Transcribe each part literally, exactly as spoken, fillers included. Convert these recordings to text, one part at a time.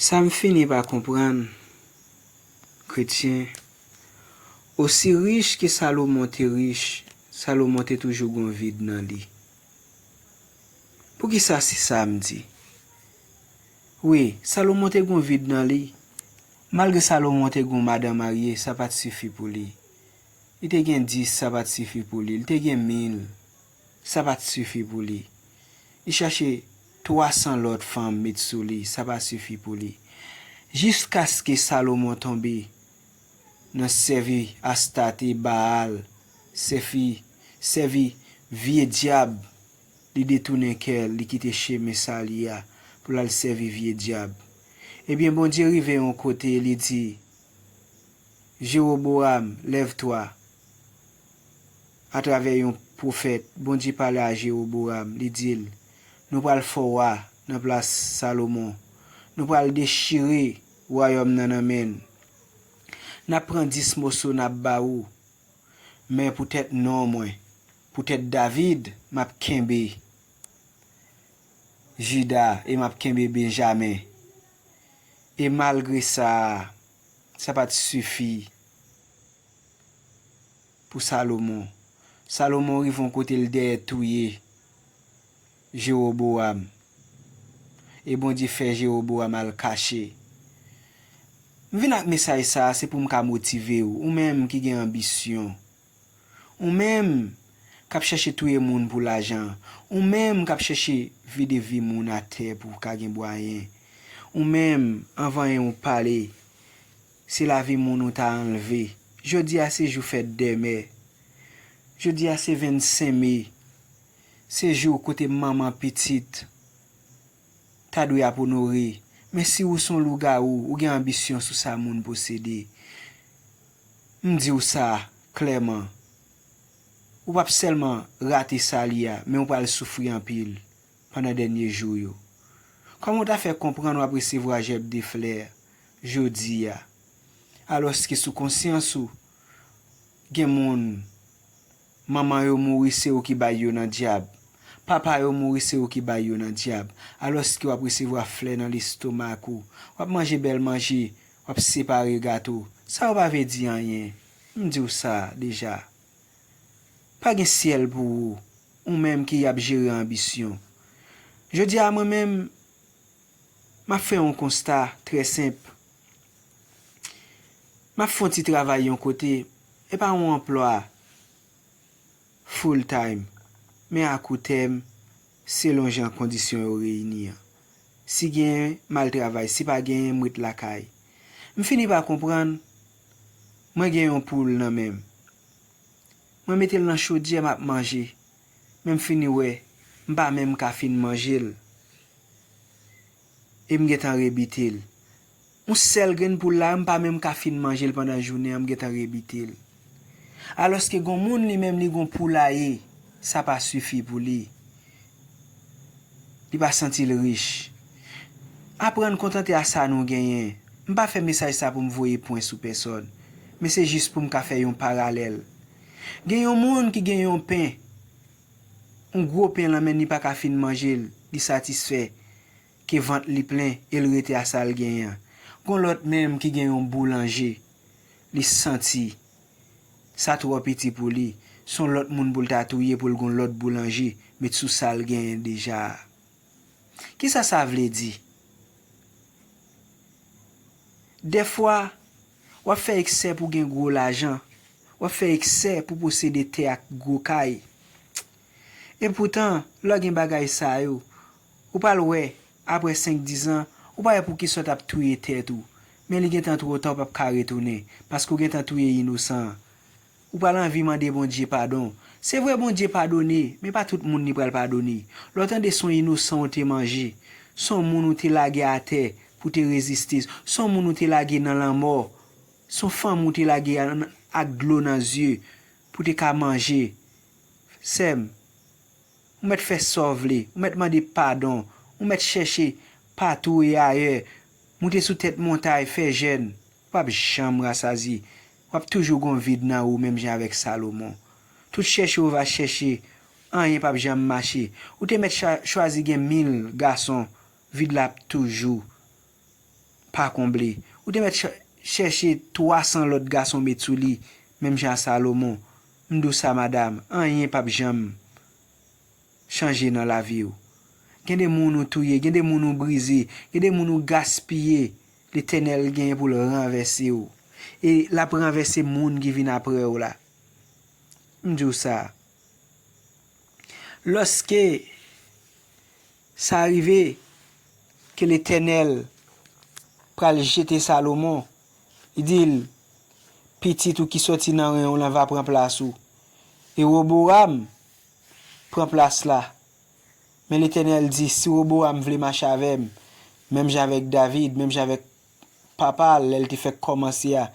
Sa m fini pa konprann, kretyen, osi rich ke Salomon te rich, Salomon te toujou gon vid nan li. Poukisa se sa m di? Wi, Salomon te gon vid nan li. Malgre Salomon te gon madan marye, sa pa t sifi pou li. Li te gen dis, sa pa t sifi pou li. Li te gen mil, sa pa t sifi pou li. Li chache twa san lòt fanm met sou li, sa pa sifi pou li. Jiskaske Salomon tonbe nan sèvi Astate, Baal, sèvi, sèvi vye dyab, li detounen kè l, li kite chemen sali a pou l al sèvi vye dyab. Ebyen, Bondye rive yon kote, li di, Jewobowam, lève-toi. Atravè yon pwofèt, Bondye pale a Jewobowam, li di l, nou pral fè w wa nan plas Salomon. Nou pral dechire wayòm nan nan men l. N ap pran dis moso, n ap ba ou. Men poutèt non mwen, poutèt David, m ap kenbe Jida e m ap kenbe Benjamen. E malgre sa, sa pa t sifi pou Salomon. Salomon rive yon kote, l dèyè touye Jewobowam. E Bondye fè Jewobowam al kache. M vin ak mesaj sa a, se pou m ka motive w, ou menm ki gen anbisyon. Ou menm k ap chèche touye moun pou lajan. Ou menm k ap chèche vide vi moun atè pou w ka gen bwayen. Ou menm, anvan yon pale, se lavi moun ou ta anlve. Jodi a se jou fèt dèmè. Jodi a se vennsenk me. Se jou kote manman pitit ta dwe ap onore. Men si ou se yon lougawou, ou gen anbisyon sou sa moun posede, m di w sa klèman, ou p ap sèlman rate sali a, men ou pral soufri anpil pandan dènye jou yo. Kòman w ta fè konprann w ap resevwa jèb de flè jodi a, alòske sou konsyans ou, gen moun, manman yo mouri, se ou ki bay yo nan dyab. Papa yo mouri, se ou ki bay yo nan dyab. Alòske w ap resevwa flè nan lestomak ou, w ap manje bèl manje, w ap separe gato. Sa yo pa vle di anyen. M di w sa deja. Pa gen syèl pou ou, ou menm ki ap jere anbisyon. Jodi a, mwen menm, m ap fè yon konsta trè senp. M ap fè yon ti travay yon kote, e pa yon anplwa full time, men a kou tèm, selon jan kondisyon yo reyini an. Si genyen, m al travay, si pa genyen, m ret lakay. M fini pa konprann, mwen gen yon poul nan men m. Mwen mete l nan chodyè, m ap manje. Men m fini wè, m pa menm ka fin manje l. E m gentan rebite l. Yon sèl grenn poul la, m pa menm ka fin manje l pandan jounen an, m gentan rebite l. Alòske gon moun li menm li gon poulaye, sa pa sifi pou li. Li pa santi l rich. Aprann kontante a sa nou genyen. M pa fè mesaj sa pou m voye pwen sou pèsòn, men se jis pou m ka fè yon paralèl. Gen yon moun ki gen yon pen, yon gwo pen lan, men li pa ka fin manje l, li satisfè, ke vant li plen e l rete a sa l genyen an. Gon lòt menm ki gen yon boulanje, li santi sa twò piti pou li, se yon lòt moun pou l ta touye pou l gon lòt boulanje met sou sa l genyen deja a. Kisa sa vle di? Dèfwa, w ap fè eksè pou gen gwo lajan, w ap fè eksè pou posede tè ak gwo kay. Epoutan, lè w gen bagay sa yo, ou pral wè, apre senk, diz an, ou pa wè poukisa w t ap touye tèt ou. Men li gentan twò ta, ou p ap ka retounen, paske w gentan touye inosan an. Ou pral anvi mande Bondye padon. Se vre, Bondye padone, men pa tout moun li pral padone. Lè w tande se yon inosan ou te manje, se yon moun ou te lage atè pou te reziste, se yon moun ou te lage nan lanmò, se yon fanm ou te lage an, ak dlo nan zye pou te ka manje. Sè m, ou mèt fè sa w vle, ou mèt mande padon, ou mèt chèche patou e ayè, moute sou tèt montay, fè jèn, w ap janm rasazi, w ap toujou gon vid nan ou menm jan avèk Salomon. Tout chèche ou va chèche, anyen p ap janm mache. Ou te mèt cha-, chwazi gen mil gason, vid la ap toujou pa konble. Ou te mèt ch- chèche twa san lòt gason met sou li, menm jan a Salomon. M di w sa, madanm, anyen p ap janm chanje nan lavi w. Gen de moun ou touye, gen de moun ou brize, gen de moun ou gaspiye. Letènèl genyen pou l ranvèse w. E l ap ranvèse moun ki vin apre w la. M di w sa. Lòske sa rive ke Letènèl pral jete Salomon, li di l, pitit ou ki soti nan ren w lan va pran plas ou. E Woboram pran plas la. Men Letènèl di, si Woboram vle mache avè m, menm jan avèk David, menm jan avèk papa l lè l te fèk kòmanse a,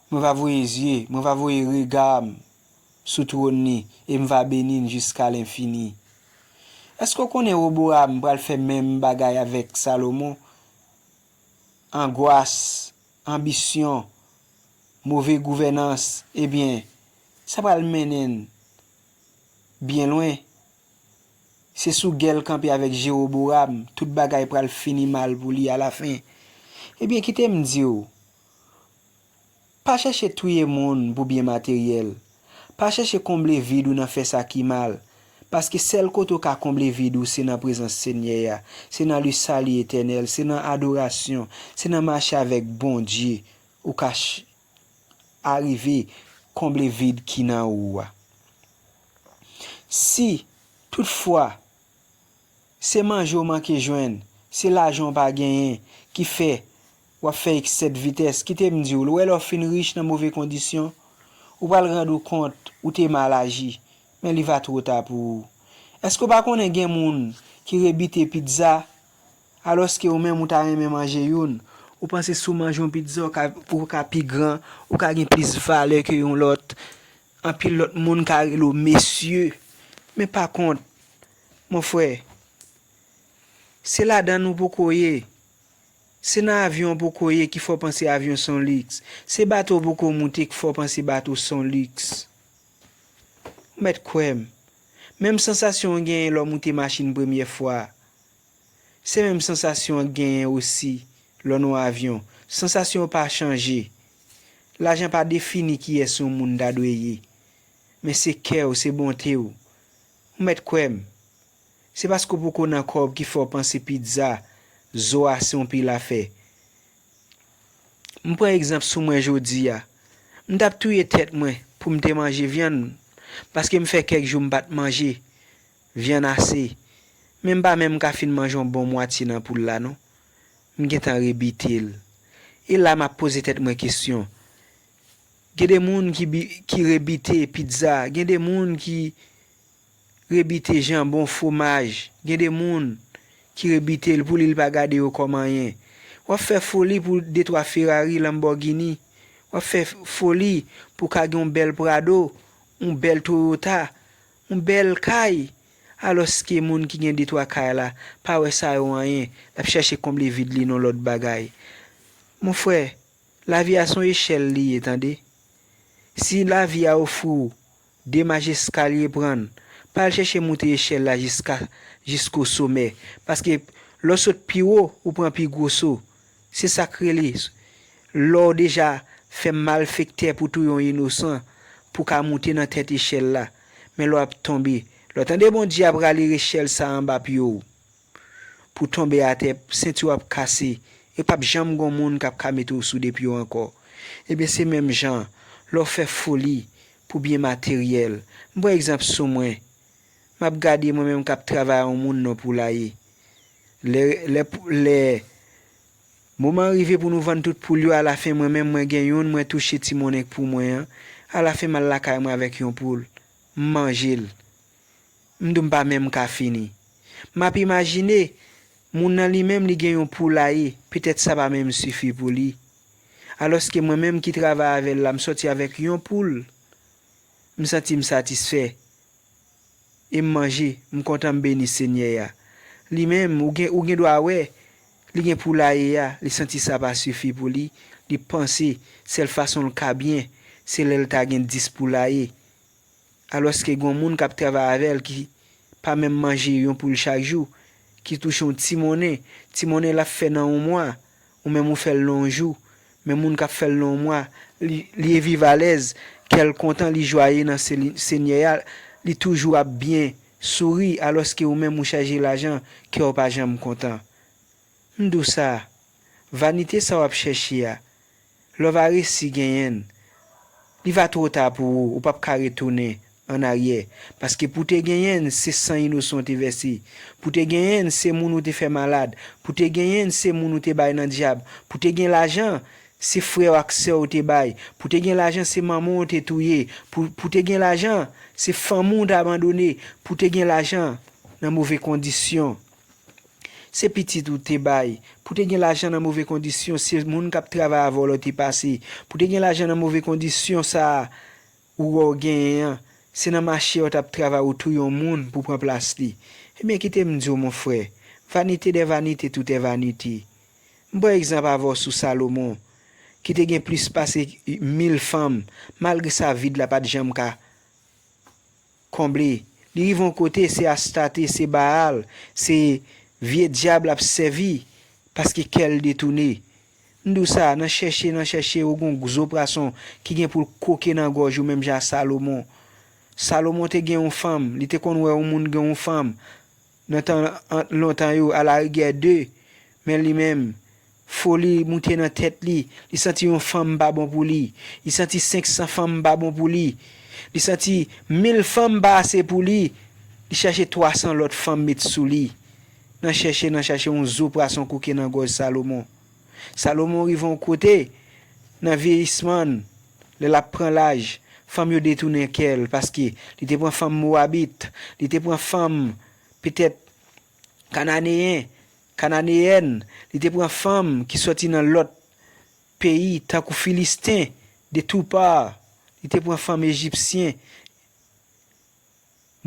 mwen va voye zye, mwen va voye rega m sou twòn li, e m va beni l jiska lenfini. Èske w konnen Woboram pral fè menm bagay avèk Salomon? Angwas, anbisyon, move gouvènans, ebyen, sa pral mennen n byen lwen. Se sou gè l kanpe avèk Jewoboram, tout bagay pral fini mal pou li alafen. Ebyen, kite m di w, pa chèche touye moun pou byen materyèl. Pa chèche konble vid ou nan fè sa ki mal. Paske sèl kote w ka konble vid ou, se nan prezans Senyè a, se nan le sali etènèl, se nan adorasyon, se nan mache avèk Bondye ou ka ch- arive konble vid ki nan ou a. Si, toutfwa, se manje w manke jwenn, se lajan w pa genyen ki fè w ap fè eksè de vitès, kite m di w, w wè lè w fin rich nan move kondisyon, ou pral rann ou kont ou te mal aji, men li va twò ta pou ou. Èske w pa konnen gen moun ki rebite pizza, alòske ou menm ou ta renmen manje youn? Ou panse si w manje yon pizza, ou ka, ou ka pi gran, ou ka gen plis valè ke yon lòt. Anpil lòt moun ka rele w mesye. Men pa kont, mon frè, se ladann ou poko ye. Se nan avyon w poko ye ki fè w panse avyon se yon liks. Se bato w poko moute ki fè w panse bato se yon liks. Ou mèt kwè m. Menm sansasyon w genyen lè w moute machin premyè fwa, se menm sansasyon w genyen osi lè w nan yon avyon. Sansasyon yo pa chanje. Lajan pa defini kiyès yon moun ta dwe ye. Men se kè w, se bonte w. Ou mèt kwè m. Se paske w poko nan kòb ki fè w panse pizza, zo a se yon pil afè. M pran egzanp sou mwen jodi a. M t ap touye tèt mwen pou m te manje vyann, paske m fè kèk jou m pa t manje vyann ase. Men m pa menm ka fin manje yon bon mwatye nan poul la non. M gentan rebite l. E la m ap poze tèt mwen kesyon. Gen de moun ki bi- ki rebite pizza, gen de moun ki rebite janbon, fwomaj, gen de moun ki rebite l pou li, li pa gade yo kòm anyen. W ap fè foli pou de twa Ferrari, Lamborghini. W ap fè foli pou ka gen yon bèl Prado, yon bèl Toyota, yon bèl kay. Alòske moun ki gen de twa kay la pa wè sa yo anyen, l ap chèche konble vid li nan lòt bagay. Mon frè, lavi a se yon echèl li ye, tande. Si lavi a ofri w de mach eskalye, pran l. Pa al chèche moute echèl la jiska, jisko somè. Paske lè w sot pi wo, ou pran pi gwo so. Se sa k rele, lè w deja fè malfektè pou touye yon inosan, pou ka moute nan tèt echèl la. Men lè w ap tonbe, lè w tande Bondye ap rale echèl sa anba pye w, pou tonbe atè, senti w ap kase, e p ap janm gon moun k ap ka mete w sou de pye w ankò. Ebyen, se menm jan, lè w fè foli pou byen materyèl. M pran egzanp sou mwen. M ap gade mwen menm k ap travay a yon moun nan poulaye. Lè, lè, lè moman rive pou nou vann tout poul yo, alafen mwen menm mwen gen youn, mwen touche ti monnen k pou mwen an. Alafen m al lakay mwen avèk yon poul. M manje l. M di w m pa menm ka fini. M ap imajine, moun nan li menm li gen yon poulaye, petèt sa pa menm sifi pou li. Alòske mwen menm ki travay avè l la, m sòti avèk yon poul. M santi m satisfè. E m manje, m kontan, m beni Senyè a. Li menm, ou gen, ou gen dwa wè, li gen poulaye a, li santi sa pa sifi pou li, li panse sèl fason l ka byen, se lè l ta gen dis poulaye. Alòske gen yon moun k ap travay avè l ki pa menm manje yon poul chak jou, ki touche yon ti monnen, ti monnen l ap fè nan yon mwa, Ou menm ou fè l nan yon jou, men moun k ap fè l nan yon mwa, li, li viv alèz, kè l kontan, li jwaye nan Seli-, Senyè a, li toujou ap byen souri, alòske ou menm ou chaje lajan, kè w pa janm kontan. M di w sa, vanite sa w ap chèche a, lè w va resi genyen l, li va twò ta pou ou, ou p ap ka retounen annaryè. Paske pou te genyen l, se san inosan w te vèse. Pou te genyen l, se moun ou te fè malad. Pou te genyen l, se moun ou te bay nan dyab. Pou te gen lajan, se frè w ak sè w te bay. Pou te gen lajan, se manman w te touye. Pou, pou te gen lajan, se fanmi w te abandone. Pou te gen lajan, nan move kondisyon, se pitit ou te bay. Pou te gen lajan nan move kondisyon, se moun k ap travay avè w lè w te pase. Pou te gen lajan nan move kondisyon sa a ou wè w genyen an, se nan mache w t ap travay ou touye yon moun pou pran plas li. Ebyen, kite m di w, mon frè, vanité des vanités, tout est vanité. M pran egzanp avè w sou Salomon, ki te gen plis pase mil fanm, malgre sa vid la pa t janm ka konble. Li rive yon kote, se Astarte, se Baal, se vye dyab l ap sèvi, paske kè l detounen. M di w sa, nan chèche, nan chèche, ou gon gwo zo pwason ki gen pou l koke nan gòj ou menm jan a Salomon. Salomon te gen yon fanm, li te konn wè yon moun gen yon fanm, nan tan an, lontan yo, alarigè de, men li menm, foli moute nan tèt li, li santi yon fanm pa bon pou li, li santi senk san fanm pa bon pou li, li santi mil fanm pa ase pou li, li chache twa san lòt fanm met sou li. Nan chèche, nan chèche, yon zo pwason koke nan gòj Salomon. Salomon rive yon kote, nan vyeyisman l, lè l ap pran laj, fanm yo detounen kè l, paske li te pran fanm Mowabit, li te pran fanm petèt Kananeyen, Kananeyèn, li te pran fanm ki sòti nan lòt peyi, tankou Filisten, de tou pa, li te pran fanm Ejipsyen,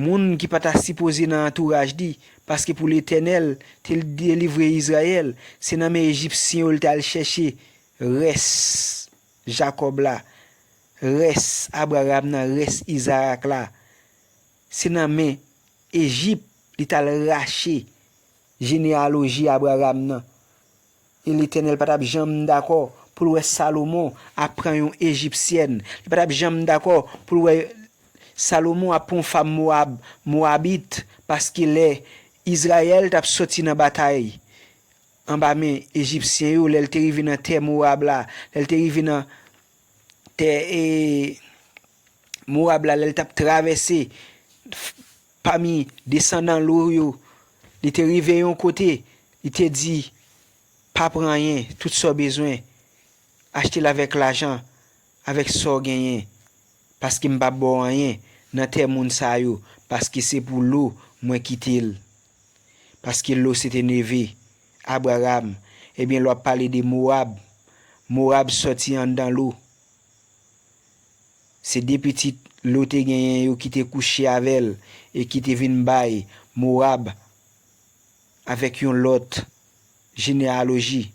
moun ki pa ta sipoze nan antouraj li, paske pou Letènèl te delivre Izrayèl, se nan men Ejipsyen yo l t al chèche rès Jakòb la, rès Abraram nan, rès Izarak la. Se nan men Ejip li t al rache jeneyaloji Abraram nan. E Letènèl pa t ap janm dakò pou l wè Salomon ap pran yon Ejipsyèn. Li pa t ap janm dakò pou l wè Salomon ap pran yon fanm Mowab, Mowabit, paske lè Izrayèl t ap sòti nan batay anba men Ejipsyen yo, lè l te rive nan tè Mowab la, lè l te rive nan tè, e, Mowab la, lè l t ap travèse pami desandan Lo yo, li te rive yon kote, li te di, pa pran anyen, tout sa w bezwen, achte l avèk lajan, avèk sa w genyen, paske m p ap ba w anyen nan tè moun sa yo, paske se pou Lo mwen kite l. Paske Lo se te neve Abraram. Ebyen, lè w ap pale de Mowab, Mowab sòti anndan Lo. Se de pitit Lo te genyen yo ki te kouche avè l e ki te vin bay Mowab avèk yon lòt jeneyaloji.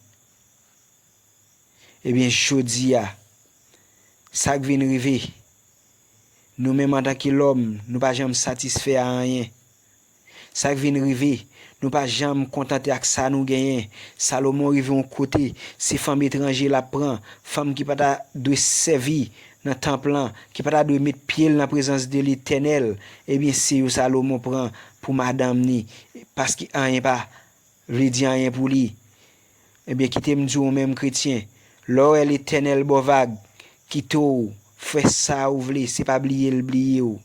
Ebyen, jodi a, sa k vin rive, nou menm antanke lòm, nou pa janm satisfè a anyen. Sa k vin rive, nou pa janm kontante ak sa nou genyen. Salomon rive yon kote, se fanm etranje l ap pran, fanm ki pa ta dwe sèvi nan tanp lan, ki pa ta dwe met pye l nan prezans de Letènèl. Ebyen, se yo Salomon pran pou madanm ni, paske anyen pa vle di anyen pou li. Ebyen, kite m di w, ou menm kretyen, lè w wè Letènèl ba w vag, kite w fè sa ou vle, se pa bliye l bliye w.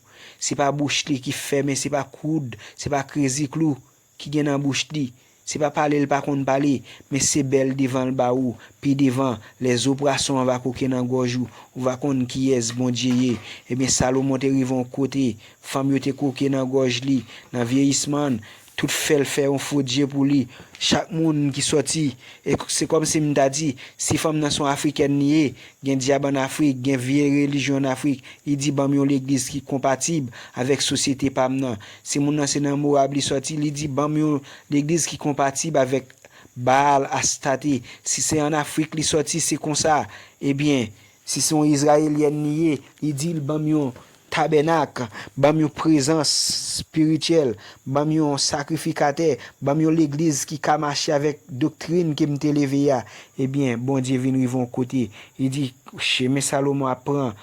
Se pa bouch li ki fèmen, se pa koud, se pa krezi klou ki gen nan bouch li. Se pa pale l pa konn pale, men se bèl devan l ba ou. Pi devan, lè zo pwason an va koke nan gòj ou, ou va konn kiyès Bondye ye. Ebyen, Salomon te rive yon kote, fanm yo te koke nan gòj li, nan vyeyisman l, tout fè l fè yon fo dye pou li. Chak moun ki sòti, e se kòmsi m ta di, si fanm nan se yon Afrikèn li ye, gen dyab ann Afrik, gen vye relijyon ann Afrik, li di, ban m yon legliz ki konpatib avèk sosyete pa m nan. Si moun nan se nan Mowab li sòti, li di, ban m yon legliz ki konpatib avèk Baal, Astarte. Si se ann Afrik li sòti, se konsa. Ebyen, si se yon Izrayelyèn li ye, li di l, ban m yon tabènak, ban m yon prezans espirityèl, ban m yon sakrifikatè, ban m yon legliz ki ka mache avèk doktrin ke m te leve a. Ebyen, Bondye vin rive yon kote, li di, chemen Salomon ap pran,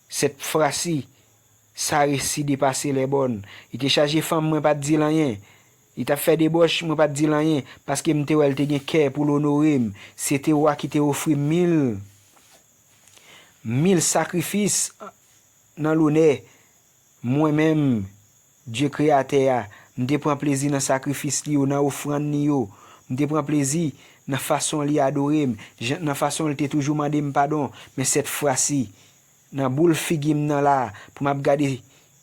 cette fois-ci, sa resi depase lè bòn. Li te chaje fanm, mwen pa t di l anyen. Li t ap fè debòch, mwen pa t di l anyen, paske m te wè l te gen kè pou l onore m. Se te wa ki te ofri mil, mil sakrifis nan lonè mwen menm, Dye Kreyatè a. M te pran plezi nan sakrifis li yo, nan ofrann li yo. M te pran plezi nan fason li adore m, jan, nan fason li te toujou mande m padon. Men cette fois-ci, nan boul figi m nan la, pou m ap gade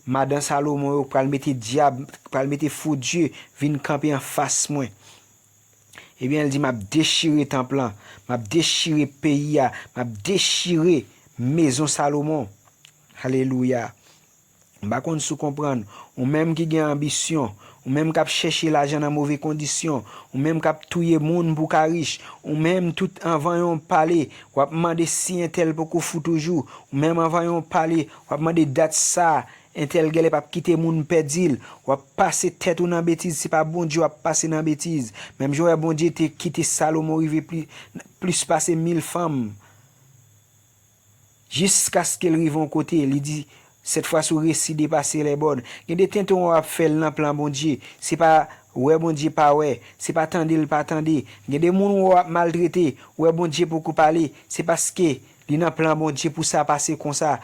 madan Salomon yo pral mete dyab, pral mete fo dye vin kanpe anfas mwen. Ebyen, l di, m ap dechire tanp lan, m ap dechire peyi a, m ap dechire mezon Salomon. Alelouya. M pa konn si w konprann. Ou menm ki gen anbisyon, ou menm k ap chèche lajan nan move kondisyon, ou menm k ap touye moun pou w ka rich, ou menm tout anvan yon pale, w ap mande si entèl poko fou toujou, ou menm anvan yon pale, w ap mande dat sa entèl gèlè p ap kite moun pèdi l, w ap pase tèt ou nan betiz, se pa Bondye w ap pase nan betiz. Menm jan w wè Bondye te kite Salomon rive pli, plis pase mil fanm. Jiskaske l rive yon kote, li di, cette fois-ci, ou resi depase lè bòn. Gen de tenten w ap fè l nan plan Bondye. Se pa wè Bondye pa wè. Se pa tande l pa tande. Gen de moun w ap maltrete. Wè Bondye poko pale. Se paske li nan plan Bondye pou sa pase konsa.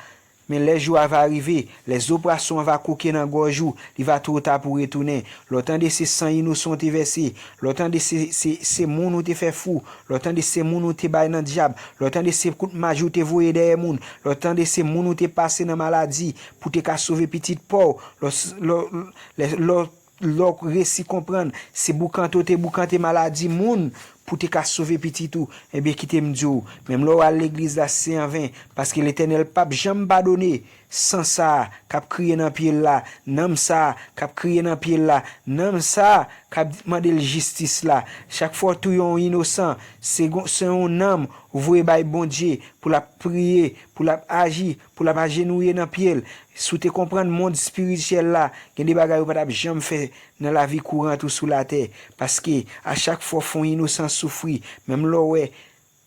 Men lè jou a va rive, lè zoprasyon an va koke nan gòj ou, li va two ta pou retounen. Lè w tande se san inosan w te vèse, lè w tande se, se, se moun ou te fè fou, lè w tande se moun ou te bay nan dyab, lè w tande se kout maji ou te voye dèyè moun, lè w tande se moun ou te pase nan maladi pou te ka sove pitit pa w, lè, lè, lè, lè, lè w resi konprann se boukante w te boukante maladi moun pou te ka sove pitit ou, ebyen kite m di w, menm lè w al legliz la se anven, paske Letènèl p ap janm padone san sa a k ap kriye nan pye l la, nanm sa a k ap kriye nan pye l la, nanm sa a k ap mande l jistis la. Chak fwa w touye yon inosan, se gon, se yon nanm ou voye bay Bondye pou l ap priye, pou l ap aji, pou l ap ajenouye nan pye l. Si w te konprann mond espirityèl la, gen de bagay ou pa t ap janm fè nan lavi kourant ou sou latè. Paske a chak fwa w fè yon inosan soufri, menm lè w wè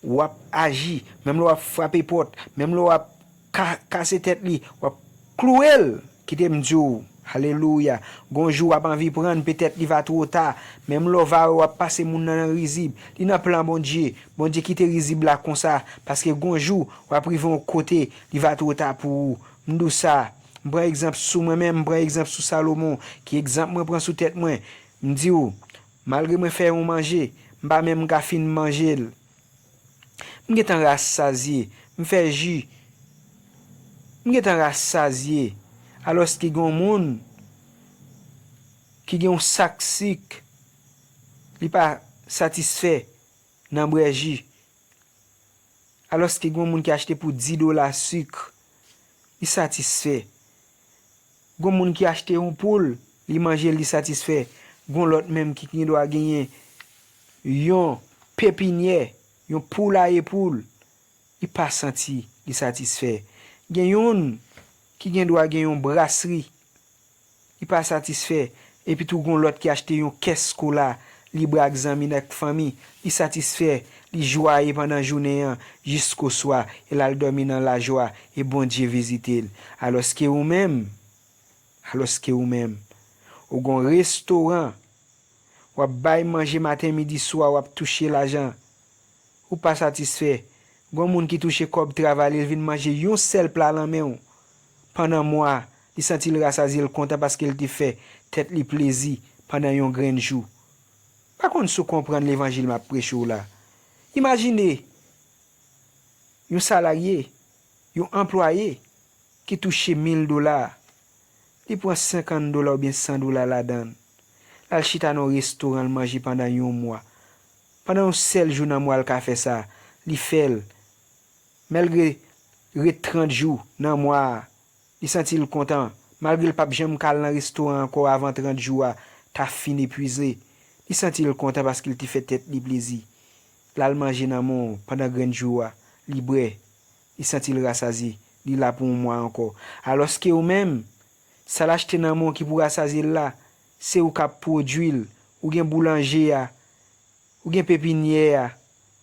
w ap aji, menm lè w ap frape pòt, menm lè w ap ka-, kase tèt li, w ap klouwe l. Kite m di w, alelouya, gon jou w ap anvi prann, petèt li va two ta. Menm lè w va wè w ap pase moun nan nan rizib, li nan plan Bondye. Bondye kite rizib la konsa, paske gon jou w ap rive yon kote, li va two ta pou ou. M di w sa, m pran egzanp sou mwen menm, m pran egzanp sou Salomon, ki egzanp mwen pran sou tèt mwen. M di w, malgre mwen fè yon manje, m pa menm ka fin manje l. M gentan rasazye, m fè ji. M gentan rasazye. Alòske gen yon moun ki gen yon sak sik, li pa satisfè nan bwè ji. Alòske gen yon moun ki achte pou dis dola sik, li satisfè. Gon moun ki achte yon poul, li manje l, li satisfè. Gon lòt menm ki gen dwa genyen yon pepinyè, yon poulaye poul, li pa santi li satisfè. Gen youn ki gen dwa gen yon brasri, li pa satisfè. Epi tou gon lòt ki achte yon kès kola, li bwè ak zanmi n ak fanmi, li satisfè, li jwaye pandan jounen an jiskoswa, e l al dòmi nan lajwa, e Bondye vizite l. Alòske ou menm, alòske ou menm, ou gon restoran, w ap bay manje maten, midi, swa, w ap touche lajan, ou pa satisfè. Gon moun ki touche kòb travay li, l vin manje yon sèl pla nan men w pandan mwa, li santi l rasazye, l kontan paske l te fè tèt li plezi pandan yon grenn jou. Pa konn si w konprann levanjil m ap preche w la. Imajine yon salarye, yon anplwaye ki touche mil dola, li pran senkant dola oubyen san dola ladan l. L al chita nan yon restoran, l manje pandan yon mwa. Pandan yon sèl jou nan mwa l ka fè sa, li fè l. Malgre ret trant jou nan mwa a, li santi l kontan. Malgre l p ap janm ka al nan restoran ankò avan trant jou a ta fin epwize, li santi l kontan paske l te fè tèt li plezi. L al manje nan men w pandan grenn jou a, li bwè, li santi l rasazye. li la pou yon mwa ankò. Alòske ou menm, sa l achte nan men w ki pou rasazye l la, se ou k ap pwodui l. Ou gen boulanje a, ou gen pepinyè a,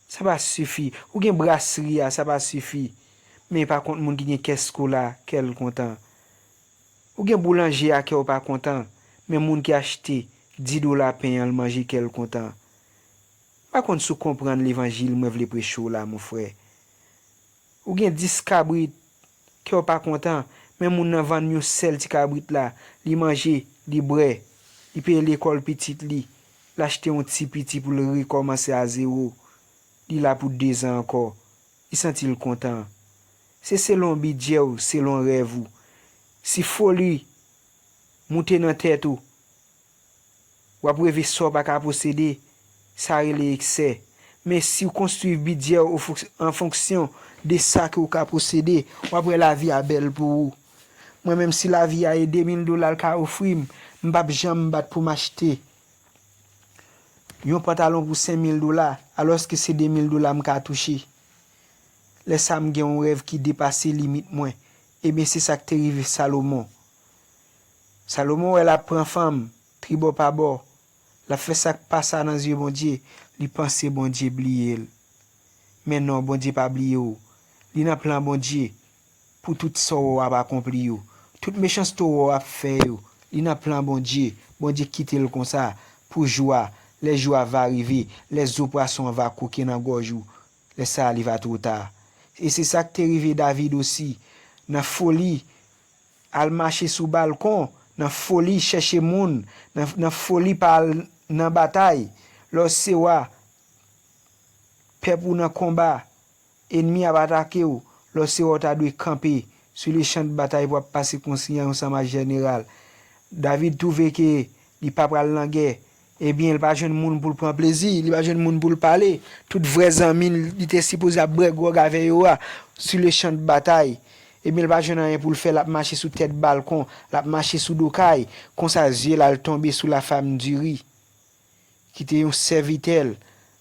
sa pa sifi. Ou gen brasri a, sa pa sifi. Men pa kont moun ki gen kès kola, kè l kontan. Ou gen boulanje a, kè w pa kontan. Men moun ki achte dis dola pen an, l manje, kè l kontan. M pa konn si w konprann levanjil mwen vle preche w la, mon frè. Ou gen dis kabrit, kè w pa kontan, men moun nan vann yon sèl ti kabrit la, li manje, li bwè, li peye lekòl pitit li, l achte yon ti piti pou l rekòmanse a zewo. Li la pou dezan ankò. Li santi l kontan. Se selon bidjè w, selon rèv ou. Si foli moute nan tèt ou, w ap reve sa w pa ka posede, sa rele eksè. Men si w konstwi bidjè w o fonk-, an fonksyon de sa ke w ka posede, w ap wè lavi a bèl pou ou. Mwen menm, si lavi a e de mil dola l ka ofri m, m p ap janm bat pou m achte yon pantalon pou senk mil dola, alòske se de mil dola m ka touche. Lè sa a, m gen yon rèv ki depase limit mwen. Ebyen, se sa k te rive Salomon. Salomon wè l ap pran fanm, tribò pa bò. L ap fè sa k pa sa nan zye Bondye. Li panse Bondye bliye l. Men non, Bondye pa bliye w. Li nan plan Bondye pou tout sa w wè w ap akonpli yo. Tout mechanste w wè w ap fè yo, li nan plan Bondye. Bondye kite l konsa pou jou a. Lè jou a va rive, lè zo pwason an va koke nan gòj ou, lè sa a li va two ta. E se sa k te rive David osi. Nan foli, al mache sou balkon, nan foli chèche moun, nan, nan foli pa al nan batay. Lè w se wa, pèp ou nan konba, enmi ap atake w, lè w se wa w ta dwe kanpe sou le chan de batay pou w ap pase konsiy an ansanm ak jeneral. David twouve ke li pa pral nan gè, ebyen, li pa jwenn moun pou l pran plezi, li pa jwenn moun pou l pale. Tout vrè zanmi l, li te sipoze ap bwè gwòg avè yo a, sou le chan de batay. Ebyen, li pa jwenn anyen pou l fè, l ap mache sou tèt balkon, l ap mache sou do kay. Konsa, zye l al tonbe sou la femme du riz, ki te yon sèvitè l,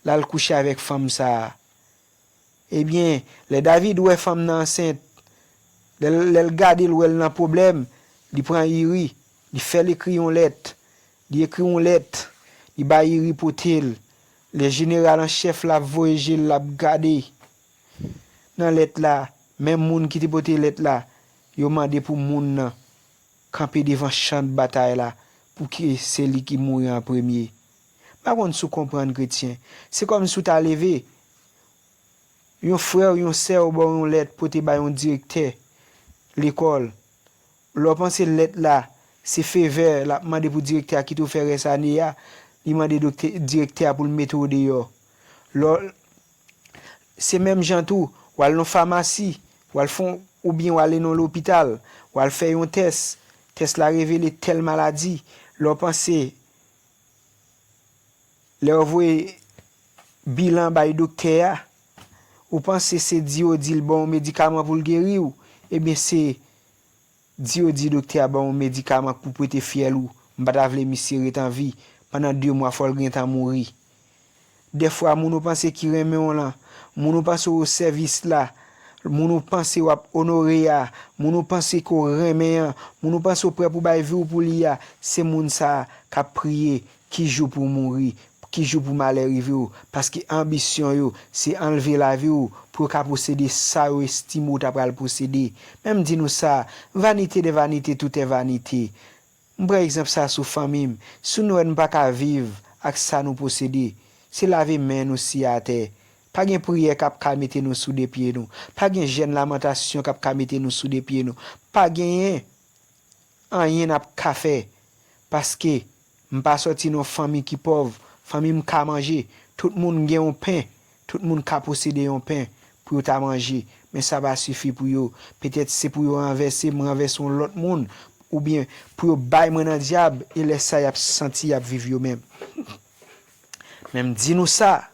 l al kouche avèk fanm sa a. Ebyen, lè David wè fanm nan ansent, lè, lè l gade l, wè l nan pwoblèm, li pran Iri, li fè l ekri yon lèt. Li ekri yon lèt, li bay Iri pote l. Lè jeneral an chèf la ap voye je l, l ap gade nan lèt la, menm moun ki te pote lèt la, yo mande pou moun nan kanpe devan chan batay la pou ke se li ki mouri an premye. M pa konn si w konprann, kretyen. Se kòmsi w ta leve, yon frè w, yon sè w ba w yon lèt pote bay yon direktè lekòl. Lè w panse lèt la, se favè l ap mande pou direktè a kite w fè rès ane a, li mande doktè, direktè a pou l mete w deyò. Lè w, se menm jan tou, w al nan famasi, w al fè yon, oubyen w ale nan lopital, w al fè yon tès, tès la revele tèl maladi, lè w panse, lè yo voye bilan bay doktè a, ou panse se di yo di l ba w medikaman pou l geri w, ebyen se di yo di doktè a ba w yon medikaman pou pete fyèl ou, m pa ta vle misye ret an vi, pandan de mwa fò l gentan mouri. Dèfwa moun ou panse ki renmen w lan, moun ou panse w o sèvis la, moun ou panse w ap onore a, moun ou panse ke w renmen an, moun ou panse w prè pou bay vi w pou li a, se moun sa a k ap priye ki jou pou w mouri, ki jou pou malè rive w, paske anbisyon yo se anlve lavi w pou yo ka posede sa yo estime w ta pral posede. Men m di nou sa, vanité des vanités, tout est vanité. M pran egzanp sa sou fanmi m. Si nou wè nou pa ka viv ak sa nou posede, se lave men nou siye atè. Pa gen priyè k ap ka mete nou sou de pye nou. Pa gen jèn lamantasyon k ap ka mete nou sou de pye nou. Pa genyen anyen n ap ka fè. Paske m pa sòti nan yon fanmi ki pòv. Fanmi m ka manje. Tout moun gen yon pen. Tout moun ka posede yon pen pou yo ta manje. Men sa pa sifi pou yo. Petèt se pou yo ranvèse m, ranvèse yon lòt moun, oubyen pou yo bay mwen nan dyab, e lè sa y ap santi y ap viv yo menm. Men m di nou sa,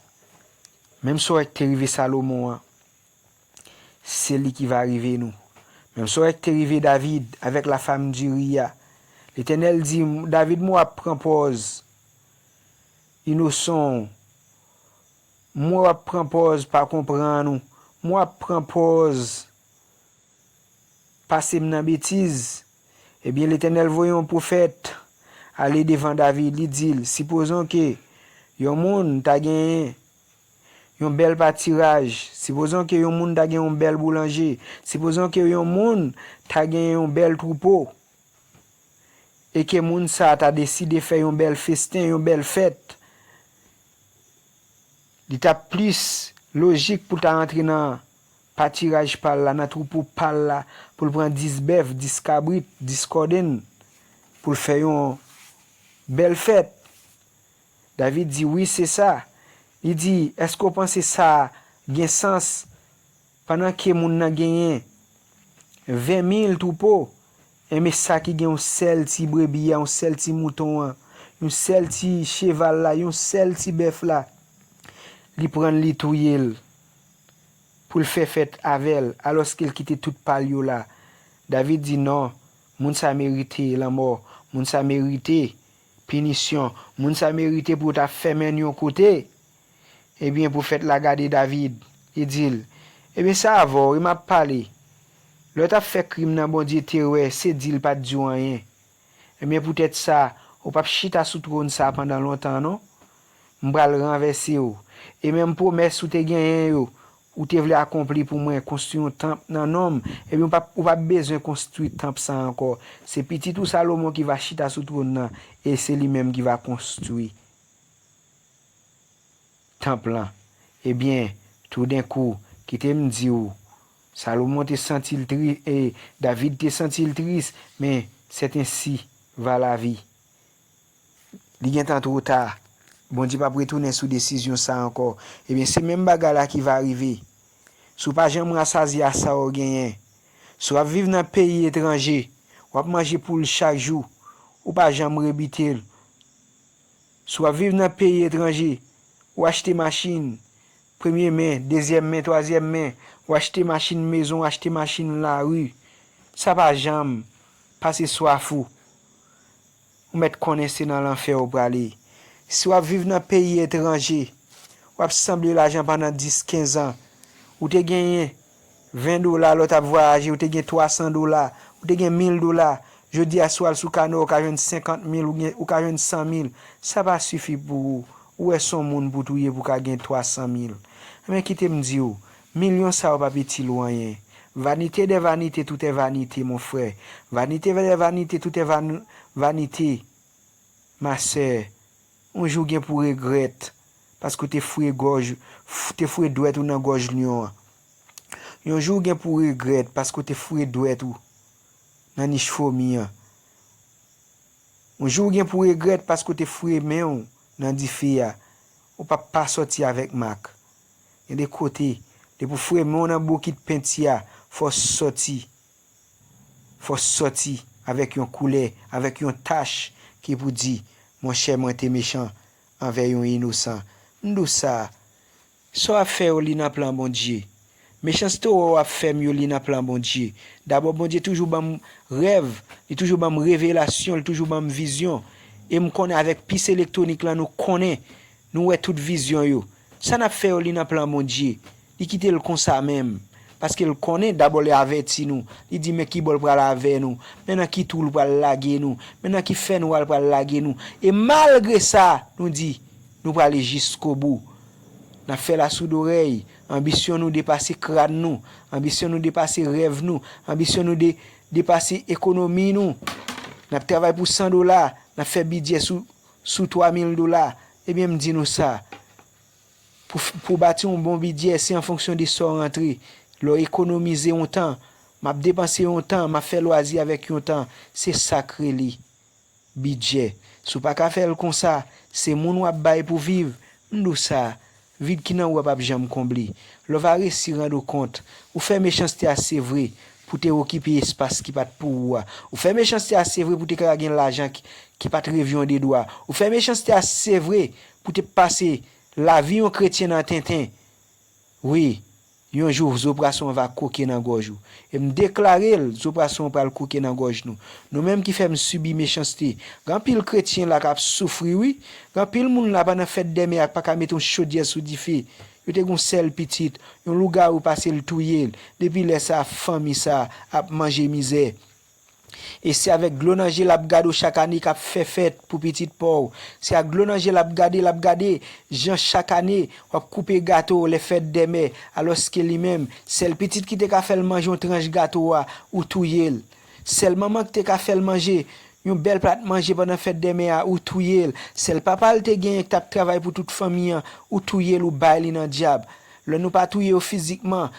menm sa w wè k te rive Salomon an, se li ki va rive nou. Menm sa w wè k te rive David avèk la femme du riz a. Letènèl di, David, mwen w ap pran pòz inosan w. Mwen w ap pran pòz pa konprann ou. Mwen w ap pran pòz pase m nan betiz. Ebyen, Letènèl voye yon pwofèt ale devan David, li di l, sipozon ke yon moun ta genyen yon bèl patiraj, sipozon ke yon moun ta gen yon bèl boulanje, sipozon ke yon moun ta gen yon bèl twoupo, e ke moun sa a ta deside fè yon bèl festen, yon bèl fèt, li t ap plis lojik pou l ta rantre nan patiraj pa l la, nan twoupo pa l la, pou l pran dis bèf, dis kabrit, dis kòdenn, pou l fè yon bèl fèt. David di, wi, se sa. Li di, èske w panse sa gen sans pandan ke moun nan genyen ven mil twoupo, enben sa ki gen yon sèl ti brebi a, yon sèl ti mouton an, yon sèl ti cheval la, yon sèl ti bèf la, li pran l, li touye l pou l fè fèt avè l, alòske l kite tout pa l yo la. David di, non, moun sa merite lanmò, moun sa merite pinisyon, moun sa merite pou yo ta fèmen l yon kote. Ebyen, pwofèt la gade David, li di l, ebyen, sa avè w, e m ap pale. Lè w t ap fè krim nan, Bondye te wè, se di l pa t di w anyen. Ebyen, poutèt sa, ou p ap chita sou twòn sa a pandan lontan, non. M pral ranvèse w. E menm pwomès ou te genyen yo, ou te vle akonpli pou mwen, konstwi yon tanp nan non m, ebyen, ou p ap, ou p ap bezwen konstwi tanp sa a ankò. Se pitit ou Salomon ki va chita sou twòn nan, e se li menm ki va konstwi tanp lan. Ebyen, toudenkou, kite m di w, Salomon te santi l tris, e David te santi l tris, men c'est ainsi va la vie. Li gentan twò ta. Bondye p ap retounen sou desizyon sa a ankò. Ebyen, se menm bagay la ki va rive. Si w pa janm rasazye a sa w genyen, si w ap viv nan peyi etranje, w ap manje poul chak jou, ou pa janm rebite l. Si w ap viv nan peyi etranje, ou achte machin, premye men, dezyèm men, twazyèm men, ou achte machin mezon, ou achte machin lari, sa pa janm pase swaf ou. Ou mèt konnen se nan lanfè ou prale. Si w ap viv nan peyi etranje, w ap sanble lajan pandan dis, kenz an. Ou te genyen ven dola lè w t ap vwayaje, ou te gen twa san dola, ou te gen mil dola. Jodi a, si w al sou Canva, ou ka jwenn senkant mil, ou gen, ou ka jwenn san mil. Sa pa sifi pou ou. Ou wè se yon moun pou touye pou w ka gen twa san mil. Men kite m di w, milyon sa yo p ap itil ou anyen. Vanité des vanités, tout est vanité, mon frère. Vanité des vanités, tout est van-, vanité, ma sè. Yon jou w gen pou regrèt, paske w te foure gòj, f-, te foure dwèt ou nan gòj lyon an. Yon jou w gen pou regrèt, paske w te foure dwèt ou nan nich fomi an. Yon jou w gen pou regrèt, paske w te foure men w nan dife a. Ou p ap pa sòti avèk mak. Gen de kote, depi w foure men w nan bokit penti a, fò w sòti. Fò w sòti avèk yon koulè, avèk yon tach ki pou di, monchè, mwen te mechan anvè yon inosan. M di w sa, sa w ap fè yo li nan plan Bondye. Mechanste w wè w ap fè m yo li nan plan Bondye. Dabò, Bondye toujou ban m rèv, li toujou ban m revelasyon, li toujou ban m vizyon. E m konnen avèk pis elektwonik lan, nou konnen, nou wè tout vizyon yo. Sa n ap fè yo li nan plan Bondye. Li kite l konsa menm. Paske l konnen, dabò li avèti nou. Li di, men ki bò l pral avè nou. Men nan ki twou l pral lage nou. Men nan ki fènwa l pral lage nou. E malgre sa, nou di, nou prale jiskobou. N ap fè lasoudorèy. Anbisyon nou depase kràn nou. Anbisyon nou depase rèv nou. Anbisyon nou de-, depase ekonomi nou. N ap travay pou san dola. N ap fè bidjè sou, sou twa mil dola. Ebyen, m di nou sa. Pou, pou bati yon bon bidjè, se an fonksyon de sa w rantre. Lè w ekonomize yon tan, m ap depanse yon tan, m ap fè lwazi avèk yon tan. Se sa k rele bidjè. Si w pa ka fè l konsa, se moun w ap bay pou viv. M di w sa, vid ki nan ou a p ap janm konble. Lè w va resi rann ou kont, ou fè mechanste a se vre pou te okipe espas ki pa t pou ou a. Ou fè mechanste a se vre pou te ka gen lajan ki, ki pa t revyon de dwa. Ou fè mechanste a se vre pou te pase lavi yon kretyen nan tenten. Wi, yon jou zo pwason an va koke nan gòj ou. E m deklare l, zo pwason an pral koke nan gòj nou. Nou menm ki fè m sibi mechanste. Gen anpil kretyen la k ap soufri, wi. Gen anpil moun la pandan fèt dèmen a pa ka mete yon chodyè sou dife. Yo te gen yon sèl pitit, yon lougawou pase l touye l. Depi lè sa a, fanmi sa a ap manje mizè. E se avèk dlo nan je l ap gade w chak ane k ap fè fèt pou pitit pa w. Se ak dlo nan je l ap gade, l ap gade jan chak ane w ap koupe gato lè fèt dè mè, alòske li menm, sèl pitit ki te ka fè l manje yon tranch gato a, ou touye l. Sèl manman ki te ka fè l manje yon bèl plat manje pandan fèt dè mè a, ou touye l. Sèl papa l te genyen ki t ap travay pou tout fanmi an, ou touye l, ou bay li nan dyab. Lè nou pa touye yo fizikman,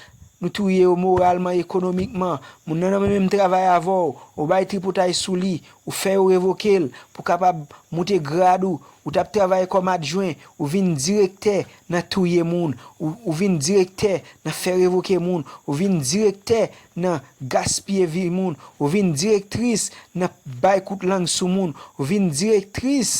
nou touye yo moralman, ekonomikman. Moun nan nan menm travay avè w, ou bay tripotay sou li, ou fè yo revoke l pou kapab moute grad ou. Ou t ap travay kòm adjwen, ou vin direktè nan touye moun, ou, ou vin direktè nan fè revoke moun, ou vin direktè nan gaspiye vi moun, ou vin direktris nan bay kout lang sou moun, ou vin direktris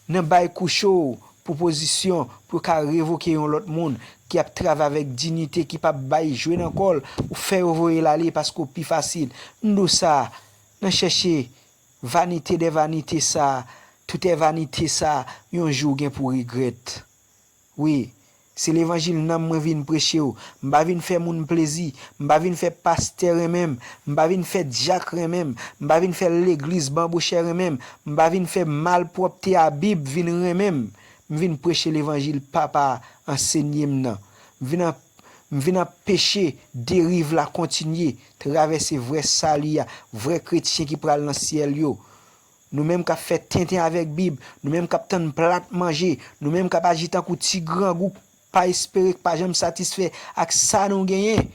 nan bay koucho w pwopozisyon pou yo ka revoke yon lòt moun ki ap travay avèk diyite, ki p ap bay jwe nan kò l, ou fè yo voye l ale paske w pi fasil. M di w sa, nan chèche vanite dè vanite sa, tout è vanite sa, yon jou w gen pou regrèt. Wi, se levanjil nanm mwen vin preche w. M pa vin fè moun plezi. M pa vin fè pastè renmen m. M pa vin fè dyak renmen m. M pa vin fè legliz banbochè renmen m. M pa vin fè malpwòpte a Bib vin renmen m. M vin preche levanjil Papa a ansenye m nan. M vin an, m vin anpeche deriv la kontinye travèse vrè sali a, vrè kretyen ki pral nan syèl yo. Nou menm k ap fè tenten avèk Bib, nou menm k ap tann plat manje, nou menm k ap aji tankou ti grangou k pa espere, k pa janm satisfè ak sa nou genyen,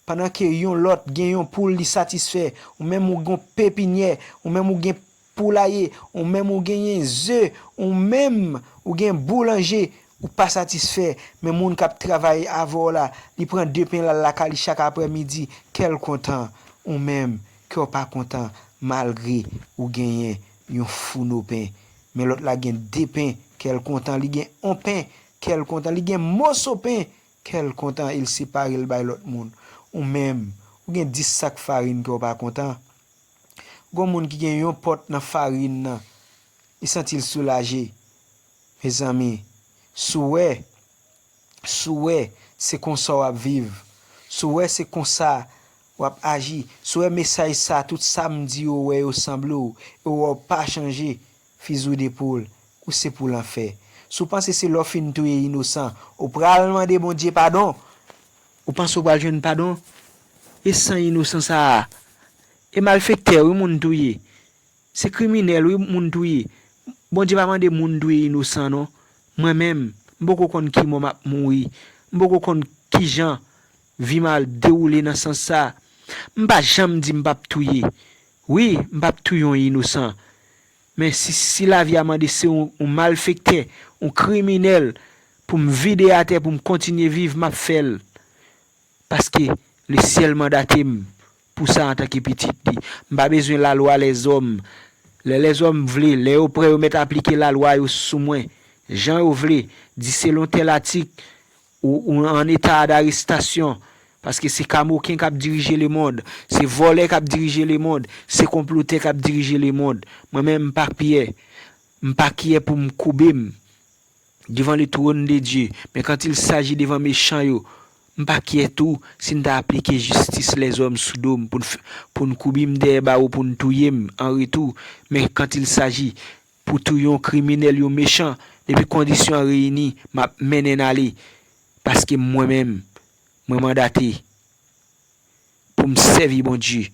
pandan ke yon lòt gen yon poul li satisfè, ou menm ou gen yon pepinyè, ou menm ou gen poulaye, ou menm ou genyen ze, ou menm ou gen boulanje, ou pa satisfè, men moun k ap travay avè w la, li pran de pen l al lakay li chak aprèmidi, kè l kontan, ou menm, kè w pa kontan, malgre ou genyen yon founo pen. Men lòt la gen de pen, kè l kontan, li gen on pen, kè l kontan, li gen moso pen, kè l kontan, e l separe l bay lòt moun. Ou menm, ou gen dis sak farin, kè w pa kontan. Gon moun ki gen yon pòt nan farin nan, li santi l soulaje. Mezanmi, si w wè, si w wè se konsa w ap viv, si w wè se konsa w ap aji, si w wè mesaj sa, tout sa m di yo, w wè yo sanble w, e w wè w pa chanje, fizi w de poul, ou se pou lanfè. Si w panse se lè w fin touye inosan, ou pral mande Bondye padon, ou panse w pral jwenn padon? E san inosan sa a, e malfektè wi moun touye. Se kriminèl wi moun touye. Bondye pa mande moun touye inosan non. Mwen menm, m poko konn ki mò m ap mouri. M poko konn kijan vi m al dewoule nan sans sa. M pa janm di m p ap touye. Wi, m p ap touye yon inosan. Men si, si lavi a mande se yon, yon malfektè, yon kriminèl, pou m vide atè, pou m kontinye viv, m ap fè l. Paske lesyèl mandate m pou sa antanke pitit li. M pa bezwen lalwa lèzòm. Lè lèzòm vle, lè yo prè, yo mèt aplike lalwa yo sou mwen, jan yo vle, di selon tèl atik, ou, ou an eta darestasyon. Paske se kamoken k ap dirije lemonn, se vòlè k ap dirije lemonn, se konplotè k ap dirije lemonn. Mwen menm, m pa pyè. M pa kyè pou m koube m devan le trône de Dieu, mais quand il s'agit devan mechan yo, m pa kyè tou si n ta aplike jistis lèzòm sou do m pou n f-, pou n koubi m dèyè bawo, pou n touye m an retou. Men quand il s'agit pou touye yon kriminèl, yon mechan, depi kondisyon an reyini, m ap mennen n ale. Paske mwen menm, mwen mandate pou m sèvi Bondye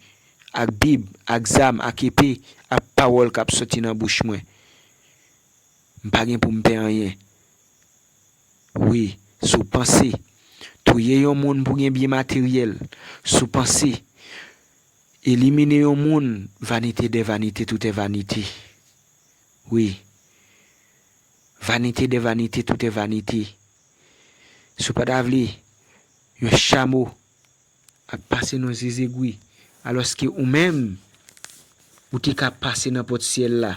ak Bib, ak zam, ak epe, ak pawòl k ap soti nan bouch mwen. M pa gen pou m pè anyen. Wi, si w panse touye yon moun pou gen byen materyèl, si w panse elimine yon moun, vanité des vanités, tout est vanité. Wi. Vanité des vanités, tout est vanité. Si w pa ta vle yon chamo ap pase nan zezegwi, alòske ou menm, ou te ka pase nan pòt syèl la,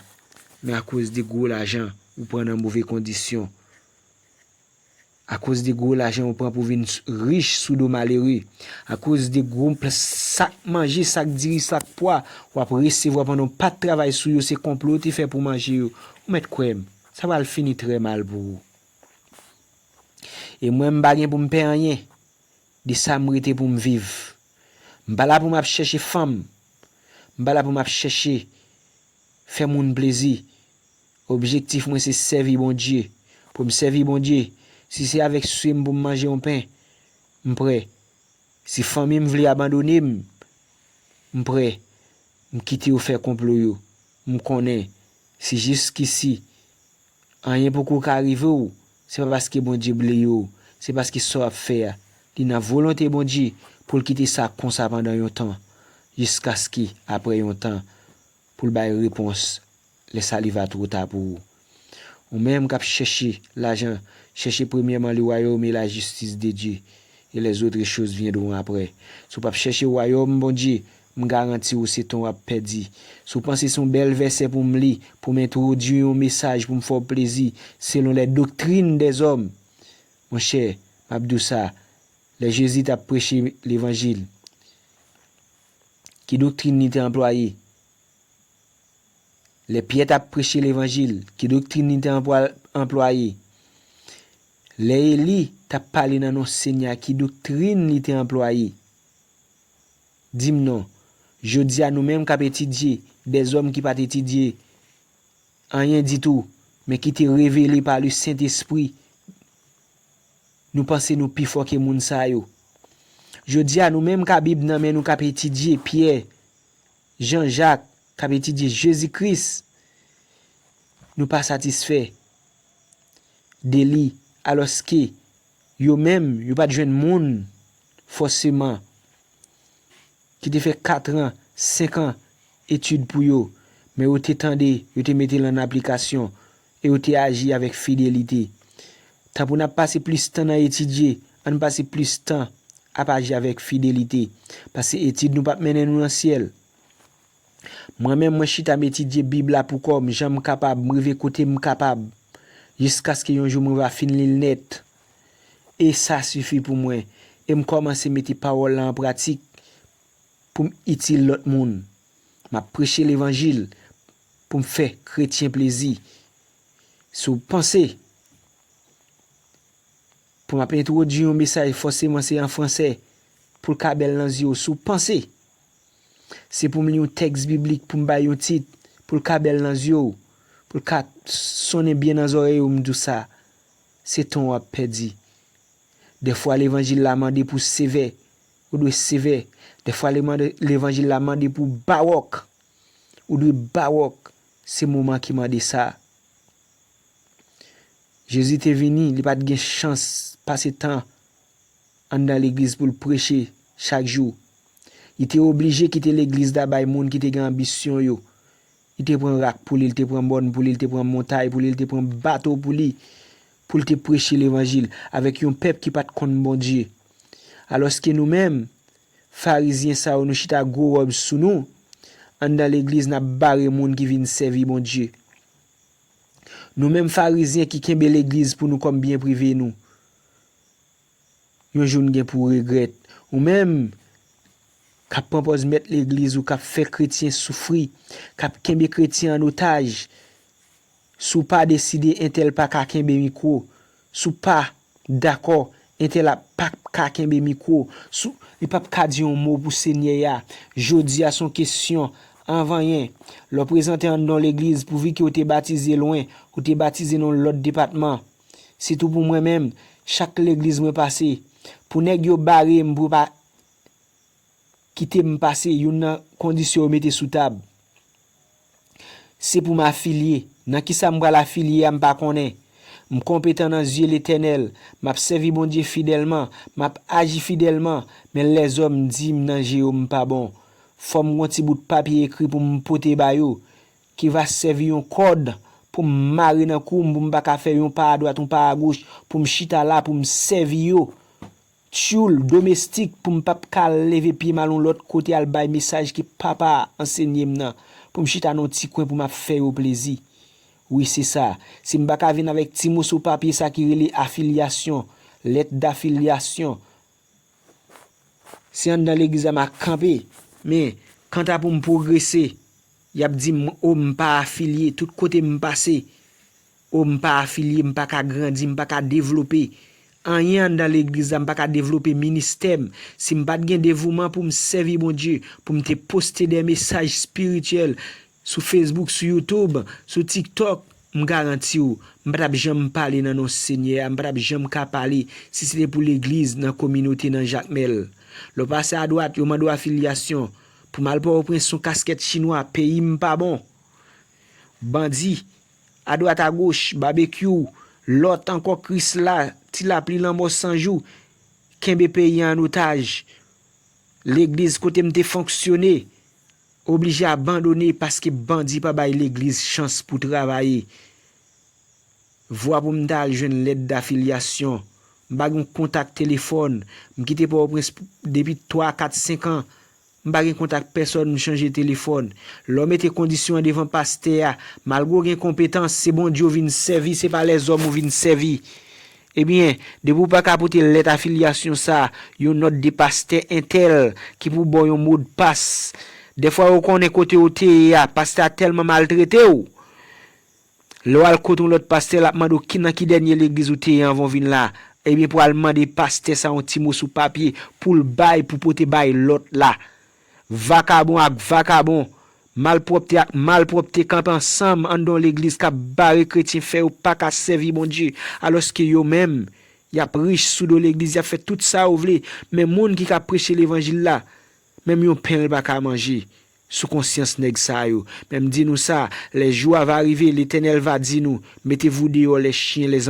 men akoz de gwo lajan, ou pran nan move kondisyon. Akoz de gwo lajan ou pran pou vin s-, rich sou do malere. Akoz de gwo pl-, sak manje, sak diri, sak pwa, w ap resevwa pandan w pa t travay sou yo, se konplo yo te fè pou manje yo. Ou mèt kwè m, sa pral fini trè mal pou ou. E mwen, m pa gen pou m pè anyen de sa m rete pou m viv. M pa la pou m ap chèche fanm. M pa la pou m ap chèche fè moun plezi. Objektif mwen se sèvi Bondye. Pou m sèvi Bondye, si se avèk swe m pou m manje yon pen, m prè. Si fanmi m vle abandone m, m prè. M kite yo fè konplo yo. M konnen, si jiskisi anyen poko ka rive w, se pa paske Bondye bliye w, se paske sa w ap fè a, li nan volonte Bondye pou l kite sa konsa pandan yon tan, jiskaske apre yon tan, pou l bay repons lè sa li va two ta pou ou. Ou menm k ap chèche lajan, chèche premyèman le royaume et la justice de Dieu, et les autres choses viendront après. Si w p ap chèche wayòm Bondye, m garanti w se tan w ap pèdi. Si w panse se yon bèl vèsè pou m li, pou m entwodui yon mesaj, pou m fè w plezi, selon les doctrines des hommes, monchè, m ap di w sa, lè Jezi t ap preche levanjil, ki doktrin li te anplwaye? Lè Pyè t ap preche levanjil, ki doktrin li te anplwa-, anplwaye? Lè Eli t ap pale nan non Senyè a, ki doktrin li te anplwaye? Di m non. Jodi a, nou menm k ap etidye, dèzòm ki pa t etidye anyen ditou, men ki te revele pa le Sentespri, nou panse nou pi fò ke moun sa yo. Jodi a, nou menm k a Bib nan men nou, k ap etidye Pyè, Jan Jak, k ap etidye Jezi Kris, nou pa satisfè de li, alòske yo menm, yo pa t jwenn moun fòseman ki te fè kat an, senk an etid pou yo, men yo te tande, yo te mete l an aplikasyon, e yo te aji avèk fidelite. Tanpri n ap pase plis tan nan etidye, ann pase plis tan ap aji avèk fidelite, paske etid nou p ap mennen nou nan syèl. Mwen menm, mwen chita m etidye Bib la pou kò m, jan m kapab, m rive kote m kapab, jiskaske yon jou mwen va fin li l nèt. E sa sifi pou mwen. E m kòmanse mete pawòl la an pratik pou m itil lòt moun. M ap preche levanjil pou m fè kretyen plezi. Si w panse pou m ap entwodui yon mesaj, fòseman se an fransè, pou l ka bèl nan zye w. Si w panse se pou m li yon tèks biblik, pou m bay yon tit, pou l ka bèl nan zye w, pou l ka sonnen byen nan zòrèy ou, m di w sa, se tan w ap pèdi. Dèfwa levanjil la mande pou sevè, ou dwe sevè. Dèfwa levanjil la mande pou bawòk, ou dwe bawòk. Se moman ki mande sa. Jezi te vini, li pa t gen chans pase tan anndan legliz pou l preche chak jou. Li te oblije kite legliz la bay moun ki te gen anbisyon yo. Li te pran rak pou li, li te pran mòn pou li, li te pran montay pou li, li te pran bato pou li, pou l te preche levanjil avèk yon pèp ki pa t konn Bondye. Alòske nou menm, Farizyen sa yo, nou chita gwo wòb sou nou, anndan legliz n ap bare moun ki vin sèvi Bondye. Nou menm Farizyen ki kenbe legliz pou nou kòm byen prive nou, yon jou n gen pou regrèt. Ou menm k ap pran pòz mèt legliz ou, k ap fè kretyen soufri, k ap kenbe kretyen an otaj, si w pa deside entèl pa ka kenbe mikwo, si w pa dakò, entèl ap p ap ka kenbe mikwo, si w, li p ap ka di yon mo pou Senyè a. Jodi a se yon kesyon anvanyen. Lè w prezante anndan yon legliz, pouvi ke w te batize lwen, ou te batize nan yon lòt depatman. Sitou pou mwen menm, chak legliz mwen pase, pou nèg yo bare m, pou pa kite m pase, youn nan kondisyon yo mete sou tab, se pou m afilye. Nan kisa m pral afilye a, m pa konnen. M konpetan nan zye Letènèl, m ap sèvi Bondye fidèlman, m ap aji fidèlman, men lèzòm di m nan je yo m pa bon. Fò m gon ti bout papye ekri pou m pote ba yo, ki va sèvi yon kòd pou m mare nan kou m, pou m pa ka fè yon pa adwat, yon pa agoch, pou m chita la, pou m sèvi yo. Tyoul domestik pou m p ap ka al leve pye m al yon lòt kote al bay mesaj ke papa a ansenye m nan, pou m chita nan yon ti kwen pou m ap fè yo plezi. Wi, se sa. Si m pa ka vin avèk ti moso papye sa ki rele afilyasyon, lèt dafilyasyon, se anndan legliz la m a kanpe. Men, kanta pou m pwogrese, y ap di m, o, m pa afilye. Tout kote m pase, o, m pa afilye, m pa ka grandi, m pa ka devlope. anyen anndan legliz la, m pa ka devlope ministè m. Si m pa t gen devouman pou m sèvi Bondye, pou m te poste de mesaj espirityèl sou Facebook, sou YouTube, sou TikTok, m garanti w, m pa t ap janm pale nan non Senyè a, m pa t ap janm ka pale si se te pou legliz, nan kominote, nan Jakmèl. Lè w pase adwat, yo mande w afilyasyon. Pou m al Pòtoprens, se yon kaskèt chinwa, peyi m pa bon. Bandi, adwat agoch, babekyou, lòt ankò Krisla, ti lapli lanmò san jou, kenbe peyi an otaj. Legliz kote m te fonksyone, oblije abandone paske bandi pa bay legliz chans pou travay. Vwa pou m ta al jwenn lèt dafilyasyon. M pa gen kontak telefòn. M kite Pòtoprens depi twa, kat, senk an. M pa gen kontak pèsòn, m chanje telefòn. Lè w mete kondisyon an devan pastè a, malgre w gen konpetans, se Bondye w vin sèvi, se pa lèzòm ou vin sèvi. Ebyen, depi w pa ka pote lèt afilyasyon sa, yon nòt de pastè entèl ki pou ba w yon modpas. Dèfwa yo konnen kote w te ye a, pastè a tèlman maltrete w. Lè w al kote yon lòt pastè, l ap mande w ki, nan ki dènye legliz ou te ye anvan w vin la. Ebyen, pou al mande pastè sa yon ti mo sou papye pou l bay, pou pote bay lòt la. Vakabon ak vakabon, malpwòpte ak malpwòpte kanpe ansanm anndan yon legliz k ap bare kretyen, fè yo pa ka sèvi Bondye, alòske yo menm, y ap rich sou do legliz, y ap fè tout sa yo vle, men moun ki ka preche levanjil la, menm yon pen l pa ka manje sou konsyans nèg sa yo. Men m di nou sa, les jours va arriver, Letènèl va di nou, mettez-vous dehors les chiens, les,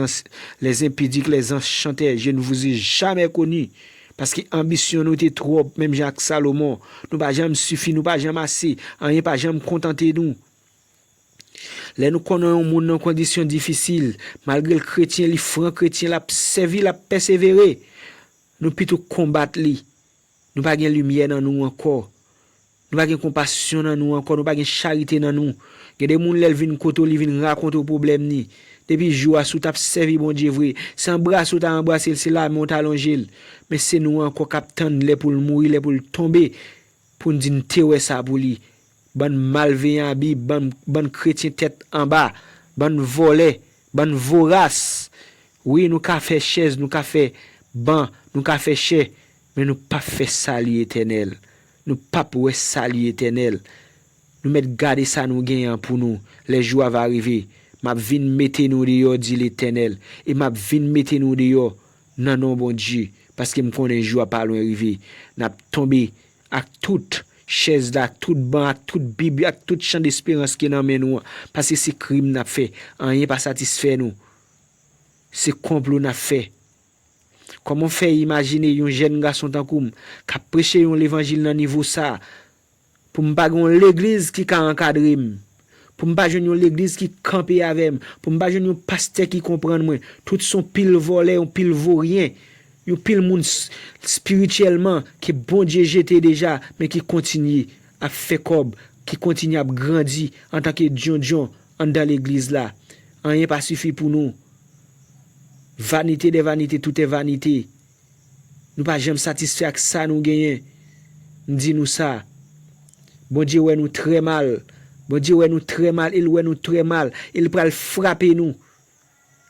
les impudiques, les enchanteurs, je ne vous ai jamais connus. Paske anbisyon nou te twòp, menm jan ak Salomon. Nou pa janm sifi, nou pa janm ase, anyen pa janm kontante nou. Lè nou konnen yon moun nan kondisyon difisil, malgre l kretyen, li fran kretyen, l ap sèvi, l ap pèsevere, nou pito konbat li. Nou pa gen limyè nan nou ankò. Nou pa gen konpasyon nan nou ankò, nou pa gen charite nan nou. Gen de moun, lè l vin kote w, li vin rakonte w pwoblèm ni. Depi jou a, si w t ap sèvi Bondye vre, se anbrase w ta anbrase l, se lamen w ta lonje l. Men se nou ankò k ap tann lè pou l mouri, lè pou l tonbe, pou n di n te wè sa pou li. Bann malveyan abi, bann, bann kretyen tèt anba, bann vòlè, bann voras. Wi, nou ka fè chèz, nou ka fè ban, nou ka fè chè, men nou p ap fè sali etènèl. Nou p ap wè sali etènèl. Nou mèt gade sa nou genyen an pou nou. Les jours va arriver. M ap vin mete nou deyò, di Letènèl, e m ap vin mete nou deyò nan non Bondye, paske m konnen jou a pa lwen rive. N ap tonbe ak tout chèz la, ak tout ban, ak tout bib, ak tout chan desperans ki nan men nou an, paske se krim n ap fè. Anyen pa satisfè nou. Se konplo n ap fè. Kòman w fè imajine yon jèn gason tankou m k ap preche yon levanjil nan nivo sa a, pou m pa gen yon legliz ki ka ankadre m, pou m pa jwenn yon legliz ki kanpe avè m, pou m pa jwenn yon pastè ki konprann mwen? Tout se yon pil vòlè, yon pil voryen, yon pil moun s-, espirityèlman ke Bondye jete deja, men ki kontinye ap fè kòb, ki kontinye ap grandi antanke dyondyon anndan legliz la. Anyen pa sifi pou nou. Vanité des vanités, tout est vanité. Nou pa janm satisfè ak sa nou genyen. M di nou sa. Bondye wè nou trè mal. Bondye wè nou trè mal, e l wè nou trè mal, e l pral frape nou.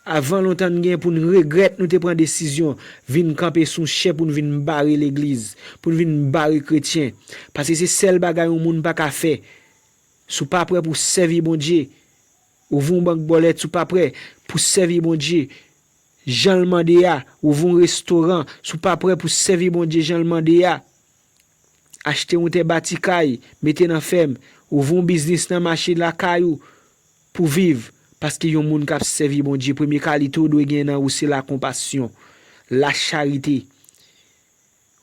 Avan lontan n gen pou n regrèt nou te pran desizyon vin kanpe sou chè pou n vin bare legliz, pou n vin bare kretyen. Paske se sèl bagay yon moun pa ka fè. Si w pa prè pou sèvi Bondye, ouvri yon bank bòlèt, si w pa prè pou sèvi Bondye jan l mande a, ouvri yon restoran, si w pa prè pou sèvi Bondye jan l mande a, achte yon tè bati kay, mete nan fèm, ouvri yon biznis nan mache lakay ou pou viv, paske yon moun k ap sèvi Bondye, premye kalite w dwe gen nan ou se lakonpasyon, lacharite.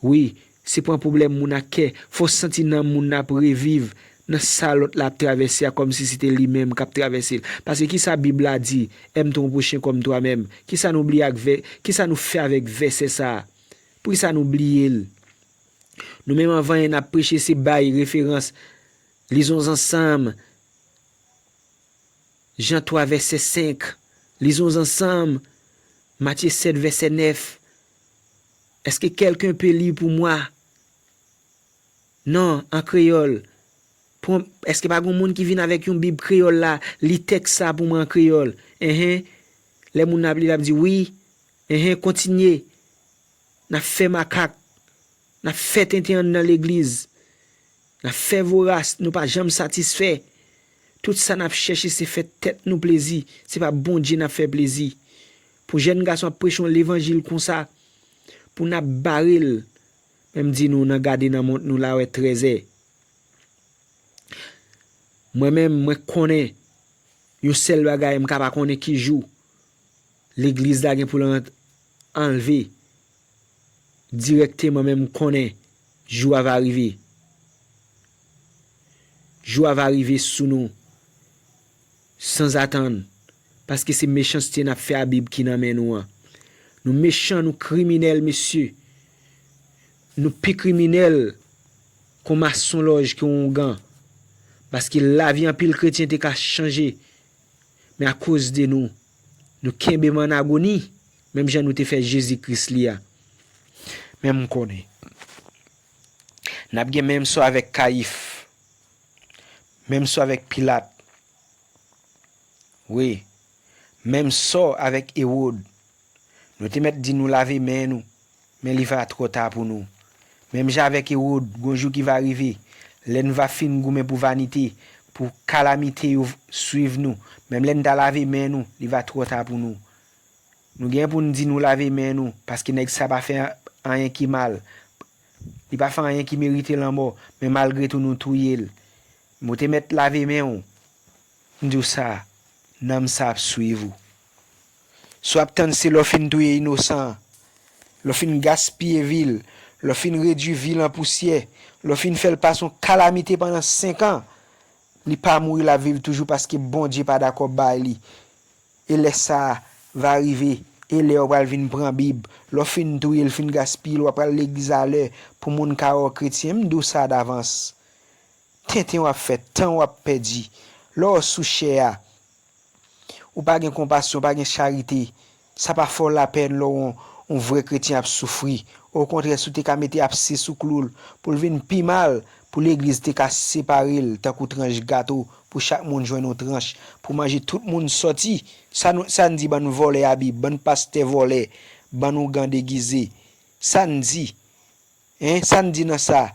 Wi, se pran pwoblèm moun ak kè, fè w santi nanm moun nan ap reviv nan sa lòt la ap travèse a, kòmsi se te li menm k ap travèse l. Paske kisa Bib la di, aime ton prochain comme toi-même? Kisa nou bliye ak vè, kisa nou fè avèk vèsè sa a? Poukisa nou bliye l? Nou menm anvan n ap preche, se bay referans. Lisons ensemble Jean trois, verset cinq. Lisons ensemble Matthieu sept, verset neuf. Est-ce que quelqu'un peut lire pour moi? Non, an kreyòl. Pran, èske pa gen moun ki vin avèk yon bib kreyòl la, li tèks sa pou mwen an kreyòl? Enhen. Lè moun nan ap li, l ap di, wi, Enhen, kontinye. N ap fè makak. N ap fè tenten anndan legliz. N ap fè voras. Nou pa janm satisfè. Tout sa n ap chèche, se fè tèt nou plezi. Se pa Bondye n ap fè plezi. Pou jèn gason ap preche yon levanjil konsa, pou n ap bare l. Men m di nou, n a gade nan mont nou la, wè trèzè. Mwen menm, mwen konnen yon sèl bagay, m ka pa konnen ki jou legliz la gen pou l ant-, anlve dirèkteman, men m konnen jou a va rive. Jou a va rive sou nou sanzatann, paske se mechanste n ap fè a Bib ki nan men nou an. Nou mechan, nou kriminèl, mesye. Nou pi kriminèl kon masonlòj, kon oungan. Paske lavi anpil kretyen te ka chanje. Men akoz de nou, nou kenbe m an agoni, menm jan nou te fè Jezi Kris li a. Men m konnen. N ap gen menm sò avèk Kayif. Menm sò avèk Pilat. Wi. Menm sò avèk Ewòd. Nou te mèt di nou lave men nou, men li va twò ta pou nou. Menm jan avèk Ewòd, gon jou ki va rive, lè n va fin goumen pou vanite, pou kalamite yo swiv nou, menm lè n ta lave men nou, li va twò ta pou nou. Nou gen pou n di nou lave men nou, paske nèg sa pa fè anyen ki mal. Li pa fè anyen ki merite lanmò, men malgre tou nou touye l. Men w te mèt lave men w. M di w sa, nanm sa ap swiv ou. Si w ap tann se lè w fin touye inosan an, lè w fin gaspiye vi l, lè w fin redui vi l an pousyè, lè w fin fè l pase yon kalamite pandan senk an, li pa mouri, l ap viv toujou paske Bondye pa dakò bay li. E lè sa a va rive, e lè yo pral vin pran Bib, lè w fin touye l, fin gaspiye l, w ap pral legliz alè pou moun ka wè w kretyen. M di w sa davans. Tenten w ap fè, tan w ap pèdi. Lè w sou chè a, ou pa gen konpasyon, ou pa gen charite. Sa pa fè w lapèn lè w wè yon, yon vrè kretyen ap soufri. Okontrè, si w te ka mete abse sou klou l pou l vin pi mal, pou legliz te ka separe l tankou tranch gato, pou chak moun jwenn yon tranch, pou manje tout moun sòti. Sa nou, sa n di bann vòlè a Bib, bann pastè vòlè, bann oungan degize. Sa n di? Hein? Sa n di nan sa?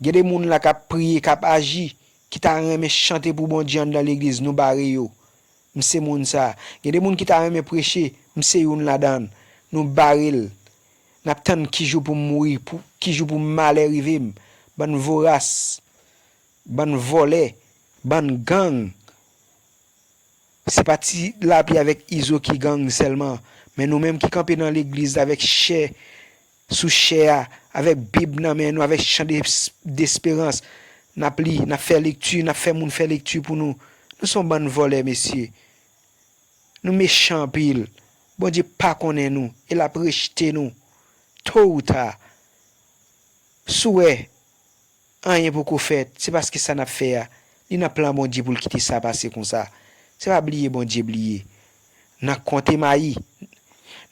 Gen de moun la k ap priye, k ap aji, ki ta renmen chante pou Bondye anndan legliz, nou bare yo. M se moun sa. Gen de moun ki ta renmen preche, m se youn ladan l. Nou bare l. N ap tann ki jou pou m mouri, pou, ki jou pou malè rive m. Bann voras, bann vòlè, bann gang. Se pa Ti Lapli avèk Izo ki gang sèlman, men nou menm ki kanpe nan legliz avèk chè sou chè a, avèk Bib nan men nou, avèk chan de, desperans, n ap li, n ap fè lekti, n ap fè moun fè lekti pou nou. Nou se yon bann vòlè, mesye. Nou mechan anpil. Bondye pa konnen nou, e l ap rejte nou. To ou ta, si w wè anyen poko fèt, se paske sa n ap fè a, li nan plan Bondye pou l kite sa pase konsa. Se pa bliye Bondye bliye. Nan konte mayi,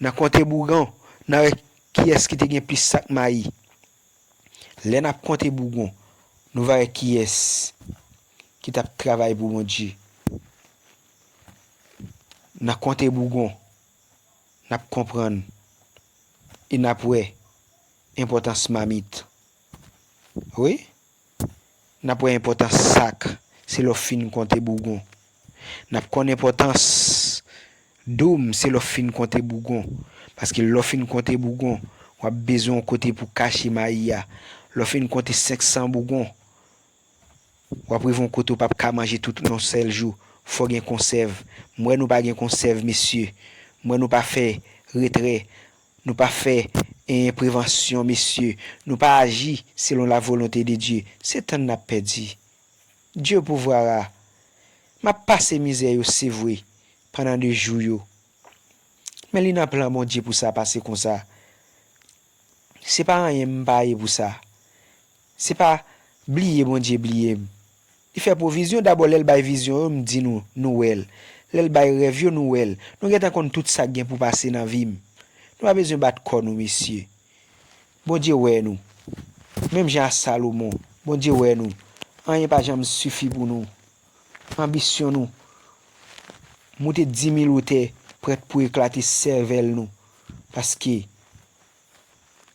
nan konte bougon, n a wè kiyès ki te gen plis sak mayi. Lè n ap konte bougon, nou va wè kiyès ki t ap travay pou Bondye. Nan konte bougon, n ap konprann e n ap wè enpòtans mamit. Wi, n ap wè enpòtans sak, se lè w fin konte bougon. N ap konn enpòtans doum, se lè w fin konte bougon. Paske lè w fin konte bougon, w ap bezwen yon kote pou kache mayi a. Lè w fin konte senk san bougon, w ap rive yon kote w p ap ka manje tout nan yon sèl jou. Fò gen konsèv. M wè nou pa gen konsèv, mesye. M wè nou pa fè retrè. Nou pa fè, eh, prevansyon, mesye. Nou pa aji selon la volonte de Dye. Se tan n ap pèdi. Dye pouvwara. M ap pase mizè yo, se vre, pandan de jou yo. Men li nan plan Bondye pou sa pase konsa. Se pa anyen m pa ye pou sa. Se pa bliye Bondye bliye m. Li fè pwovizyon, dabò lè l bay vizyon yo, m di nou, nou wè l. Lè l bay rèv yo, nou wè l. Nou gentan konn tout sa k gen pou pase nan vi m. Nou pa bezwen bat kò nou, mesye. Bondye wè nou. Menm jan a Salomon, Bondye wè nou. Anyen pa janm sifi pou nou. Anbisyon nou moute dimil wotè. prèt pou eklate sèvèl nou. Paske,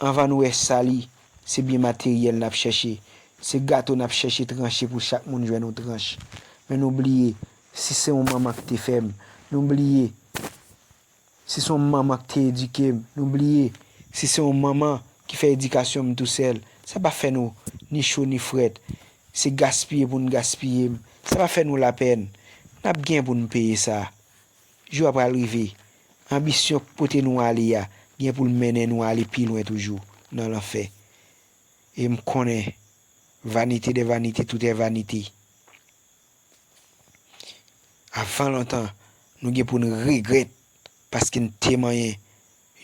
anvan nou wè sali, se byen materyèl n ap chèche. Se gato n ap chèche tranche pou chak moun jwenn yon tranch. Men nou bliye, si se yon manman ki te fè m, nou bliye, si se yon manman ki te edike m, nou bliye, si se yon manman ki fè edikasyon m tousèl, sa pa fè nou ni cho ni frèt. Se gaspiye pou n gaspiye m. Sa pa fè nou lapèn. N ap gen pou n peye sa. Jou a pral rive. Anbisyon k pote nou ale a gen pou l mennen nou ale pi lwen toujou nan lanfè. E m konnen, vanité des vanités, tout est vanité. Avan lontan, nou gen pou n regrèt paske n te manyen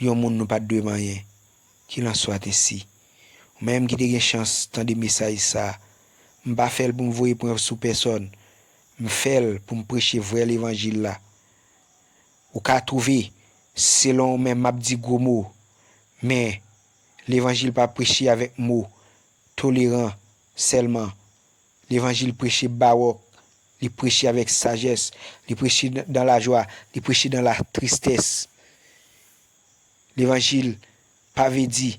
yon moun nou pa t dwe manyen. Qu'il en soit ainsi. Ou menm ki te gen chans tande mesaj sa a, m pa fè l pou m voye pwen sou pèsòn. M fè l pou m preche vrè levanjil la. Ou ka twouve, selon ou menm, m ap di gwo mo, men levanjil pa preche avèk mo toleran sèlman. Levanjil preche bawòk, li preche avèk sajès, li preche dan lajwa, li preche dan latristès. Levanjil pa vle di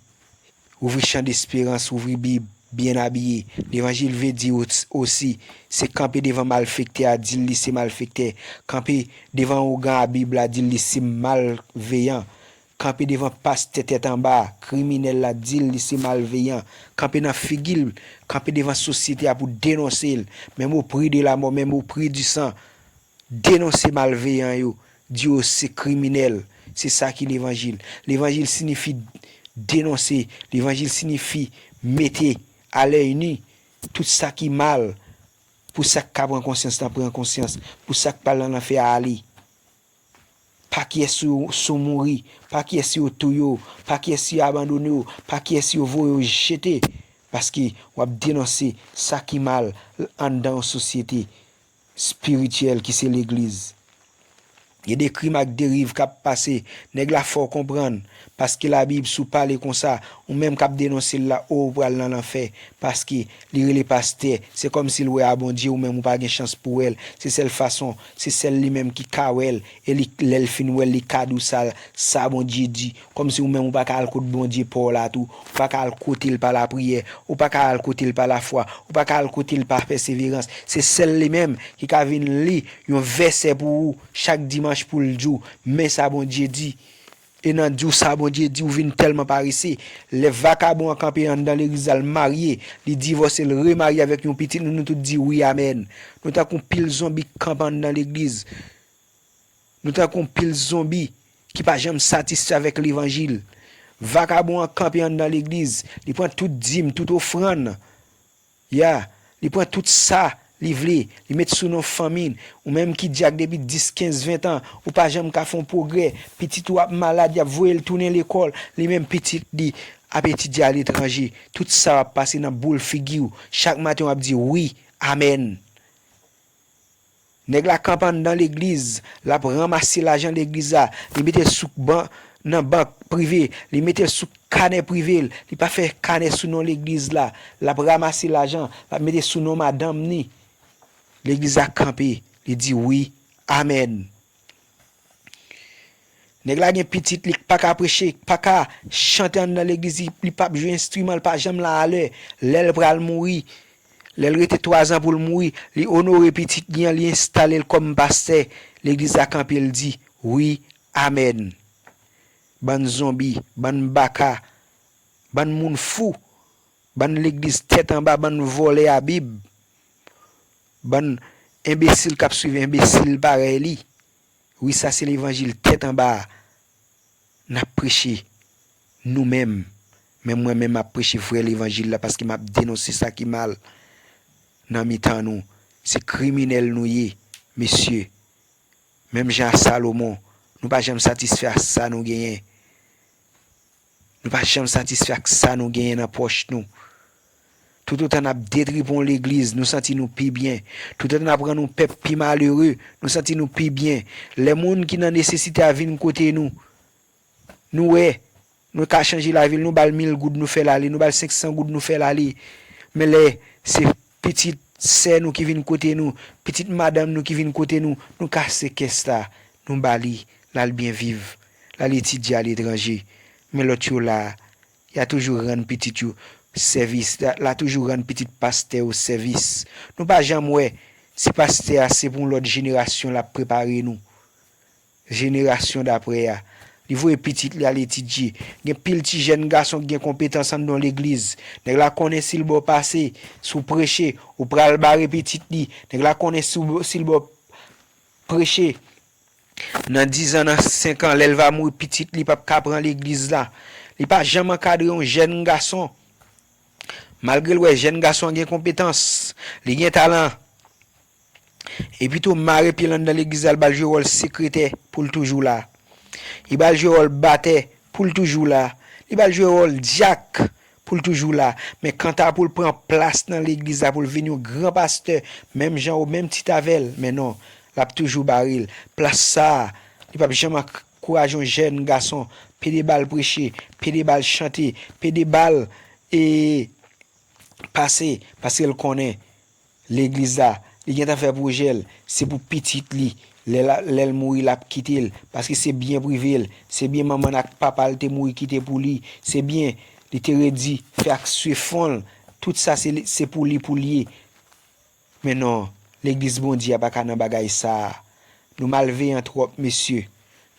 ouvri chan desperans, ouvri Bib, byen abiye. Levanjil vle di os- osi, se kanpe devan malfektè a, di l li se malfektè. Kanpe devan ougan a Bib la, di l li se malveyan. Kanpe devan pastè tèt anba, kriminèl la, di l li se malveyan. Kanpe nan figi l, kanpe devan sosyete a pou denonse l. Menm o pri de lamò, menm o pri di san. Denonse malveyan yo, di yo se kriminèl. Se sa ki levanjil. Levanjil siyifi denonse. Levanjil siyifi mete alèyini tout sa ki mal. Pou sa k ka pran konsyans lan pran konsyans. Pou sa k pral nan lanfè a ale. Pa kiyès yo sou mouri, pa kiyès yo touye w, pa kiyès yo abandone w, pa kiyès yo voye w jete. Paske w ap denonse sa ki mal anndan yon sosyete espirityèl ki se legliz. Gen de krim ak deriv k ap pase. Nèg la fè w konprann, paske Labib si w pale konsa, ou menm k ap denonse l la, o, ou pral nan lanfè, paske li rele pastè, se kòmsi l wè a Bondye, ou menm ou pa gen chans pou w wè l. Se sèl fason, se sèl li menm ki ka wè l, e li, lè l fin wè l, li ka di w sa, sa Bondye di. Kòmsi ou menm ou pa ka al kot Bondye pa w la tou, ou pa ka al kote l pa lapriyè, ou pa ka al kote l pa lafwa, ou pa ka al kote l pa pèseverans. Se sèl li menm ki ka vin li yon vèsè pou ou chak dimanch pou l di w, men sa Bondye di. E nan di w sa Bondye di, ou vin tèlman parese. Lè vakabon an kanpe anndan legliz la, l marye, li divòse, l remarye avèk yon pitit, nou, nou tout di wi, amèn. Nou tankou yon pil zonbi k kanpe anndan legliz. Nou tankou yon pil zonbi ki pa janm satisfè avèk levanjil. Vakabon an kanpe anndan legliz, li pran tout dim, tout ofrann. Ya, li pran tout sa li vle, li met sou non fanmi n. Ou menm ki dyak depi dis, kenz, ven tan, ou pa janm ka fè yon pwogrè. Pitit ou ap malad, y ap voye l tounen lekòl. Li menm pitit li ap etidye aletranje. Tout sa w ap pase nan boul figi w. Chak maten w ap di wi, amèn. Nèg la kanpe anndan legliz, l ap ranmase lajan legliz la, li mete l sou ban, nan bank prive, li mete l sou kanè prive l, li pa fè kanè sou non legliz la, l ap ranmase lajan, l ap mete sou non madanm ni. Legliz la kanpe, li di wi, amèn. Nèg la gen pitit, li pa ka preche, pa ka chante anndan legliz, li, li p ap jwe enstriman, li pa janm la alè. Lè l pral mouri, lè l rete twazan pou l mouri, li onore pitit li an, li enstale l kòm pastè. Legliz la kanpe, l di wi, amèn. Bann zonbi, bann baka, bann moun fou, bann legliz tèt anba, bann vòlè a Bib, bann enbesil k ap swiv enbesil parèy li. Wi, sa se levanjil tèt anba a n ap preche nou menm. Men mwen menm, m ap preche vrè levanjil la paske m ap denonse sa ki mal nan mitan nou. Se kriminèl nou ye, mesye. Menm jan a Salomon, nou pa janm satisfè a sa nou genyen. Nou pa janm satisfè ak sa nou genyen nan pòch nou. Toutotan n ap detripe yon legliz, nou santi nou pi byen. Toutotan n ap rann yon pèp pi malere, nou santi nou pi byen. Lè moun ki nan nesesite a vin kote nou, nou wè, nou ka chanje lavi l, nou ba l mil goud, nou fè l ale, nou ba l senk san goud, nou fè l ale. Men lè se pitit sè nou ki vin kote nou, pitit madanm nou ki vin kote nou, nou kase kès la, nou ba li l al byen viv, l al etidye aletranje. Men lòt yo la, y a toujou rann pitit yo sèvis, l a, l a toujou rann pitit pastè yo sèvis. Nou pa janm wè si pastè a se pou yon lòt jenerasyon l ap prepare nou. Jenerasyon daprè a. Li voye pitit li al etidye. Gen pil ti jèn gason ki gen konpetans anndan legliz. Nèg la konnen si l ba w pase, si w preche, ou pral bare pitit li. Nèg la konnen si w, si l ba w preche, nan dizan, nan senkan, lè l va mouri, pitit li p ap ka pran legliz la. Li pa janm ankadre yon jèn gason. Malgre l wè jèn gason an gen konpetans, li gen talan, epi tou mare pye l anndan legliz la, l ba l jwe wòl sekretè pou l toujou la. Li ba l jwe wòl batè pou l toujou la. Li ba l jwe wòl dyak pou l toujou la. Men kanta pou l pran plas nan legliz la, pou l vin yon gran pastè, menm jan ou, menm tit avè l, men non, l ap toujou bare l. Plas sa a, li p ap janm ankouraje yon jèn gason, pede ba l preche, pede ba l chante, pede ba l, e, pase, paske l konnen legliz la, li gentan fè pwojè l, se pou pitit li. Lè l a, lè l mouri, l ap kite l, paske se byen prive l, se byen manman l ak papa l te mouri kite pou li, se byen li te redi fè ak swe fon l, tout sa se, se pou li, pou l ye. Men non, legliz Bondye a pa ka nan bagay sa a. Nou malveyan twòp, mesye.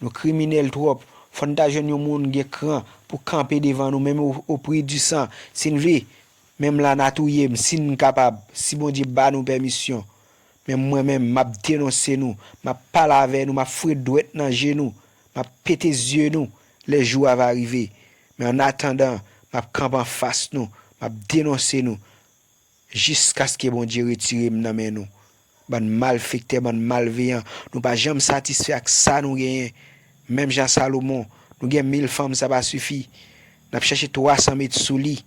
Nou kriminèl twòp. Fò n ta jwenn yon moun gen kran pou kanpe devan nou, menm o, o pri di san. Si n vle, menm la n a touye m, si n kapab, si Bondye ba nou pèmisyon. Men mwen menm, m ap denonse nou, m ap pale avè nou, m ap foure dwèt nan je nou, m ap pete zye nou, lè jou a va rive. Men annatandan, m ap kanpe anfas nou, m ap denonse nou, jiskaske Bondye retire m nan men nou. Bann malfektè, bann malveyan, nou pa janm satisfè ak sa nou genyen. Menm jan Salomon, nou gen mil fanm, sa pa sifi. N ap chèche twa san met sou li,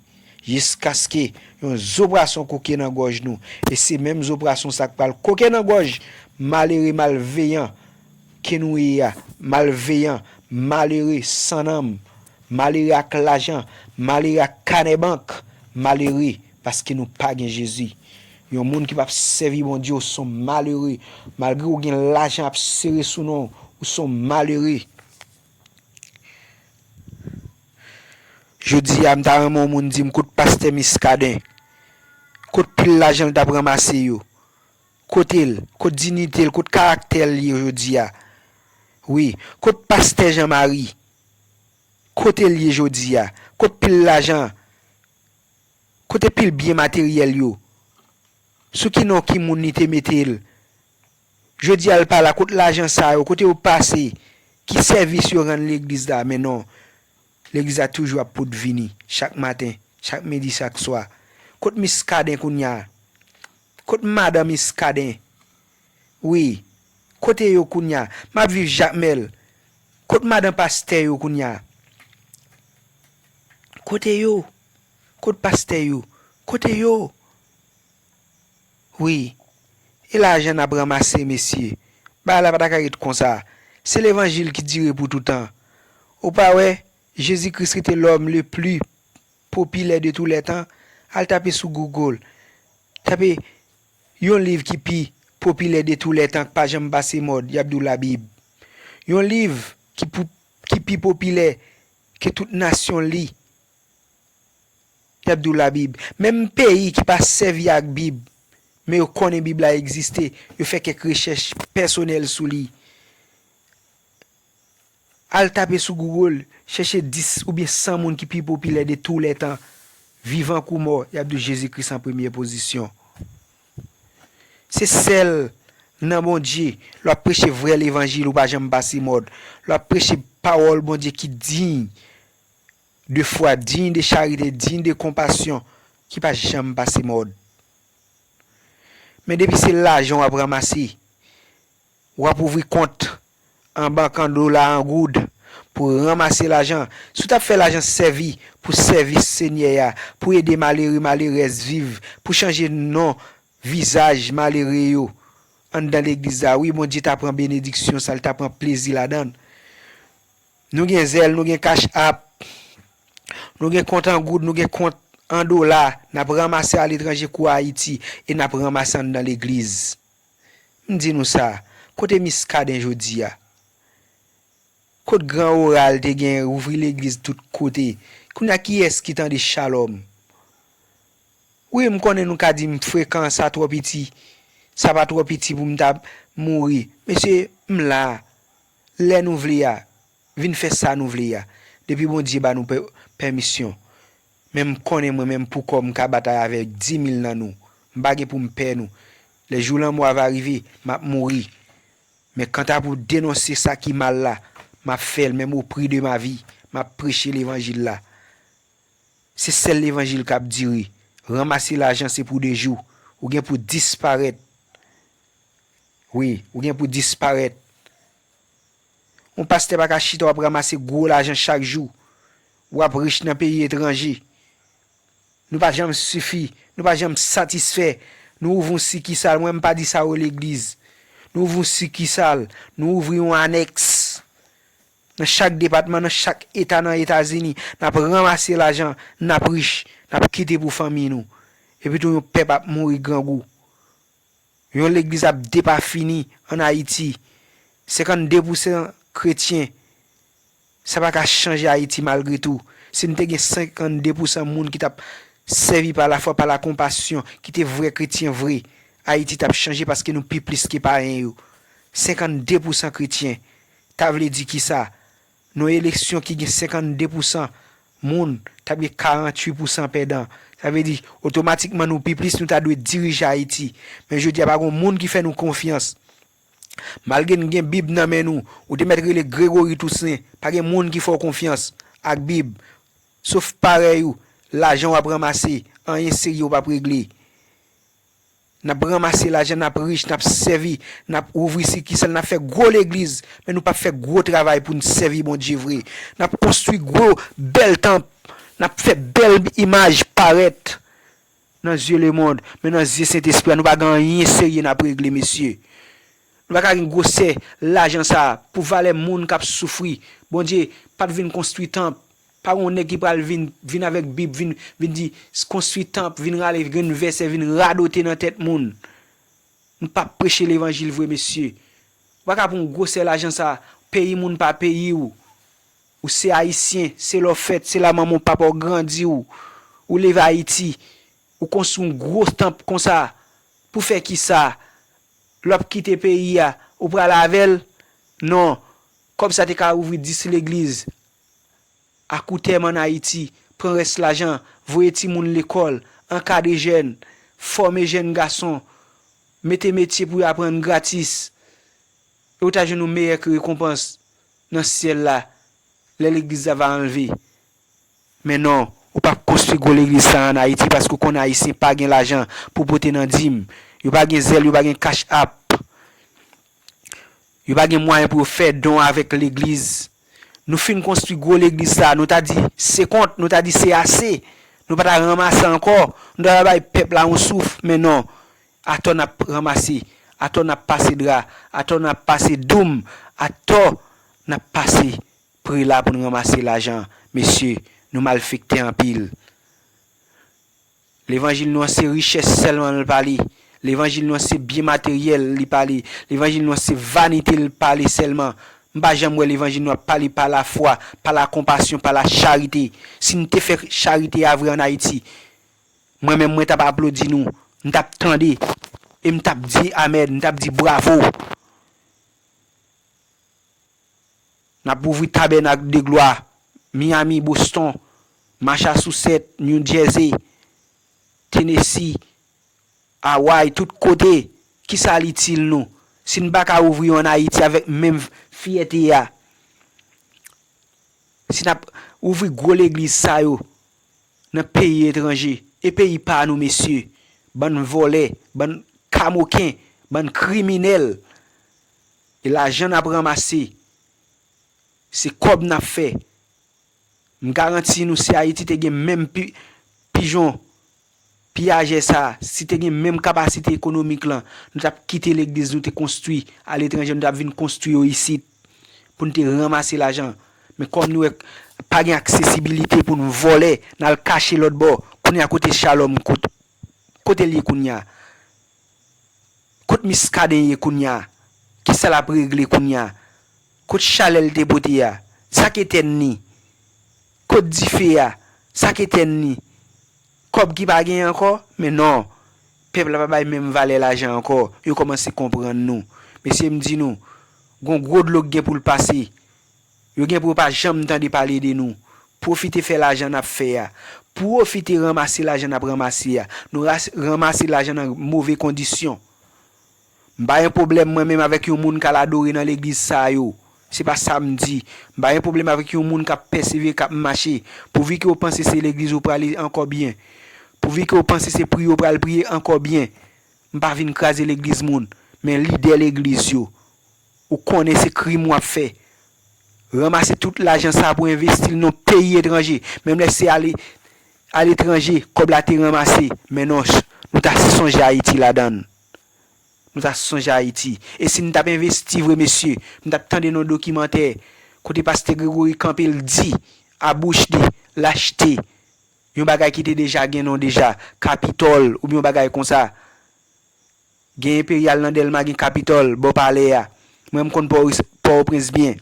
jiskaske yon zo pwason koke nan gòj nou. E se menm zo pwason sa k pral koke nan gòj malere, malveyan ke nou ye a. Malveyan, malere, san nanm, malere ak lajan, malere ak kanè bank, malere paske nou pa gen Jezi. Yon moun ki p ap sèvi Bondye, ou s on malere. Malgre ou gen lajan ap sere sou non w, ou s on malere. Jodi a, m ta renmen yon moun di m kot pastè Miskaden, kot pil lajan l t ap ranmase yo, kote l, kot diyite l, kot karaktè l ye jodi a. Wi, kot pastè Jan Mari, kote l ye jodi a, kot pil lajan, kote pil byen materyèl yo, sou ki non ki moun li te mete l. Jodi a l pa la, kot lajan sa yo, kote yo pase, ki sèvis yo rann legliz la, men non, legliz la toujou ap potvini, chak maten, chak midi, chak swa. Kot Miskaden kounye a? Kot madan Miskaden? Wi, kote yo kounye a? M ap viv Jakmèl. Kot madan pastè yo kounye a? Kote yo? Kot pastè yo? Kote yo? Wi. E lajan n ap ranmase, mesye. Bagay la pa ta ka ret konsa. Se levanjil ki dire pou toutan. Ou pa wè, Jezi Kris rete l'homme le plus populaire de tous les temps? Al tape sou Google. Tape yon liv ki pi popilè de tou lè tan, k pa janm pase mòd, y ap di w Labib. Yon liv ki pou, ki pi popilè ke tout nasyon li, y ap di w Labib. Menm peyi ki pa sèvi ak Bib, men yo konnen Bib la egziste, yo fè kèk rechèch pèsonèl sou li. Al tape sou Google, chèche dis oubyen san moun ki pi popilè de tou lè tan, vivan kou mò, y ap di w Jezi Kris an premyè pozisyon. Se sèl nan Bondye, lè w ap preche vrè levanjil, ou pa janm pase mòd. Lè w ap preche pawòl Bondye ki diy de fwa, diy de charite, diy de konpasyon, ki pa janm pase mòd. Men depi se lajan w ap ranmase, w ap ouvri kont an bank, an dola, an goud, pou ranmase lajan. Si w t ap fè lajan sèvi pou sèvis Senyè a, pou ede malere, malerèz viv, pou chanje non, vizaj malere yo anndan legliz la, wi, Bondye ta pran benediksyon sa, l ta pran plezi ladan l. Nou gen Zelle, nou gen Cash App, nou gen kont an goud, nou gen kont an dola, n ap ranmase aletranje kou Ayiti e n ap ranmase anndan legliz. M di nou sa, kote Miskaden jodi a? Kot gran oral te gen ouvri legliz tout kote? Kounye a kiyès ki tande Shalom? Wi, m konnen nou ka di m frekan, sa twò piti, sa pa twò piti pou m ta mouri. Mesye, m la. Lè nou vle a, vin fè sa nou vle a. Depi Bondye ba nou pè- pèmisyon. Men m konnen mwen menm pou kò m ka batay avèk dimil nan nou. M pa gen pou m pè nou. Lè jou lanmò a va rive, m ap mouri. Men kanta pou denonse sa ki mal la, m ap fè l menm o pri de ma vi. M ap preche levanjil la. Se sèl levanjil k ap dire. Ranmase lajan se pou de jou. Ou gen pou disparèt. Wi, ou gen pou disparèt. Yon pastè pa ka chita w ap ranmase gwo lajan chak jou. W ap rich nan peyi etranje. Nou pa janm sifi, nou pa janm satisfè. Nou ouvri yon sikisal, mwen m pa di sa yo legliz. Nou ouvri yon sikisal, nou ouvri yon anèks. Nan chak depatman, nan chak eta nan Etazini, n ap ranmase lajan, n ap rich, n ap kite pou fanmi nou. Epi tou yon pèp ap mouri grangou. Yon legliz ap depafini ann Ayiti. Senkannde pousan kretyen. Sa pa ka chanje Ayiti malgre tou. Si n te gen senkannde pousan moun ki t ap sèvi pa lafwa, pa lakonpasyon, ki te vrè kretyen vre, Ayiti t ap chanje paske nou pi plis ke payen yo. Senkannde pousan kretyen. Ta vle di kisa? Nan yon eleksyon ki gen senkannde pousan moun, t ap gen karanntuit pousan pèdan. Sa vle di, otomatikman nou pi plis, nou ta dwe dirije Ayiti. Men jodi a pa gen moun ki fè nou konfyans. Malgre n gen Bib nan men nou, ou te mèt rele Gregory Toussaint, pa gen moun ki fè w konfyans ak Bib. Sof parèy ou, lajan w ap ranmase, anyen serye w p ap regle. N ap ranmase lajan, n ap rich, n ap sèvi, n ap ouvri sikisal, n ap fè gwo legliz, men nou p ap fè gwo travay pou n sèvi Bondye vre. N ap konstwi gwo, bèl tanp, n ap fè bèl imaj parèt nan zye lemonn, men nan zye Sentespri a, nou pa gen anyen serye n ap regle, mesye. Nou pa ka gen gwosè lajan sa a pou valè moun k ap soufri. Bondye pa t vin konstwi tanp. Pa gen yon nèg ki pral vin, vin avèk Bib, vin, vin di, konstwi tanp, vin rale grenn vèsè, vin radote nan tèt moun. Nou p ap preche levanjil vre, mesye. Ou pa ka pran yon gwosè lajan sa a, peyi moun pa peyi w. Ou se Ayisyen, se la w fèt, se la manman w, papa w grandi w. Ou leve Ayiti, ou konstwi yon gwo tanp konsa. Pou fè kisa? Lè w ap kite peyi a, ou pral avè l? Non. Kòb sa te ka ouvri dis legliz. Akoutèm ann Ayiti, pran rès lajan, voye timoun lekòl, ankadre jèn, fòme jèn gason, mete metye pou yo aprann gratis. E ou ta jwenn yon meyè rekonpans nan syèl la, lè legliz la va anlve. Men non, ou p ap konstwi gwo legliz sa ann Ayiti paske ou konnen Ayisyen pa gen lajan pou pote nan dim. Yo pa gen Zelle, yo pa gen Cash App. Yo pa gen mwayen pou yo fè don avèk legliz. Nou fin konstwi gwo legliz sa, nou ta di se kont, nou ta di se ase. Nou pa ta ranmase ankò. Nou ta bay pèp la yon souf, men non. Atò n ap ranmase, atò n ap pase dra, atò n ap pase doum, atò n ap pase prela pou n ranmase lajan. Mesye, nou malfektè anpil. Levanjil nou an se richès sèlman l pale. Levanjil nou an se byen materyèl li pale. Levanjil nou an se vanite l pale sèlman. M pa janm wè levanjil nou ap pale pa lafwa, pa lakonpasyon, pa lacharite. Si n te fè charite a vre ann Ayiti, mwen menm mwen t ap aplodi nou, m t ap tande, e m t ap di amèn, m t ap di bravo. N ap ouvri Tabènak de Glwa, Miami, Boston, Massachusetts, New Jersey, Tennessee, Hawaii, tout kote. Kisa l itil nou si n pa ka ouvri yo ann Ayiti avèk menm fyète a? Si n ap ouvri gwo legliz sa yo nan peyi etranje, e peyi pa nou, mesye, bann vòlè, bann kamoken, bann kriminèl, e lajan n ap ranmase, se kòb n ap fè. M garanti nou, si Ayiti te gen menm pi, pijon piyajè sa a, si te gen menm kapasite ekonomik lan, nou t ap kite legliz nou te konstwi aletranje, nou t ap vin konstwi yo isit pou n te ranmase lajan. Men kòm nou wè pa gen aksesibilite pou n vòlè, n al kache lòt bò, kounye a kote Shalom, kot-, kote l ye kounye a? Kot Miskaden ye kounye a? Kisa l ap regle kounye a? Kot chalè l te pote a? Sa k etèn li? Kot dife a? Sa k etèn li? Kòb ki pa gen ankò? Men non. Pèp la pa bay menm valè lajan ankò. Yo kòmanse konprann nou. Mesye, m di nou, gon gwo dlo k gen pou l pase. Yo gen pou yo pa janm tande pale de nou. Pwofite fè lajan n ap fè a. Pwofite ranmase lajan n ap ranmase a. Nou ras- ranmase lajan nan move kondisyon. M pa gen pwoblèm mwen menm avèk yon moun k al adore nan legliz sa yo. Se pa sa m di. M pa gen pwoblèm avèk yon moun k ap pèsevere, k ap mache. Pouvi ke w panse se legliz ou prale ankò byen. Pouvi ke w panse se priye w pral priye ankò byen. M pa vin kraze legliz moun. Men lidè legliz yo. Ou konnen se krim w ap fè. Ranmase tout lajan sa pou envesti l nan peyi etranje. Menm lè se ale, aletranje, kòb la te ranmase. Men non, nou ta sonje Ayiti ladan l. Nou ta sonje Ayiti. E si n t ap envesti vre, mesye, m t ap tande nan dokimantè kote pastè Gregory kanpe, l di a bouch li, l achte yon bagay ki te deja gen non deja, Kapitòl oubyen yon bagay konsa. Gen Enperyal nan Dèlma, gen Kapitòl bò palè a. Mwen, m konn Pò-, Pòtoprens byen.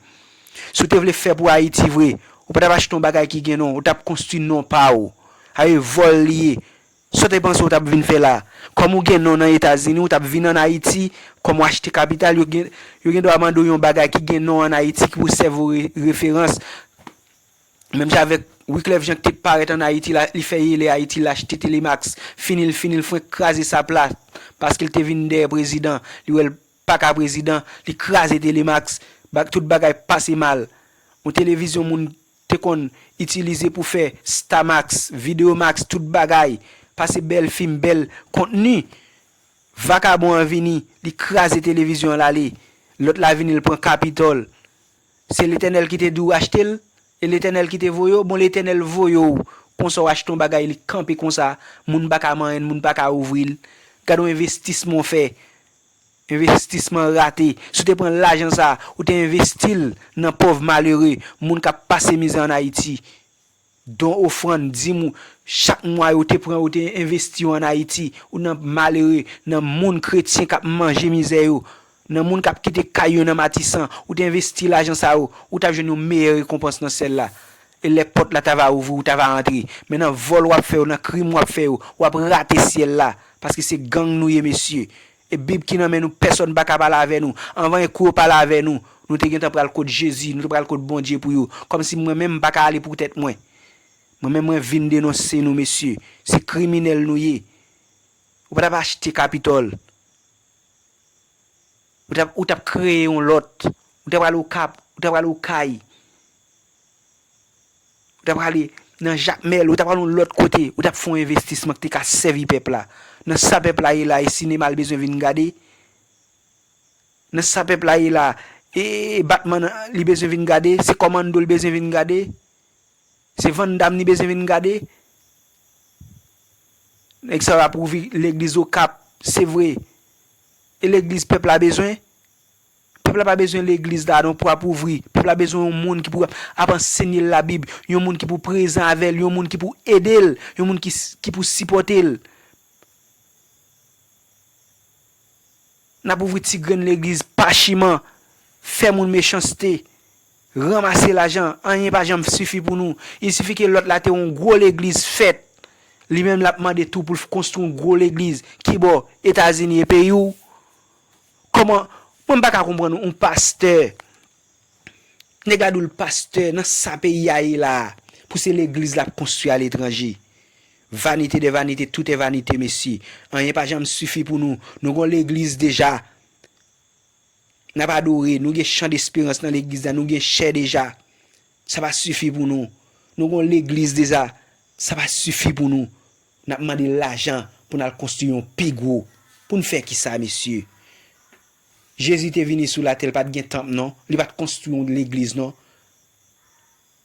Si w te vle fè pou Ayiti vre, ou pa t ap achte yon bagay ki gen non, ou t ap konstwi non pa w. A e vòl li ye. Sa w te panse w t ap vin fè la? Kòm ou gen non nan Etazini, ou t ap vin ann Ayiti, kòm w achte kapital, yo gen, yo gen dwa mande w yon bagay ki gen non ann Ayiti, ki pou sèvi w re-, referans. Menm jan avèk Wyclef Jean ki te parèt ann Ayiti, la, li fè rele Ayiti, l achte Telemax. Fini l, fini l, fwenk kraze sa plat. Paske l te vin dèyè prezidan, li wè l pa ka prezidan, li kraze Telemax. Ba-, tout bagay pase mal. Yon televizyon moun te konn itilize pou fè Starmax, Videomax, tout bagay. Pase bèl fim, bèl kontni. Vakabon an vini, li kraze televizyon an, l ale. Lòt la vini, l pran Kapitòl. Se Letènèl ki te di w achte l? E Letènèl ki te voye w? Bon, Letènèl voye w. Konsa w achte yon bagay, li kanpe konsa. Moun pa ka manyen l, moun pa ka ouvri l. Gade yon envestisman w fè. Envestisman rate. Si w te pran lajan sa, ou te envesti l nan pòv malere, moun k ap pase mizè ann Ayiti. Don, ofrann, dim ou, chak mwa yo te pran, ou te envesti yo ann Ayiti, ou nan malere, nan moun kretyen k ap manje mizè yo, nan moun k ap kite kay yo nan Matisan, ou te envesti lajan sa yo, ou t ap jwenn yon meyè rekonpans nan syèl la. E lè pòt la ta va ouvri, ou ta va antre. Men nan vòl w ap fè yo, nan krim w ap fè yo, w ap rate syèl la, paske se gang nou ye, mesye. E Bib ki nan men nou, pèsonn pa ka pale avè nou. Anvan yon kou yo pale avè nou, nou te gentan pral kot Jezi, nou te pral kot Bondye pou yo. Kòmsi mwen menm m pa ka ale pou tèt mwen. Mwen menm mwen vin denonse nou, mesye. Se kriminèl nou ye. Ou pa t ap achte Kapitòl. Ou t ap, ou t ap kreye yon lòt. Ou t ap al Okap, ou t ap al Okay. Ou t ap prale nan Jakmèl, ou t ap prale yon lòt kote, ou t ap fè yon envestisman ki te ka sèvi pèp la. Nan sa pèp la ye la, e sinema l bezwen vin gade? Nan sa pèp la ye la, e batman li bezwen vin gade? Se kòmando l bezwen vin gade? Se Van Damme li bezwen vin gade? Nèg sa yo ap ouvri legliz Okap, se vre. E legliz pèp la bezwen? Pèp la pa bezwen legliz la non pou ap ouvri. Pèp la bezwen yon moun ki pou ap, ap ansenye l Labib, yon moun ki pou prezan avè l, yon moun ki pou ede l, yon moun ki s-, ki pou sipòte l. N ap ouvri ti grenn legliz pachiman, fè moun mechanste, ranmase lajan, anyen pa janm sifi pou nou. Il sifi ke lòt la te yon gwo legliz fèt, li menm l ap mande tou pou l konstwi yon gwo legliz. Kibò? Etazini e peyi w? Kòman, mwen m pa ka konprann yon pastè, nèg la di w l pastè nan sa peyi a ye la, pou se legliz l ap konstwi aletranje. Vanité des vanités, tout est vanité, mesye. Anyen pa janm sifi pou nou. Nou gon legliz deja. N ap adore, nou gen chan desperans nan legliz la, nou gen chè deja. Sa pa sifi pou nou. Nou gon legliz deja. Sa pa sifi pou nou. N ap mande lajan pou n al konstwi yon pi gwo. Pou n fè kisa, mesye? Jezi te vini sou latè, li pa t gen tanp non. Li pa t konstwi yon legliz non.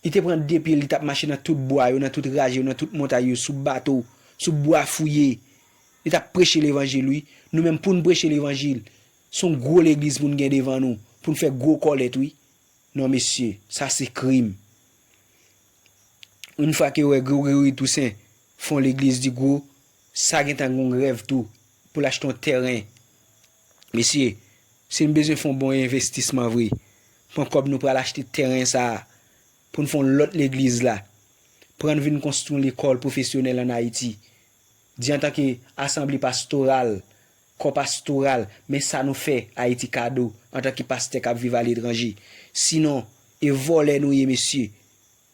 Li te pran de pye l, li t ap mache nan tout bwa yo, nan tout raje yo, nan tout montay yo, sou bato, sou bwa fouye. Li t ap preche levanjil, wi. Nou menm, pou n preche levanjil, se yon gwo legliz pou n gen devan nou, pou n fè gwo kòlèt, wi. Non, mesye, sa se krim. Yon fwa ke yo wè Gregory Toussaint fè yon legliz li gwo, sa gentan gen yon rèv tou pou l achte yon tèren. Mesye, si n bezwen fè yon bon envestisman vre, Pran kòb nou pral achte tèren sa a pou n fè yon lòt legliz la. Pran n vin konstwi yon lekòl pwofesyonèl ann Ayiti. Di antanke asanble pastoral, kò pastoral, men sa nou fè Ayiti kado antanke pastè k ap viv aletranje. Sinon, e vòlè nou ye, mesye.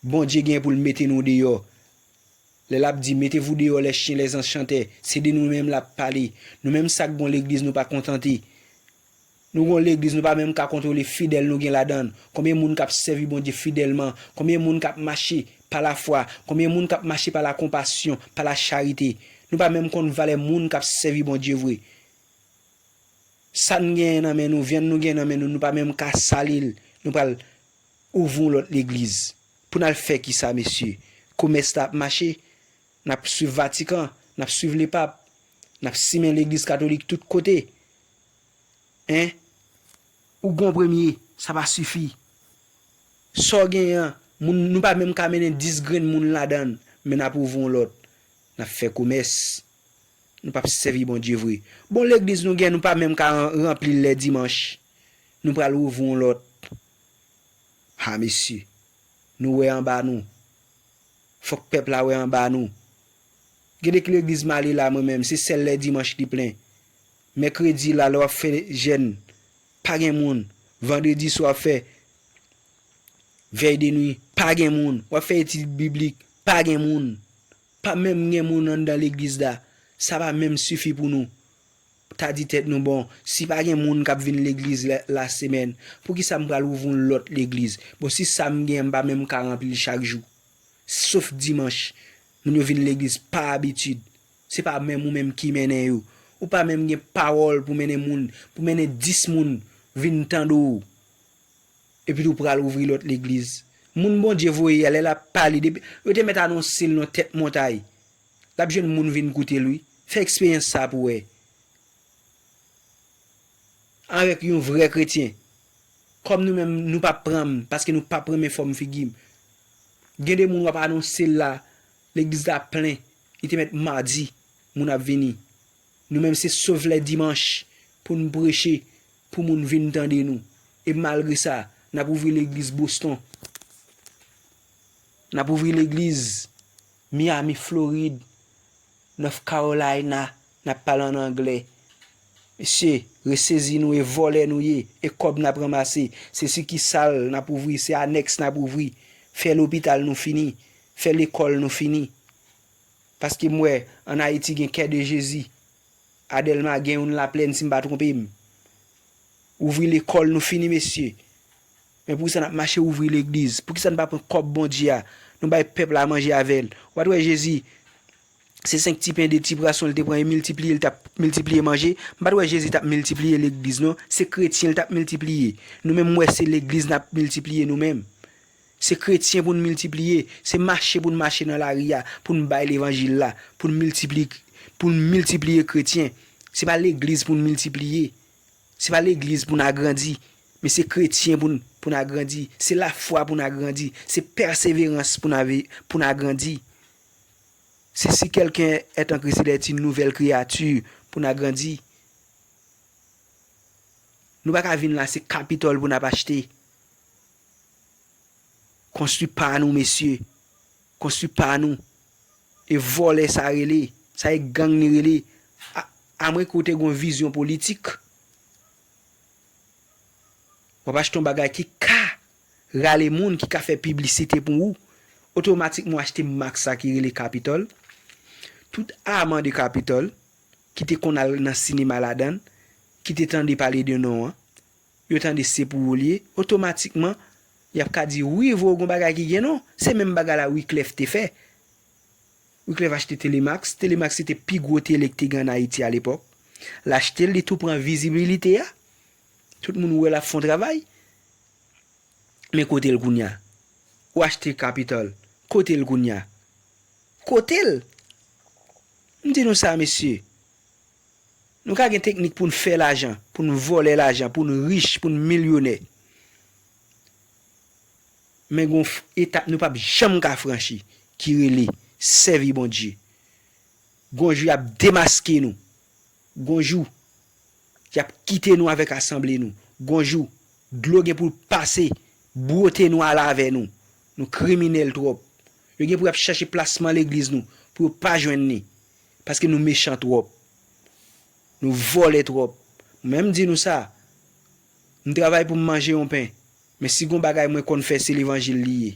Bondye gen pou l mete nou deyò. Lè l ap di, mettez-vous dehors les chiens, les enchanteurs, se de nou menm l ap pale. Nou menm sa k gon legliz nou pa kontante. Nou gon legliz nou pa menm ka kontwole fidèl nou gen ladan l. Konbyen moun k ap sèvi Bondye fidèlman? Konbyen moun k ap mache pa lafwa? Konbyen moun k ap mache pa lakonpasyon, pa lacharite? Nou pa menm konn valè moun k ap sèvi Bondye vre. Sa n genyen nan men nou, vyann nou genyen nan men nou, nou pa menm ka sali l. Nou pral ouvri yon lòt legliz. Pou n al fè kisa, mesye? Komès la ap mache. N ap swiv Vatikan, n ap swiv Lepap, n ap simen legliz katolik tout kote. Hein? Ou gon premye, sa pa sifi. Sa w genyen an, moun, nou pa menm ka mennen dis grenn moun ladan l, men n ap ouvri yon lòt. N ap fè komès. Nou p ap sèvi Bondye vre. Bon, legliz nou gen, nou pa menm ka ran-, ranpli l lè dimanch. Nou pral ouvri yon lòt. Ha, mesye. Nou wè anba nou. Fòk pèp la wè anba nou. Gen de legliz m ale la, mwen menm, se sèl lè dimanch li plen. Mèkredi la, lè w ap fè jèn, pa gen moun. Vandredi swa, w ap fè vèy de nwi, pa gen moun. W ap fè etid biblik, pa gen moun. Pa menm gen moun anndan legliz la. Sa pa menm sifi pou nou. Ta di tèt nou, bon, si pa gen moun k ap vin legliz la, lasemèn, poukisa m pral ouvri yon lòt legliz? Bon, si sa m gen, m pa menm ka ranpli l chak jou. Sof dimanch, moun yo vin legliz pa abitid. Se pa menm ou menm ki mennen yo. Ou pa menm gen pawòl pou mennen moun, pou mennen dis moun vin tande w. Epi tou pral ouvri lòt legliz. Moun Bondye voye a, lè l ap pale, depi yo te mèt anonse l nan tèt montay. L ap jwenn moun vin koute l, wi. Fè eksperyans sa pou w wè. Avèk yon vrè kretyen. Kòm nou menm, nou p ap pran m, paske nou p ap renmen fòm figi m. Gen de moun w ap anonse l la, legliz la plen, li te mèt madi, moun ap vini. Nou menm se sof lè dimanch pou n preche, pou moun vin tande nou. E malgre sa, n ap ouvri legliz Boston. N ap ouvri legliz Miami, Florid, North Carolina, n ap pale ann anglè. Mesye, resezi nou e vòlè nou ye, e kòb n ap ranmase, se sikisal n ap ouvri, se anèks n ap ouvri, fè lopital nou fini, fè lekòl nou fini. Paske m wè, ann Ayiti gen Kè de Jezi. A Dèlma gen youn Laplèn, si m pa twonpe m. Ouvri lekòl nou fini, mesye. Men poukisa n ap mache ouvri legliz? Poukisa n pa pran kòb Bondye a? Nou bay pèp la manje avè l. Ou pa t wè Jezi, se senk ti pen, de ti pwason l te pran e miltipliye, l t ap miltipliye manje. M pa t wè Jezi t ap miltipliye legliz, non. Se kretyen l t ap miltipliye. Nou menm, m wè se legliz n ap miltipliye nou menm. Se kretyen pou n miltipliye, se mache pou n mache nan lari a, pou n bay levanjil la, pou n miltipliye, pou n miltipliye kretyen. Se pa legliz pou n miltipliye, se pa legliz pou n agrandi, men se kretyen pou n, pou n agrandi, se lafwa pou n agrandi, se pèseverans pou n ave-, pou n agrandi. Se si quelqu'un est en Christ, il est une nouvelle créature pou n agrandi. Nou pa ka vin la, se Kapitòl pou n ap achte. Konstwi pa nou, mesye. Konstwi pa nou. E vòlè sa rele. Sa e gang li rele. A, amwenke w te gon vizyon politik. W ap achte yon bagay ki ka rale moun, ki ka fè piblisite pou ou. Otomatikman, w achte mak sa ki rele Kapitòl. Tout aman de Kapitòl, ki te konn al nan sinema ladan l, ki te tande pale de non an, yo tande se pou ou l ye, otomatikman, y ap ka di, wi, vre, gon bagay ki gen non. Se menm bagay la Wyclef te fè. Wyclef achte Telemax. Telemax se te pi gwo tele ki te gen ann Ayiti alepòk. L achte l, li tou pran vizibilite a. Tout moun wè l ap fè yon travay. Men kote l kounye a? Ou achte Kapitòl. Kote l kounye a? Kote l? M di nou sa, mesye. Nou ka gen teknik pou n fè lajan, pou n vòlè lajan, pou n rich, pou n milyonè. Men gon f-, etap nou p ap janm ka franchi, ki rele sèvi Bondye. Gon jou y ap demaske nou. Gon jou, y ap kite nou avèk asanble nou. Gon jou, Dlo gen pou l pase, bwote nou, ale avè nou. Nou kriminèl twòp. Yo gen pou y ap chèche plasman legliz nou, pou yo pa jwenn li. Paske nou mechan twòp. Nou vòlè twòp. Mwen menm m di nou sa, m travay pou m manje yon pen. Men si gon bagay mwen konn fè, se levanjil li ye.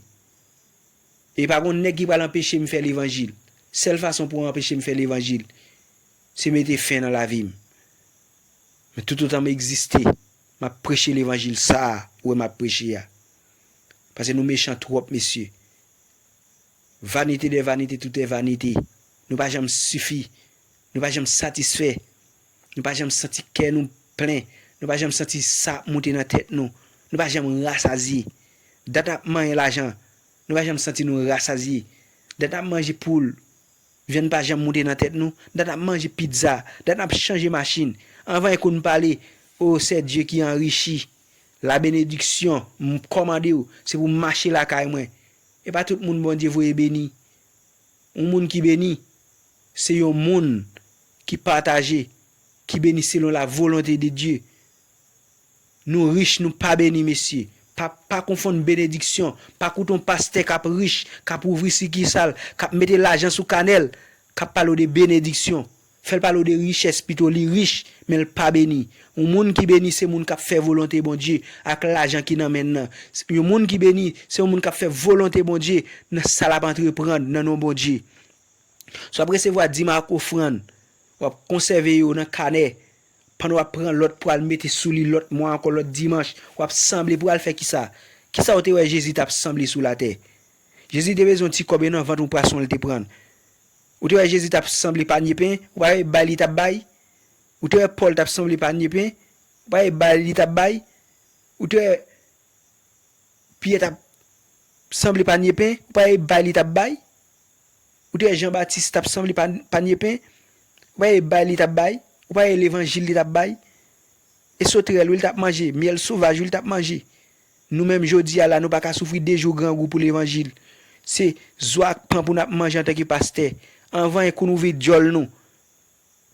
E pa gon nèg ki pral anpeche m fè levanjil. Sèl fason pou anpeche m fè levanjil, se mete fen nan lavi m. Men toutotan m egziste, m ap preche levanjil sa a ou wè m ap preche a. Paske nou mechan twòp, mesye. Vanité des vanités, tout est vanité. Nou pa janm sifi. Nou pa janm satisfè. Nou pa janm santi kè nou plen. Nou pa janm santi sa ap moute nan tèt nou. Nou pa janm rasazye. Dat n ap manyen lajan, nou pa janm santi nou rasazye. Dat n ap manje poul, vyann pa janm moute nan tèt nou. Dat n ap manje pizza. Dat n ap chanje machin. Anvan enkou n pale, o, c'est Dieu qui enrichit. La bénédiction, m kòmande w, se pou w mache lakay mwen. E pa tout moun Bondye voye beni. Yon moun ki beni, se yon moun ki pataje, ki beni selon la volonté de Dieu. Nou rich, nou pa beni, mesye. Pa, pa konfonn benediksyon. Pa koute yon pastè k ap rich, k ap ouvri sikisal, k ap mete lajan sou kanè l, k ap pale w de benediksyon. Fè l pale w de richès pito, li rich, men l pa beni. Yon moun ki beni se moun k ap fè volonte Bondye ak lajan ki nan men l nan. Yon moun ki beni se yon moun k ap fè volonte Bondye nan sa l ap antreprann nan non Bondye. Si w ap resevwa dim ak ofrann, w ap konsève yo nan kanè, pandan w ap pran lòt pou al mete sou li lòt mwa ankò, lòt dimanch, w ap sanble pou al fè kisa? Kisa w te wè Jezi t ap sanble sou latè? Jezi te bezwen yon ti kòb e nan vant yon pwason l te pran. Ou te wè Jezi t ap sanble panye pen, ou pa wè bay li t ap bay? Ou te wè Pòl t ap sanble panye pen, ou pa wè bay li t ap bay? Ou te wè Pyè t ap sanble panye pen, ou pa wè bay li t ap bay? Ou te wè Jan Batis t ap sanble pa, panye pen, ou pa wè bay li t ap bay? Ou pa wè levanjil li t ap bay? E sotrèl wi l t ap manje, myèl sovaj wi l t ap manje. Nou menm jodi a la, nou pa ka soufri de jou grangou pou levanjil. Se zo ak pan pou n ap manje antanke pastè. Anvan enkou n ouvri djòl nou,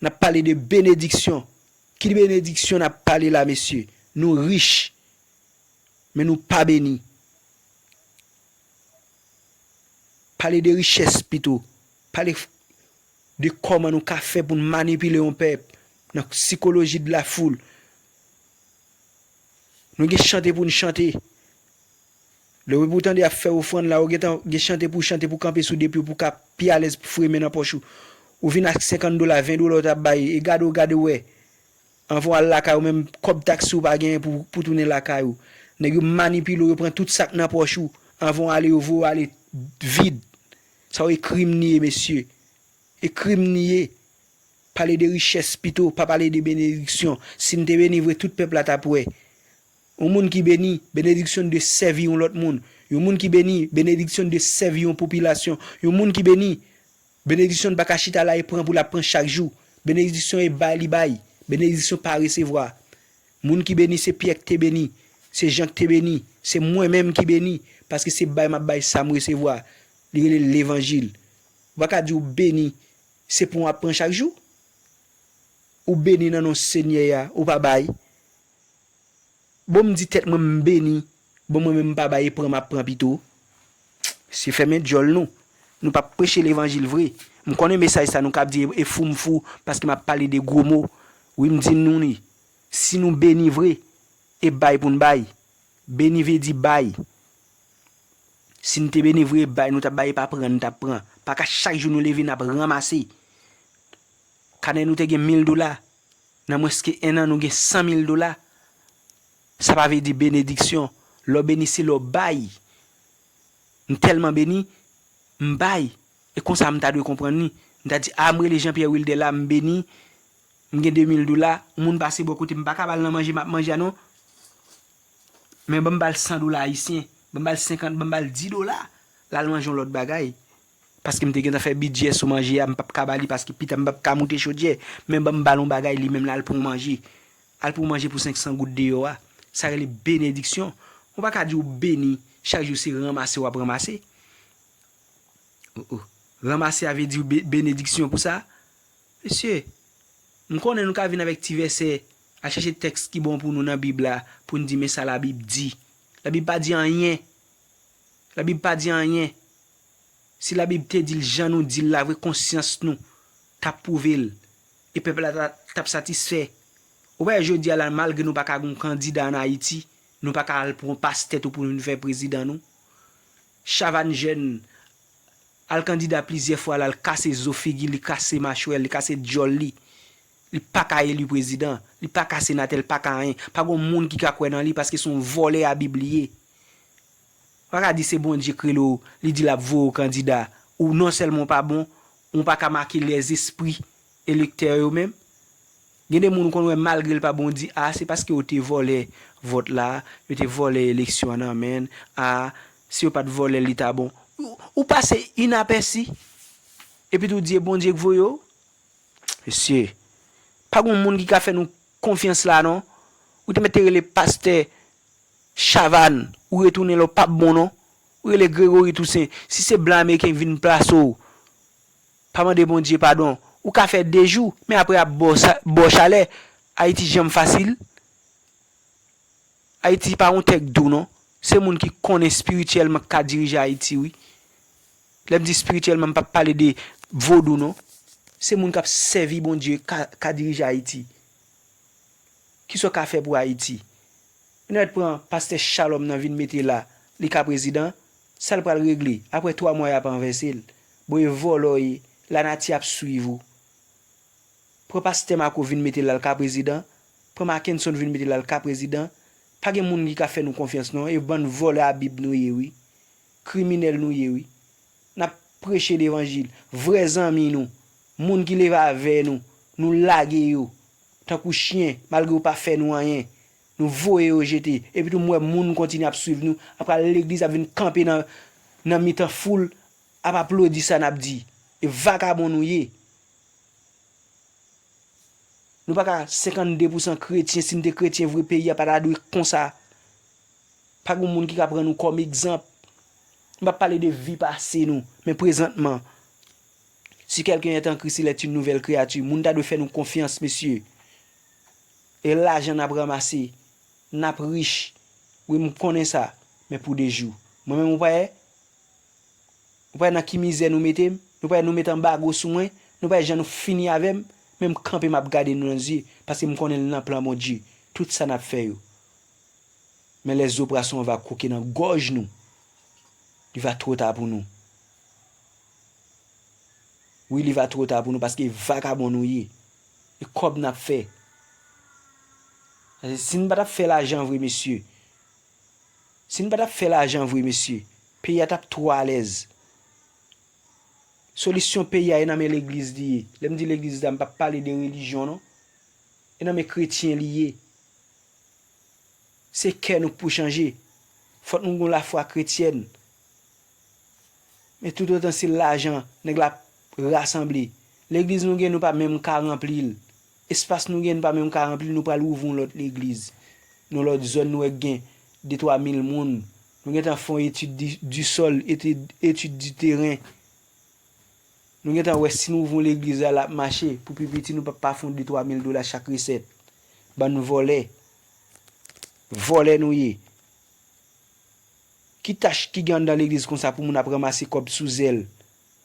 n ap pale de benediksyon. Ki benediksyon n ap pale la, mesye? Nou rich, men nou pa beni. Pale de richès pito. Pale de kòman nou ka fè pou n manipile yon pèp nan sikoloji de la foul. Nou gen chante pou n chante. Lè w pou tande y ap fè ofrann la, ou gentan gen chante pou w chante, pou w kanpe sou de pye w, pou w ka pi alèz, pou fremen nan pòch ou. Ou vin ak senkant dola, ven dola w t ap bay, e gade w gade w wè. Anvan w al lakay ou, menm kòb taksi w pa genyen pou, pou tounen lakay ou. Nèg yo manipile w, yo pran tout sa k nan pòch ou. Anvan w ale, yo voye w ale vid. Sa yo e krim li ye, mesye. E krim li ye. Pale de richès pito, pa pale de benediksyon. Si n te beni vre, tout pèp la t ap wè. Yon moun ki beni, benediksyon de sèvi yon lòt moun. Yon moun ki beni, benediksyon de sèvi yon popilasyon. Yon moun ki beni, benediksyon pa ka chita la e pran pou l ap pran chak jou. Benediksyon e bay li bay. Benediksyon pa resevwa. Moun ki beni se Pyè k te beni, se Jan k te beni, se mwen menm ki beni, paske se bay m ap bay sa m resevwa. Li rele levanjil. Ou pa ka di w beni, se pran w ap pran chak jou. Ou beni nan non Senyè a, ou pa bay. Bon, m di tèt mwen m beni. Bon, mwen menm m pa bay, e pran m ap pran pito. Se fèmen djòl nou. Nou p ap preche levanjil vre. M konnen mesaj sa nou k ap di e, e fou m fou paske m ap pale de gwo mo. Wi, m di nou li. Si nou beni vre, e bay pou n bay. Beni vle di bay. Si n te beni vre, e bay nou t ap bay, e pa pran n t ap pran. Pa ka chak jou nou leve n ap ranmase. Kanè nou te gen mil dola. Nan mwens ke en an, nou gen san mil dola. Sa pa vle di benediksyon. Lè w beni, se lè w bay. M tèlman beni, m bay. E konsa m ta dwe konprann li. M ta di, a, m rele Jean Pierre Wilder la, m beni, m gen de mil dola, yon moun pase bò kote m, m pa ka ba l nan manje m ap manje a non. Men ban m ba l san dola ayisyen, ban m ba l senkant, ban m ba l dis dola, l al manje yon lòt bagay. Paske m te gentan fè bidjè sou manje a, m p ap ka ba li paske pita m p ap ka moute chodyè. Men ban m ba l yon bagay, li menm l al pran yon manje. Al pran yon manje pou senk san goud deyò a. Sa rele benediksyon. Ou pa ka di w beni, chak jou se ranmase w ap ranmase. Oh, oh. Ranmase a vle di be-, benediksyon pou sa? Mesye, m konnen nou ka vin avèk ti vèsè Al chèche tèks ki bon pou nou nan Bib la, pou n di, men sa Labib di. Labib pa di anyen. Labib pa di anyen. Si Labib te di l jan nou di l la vre, konsyans nou t ap pwouve l. E pèp la ta, t ap satisfè. Ou pa wè jodi a la, malgre nou pa ka gen yon kandida ann Ayiti, nou pa ka al pran pastè tou pou nou fè prezidan nou. Chavannes Jeune al kandida plizyè fwa la, l kase zo figi, li kase machwè, li kase djòl li. Li pa ka eli prezidan, li pa ka senatè, li pa ka anyen. Pa gen moun ki ka kwè nan li paske se yon vòlè a Bib li ye. Ou pa ka di se Bondye k rele w, li di l ap voye w kandida. Ou non sèlman w pa bon, ou pa ka make lèzespri elektè yo menm. Gen de moun ou konn wè malgre l pa bon, w di, a, se paske yo te vòlè vòt la, yo te vòlè eleksyon an nan men n, a, si yo pa t vòlè l, li ta bon. Ou, ou pase inapèsi, epi tou w di e Bondye k voye w? Mesye, pa gen moun ki ka fè nou konfyans la non. Ou te mèt te rele pastè Chavannes, ou retounen la, w p ap bon non. Ou rele Gregory Toussaint, si se blan ameriken k vin plase w, pa mande Bondye padon. Ou ka fè de jou, men apre ap ba w sa, ba w chalè. Ayiti janm fasil. Ayiti pa yon tè k dou non. Se moun ki konnen espirityèlman k ka dirije Ayiti wi. Lè m di espirityèlman, m p ap pale de vodou non. Se moun k ap sèvi Bondye ka, ka dirije Ayiti. Kisa w ka fè pou Ayiti? Ou nèt pran pastè Shalom nan vin mete la, li ka prezidan, sa l pral regle? Apre twa mwa y ap ranvèse l. Bon e vòlò ye, lanati ap swiv ou. Pran pastè Marco vin mete l la l ka prezidan, pran Mackenson vin mete l la l ka prezidan. Pa gen moun ki ka fè nou konfyans non, e bann vòlè a Bib nou ye wi. Kriminèl nou ye wi. N ap preche levanjil. Vrè zanmi nou, moun ki leve avè nou, nou lage yo tankou chyen, malgre yo pa fè nou anyen. Nou voye yo jete. Epi tou m wè moun kontinye ap swiv nou, ap al legliz, ap vin kanpe nan, nan mitan foul, ap aplodi sa n ap di. E vakabon nou ye. Nou pa ka senkannde pousan kretyen, si n te kretyen vre, peyi a pa ta dwe konsa. Pa gen moun ki ka pran nou kòm egzanp. M p ap pale de vi pase nou, men prezantman. Si quelqu'un est en Christ, il est une nouvelle créature. Moun ta dwe fè nou konfyans, mesye. E lajan n ap ranmase, n ap rich. Wi, m konnen sa, men pou de jou. Mwen menm, ou pa wè, ou pa wè nan ki mizè nou mete m? Nou pa wè nou met anbago sou mwen? Nou pa wè jan nou fini avè m? Men m kanpe, m ap gade nou nan zye, paske m konnen l nan plan Bondye, tout sa n ap fè yo. Men lè zoprasyon an va koke nan gòj nou, li va twò ta pou nou. Wi, li va twò ta pou nou, paske e vakabon nou ye. E kòb n ap fè. Paske si n pa t ap fè lajan vre, mesye, si n pa t ap fè lajan vre, mesye, peyi a t ap twò alèz. Solisyon peyi a e nan men legliz li ye. Lè m di legliz la, m p ap pale de relijyon non. E nan men kretyen li ye. Se kè nou k pou chanje. Fòk nou gon lafwa kretyèn. Men toutotan se lajan nèg la ap rasanble. Legliz nou gen, nou pa menm ka ranpli l. Espas nou gen, nou pa menm ka ranpli l, nou pral ouvri yon lòt legliz. Nan lòt zòn nou wè k gen de twa mil moun. Nou gentan fè yon etid di, di sòl, etid, etid di teren. Nou gentan wè si nou ouvri yon legliz la, l ap mache. Pou pi piti, nou p ap pa fè yon de twa mil dola chak resèt. Bann vòlè. Vòlè nou ye. Ki tach ki gen anndan legliz konsa pou moun ap ranmase kòb sou zèl,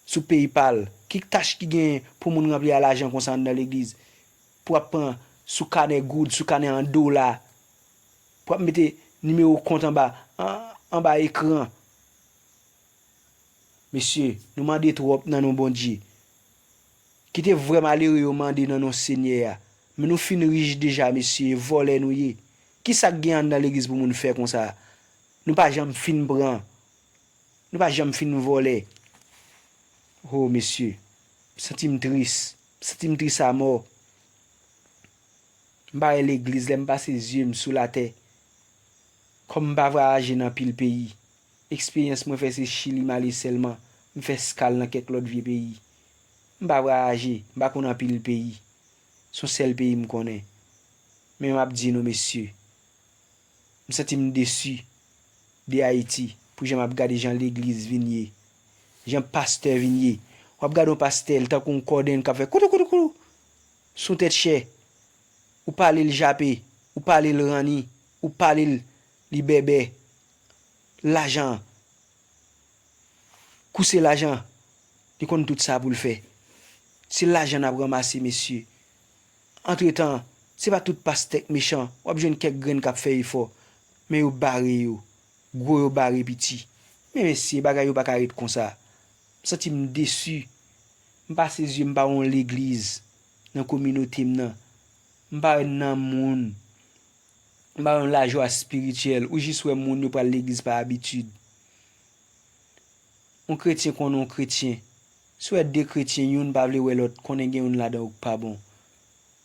sou PayPal? Ki tach ki gen pou moun ranpli a lajan konsa anndan legliz? Pou ap pran sou kanè goud, sou kanè an dola. Pou ap mete nimewo kont anba, an, anba ekran. Mesye, nou mande twòp nan non Bondye. Kite vrè malere yo mande nan non Senyè a. Men nou fin rich deja, mesye, e vòlè nou ye. Kisa k gen anndan legliz pou moun fè konsa? Nou pa janm fin pran. Nou pa janm fin vòlè. Oh, mesye, m santi m tris. M santi m tris amò. M pa wè legliz, lè m pase zye m sou latè. Kòm m pa vwayaje nan pil peyi, eksperyans mwen fè se Chili m ale sèlman, m fè eskal nan kèk lòt vye peyi. M pa vwayaje, m pa konn anpil peyi. Se yon sèl peyi m konnen. Men m ap di nou, mesye, m santi m desi de Ayiti pou jan m ap gade jan legliz vin ye, jan pastè vin ye. W ap gade yon pastè, l tankou yon kòdenn k ap fè koutou koutou koutou sou tèt chè. Ou pale l jape, ou pale l ranni, ou pale l li bèbè. Lajan. Kou se lajan, li konn tout sa pou l fè. Se lajan n ap ranmase, mesye. Antretan, se pa tout pastè k mechan. W ap jwenn kèk grenn k ap fè efò, men yo bare yo. Gwo yo bare piti. Men mesye, bagay yo pa ka ret konsa. M santi m desi. M pase zye m pa wè yon legliz nan kominote m nan. M pa wè nanm moun. M pa wè yon lajwa espirityèl. Ou jis wè moun yo pral legliz pa abitid. Yon kretyen konnen yon kretyen. Si w wè de kretyen, youn pa vle wè lòt, konnen gen youn ladan yo k pa bon.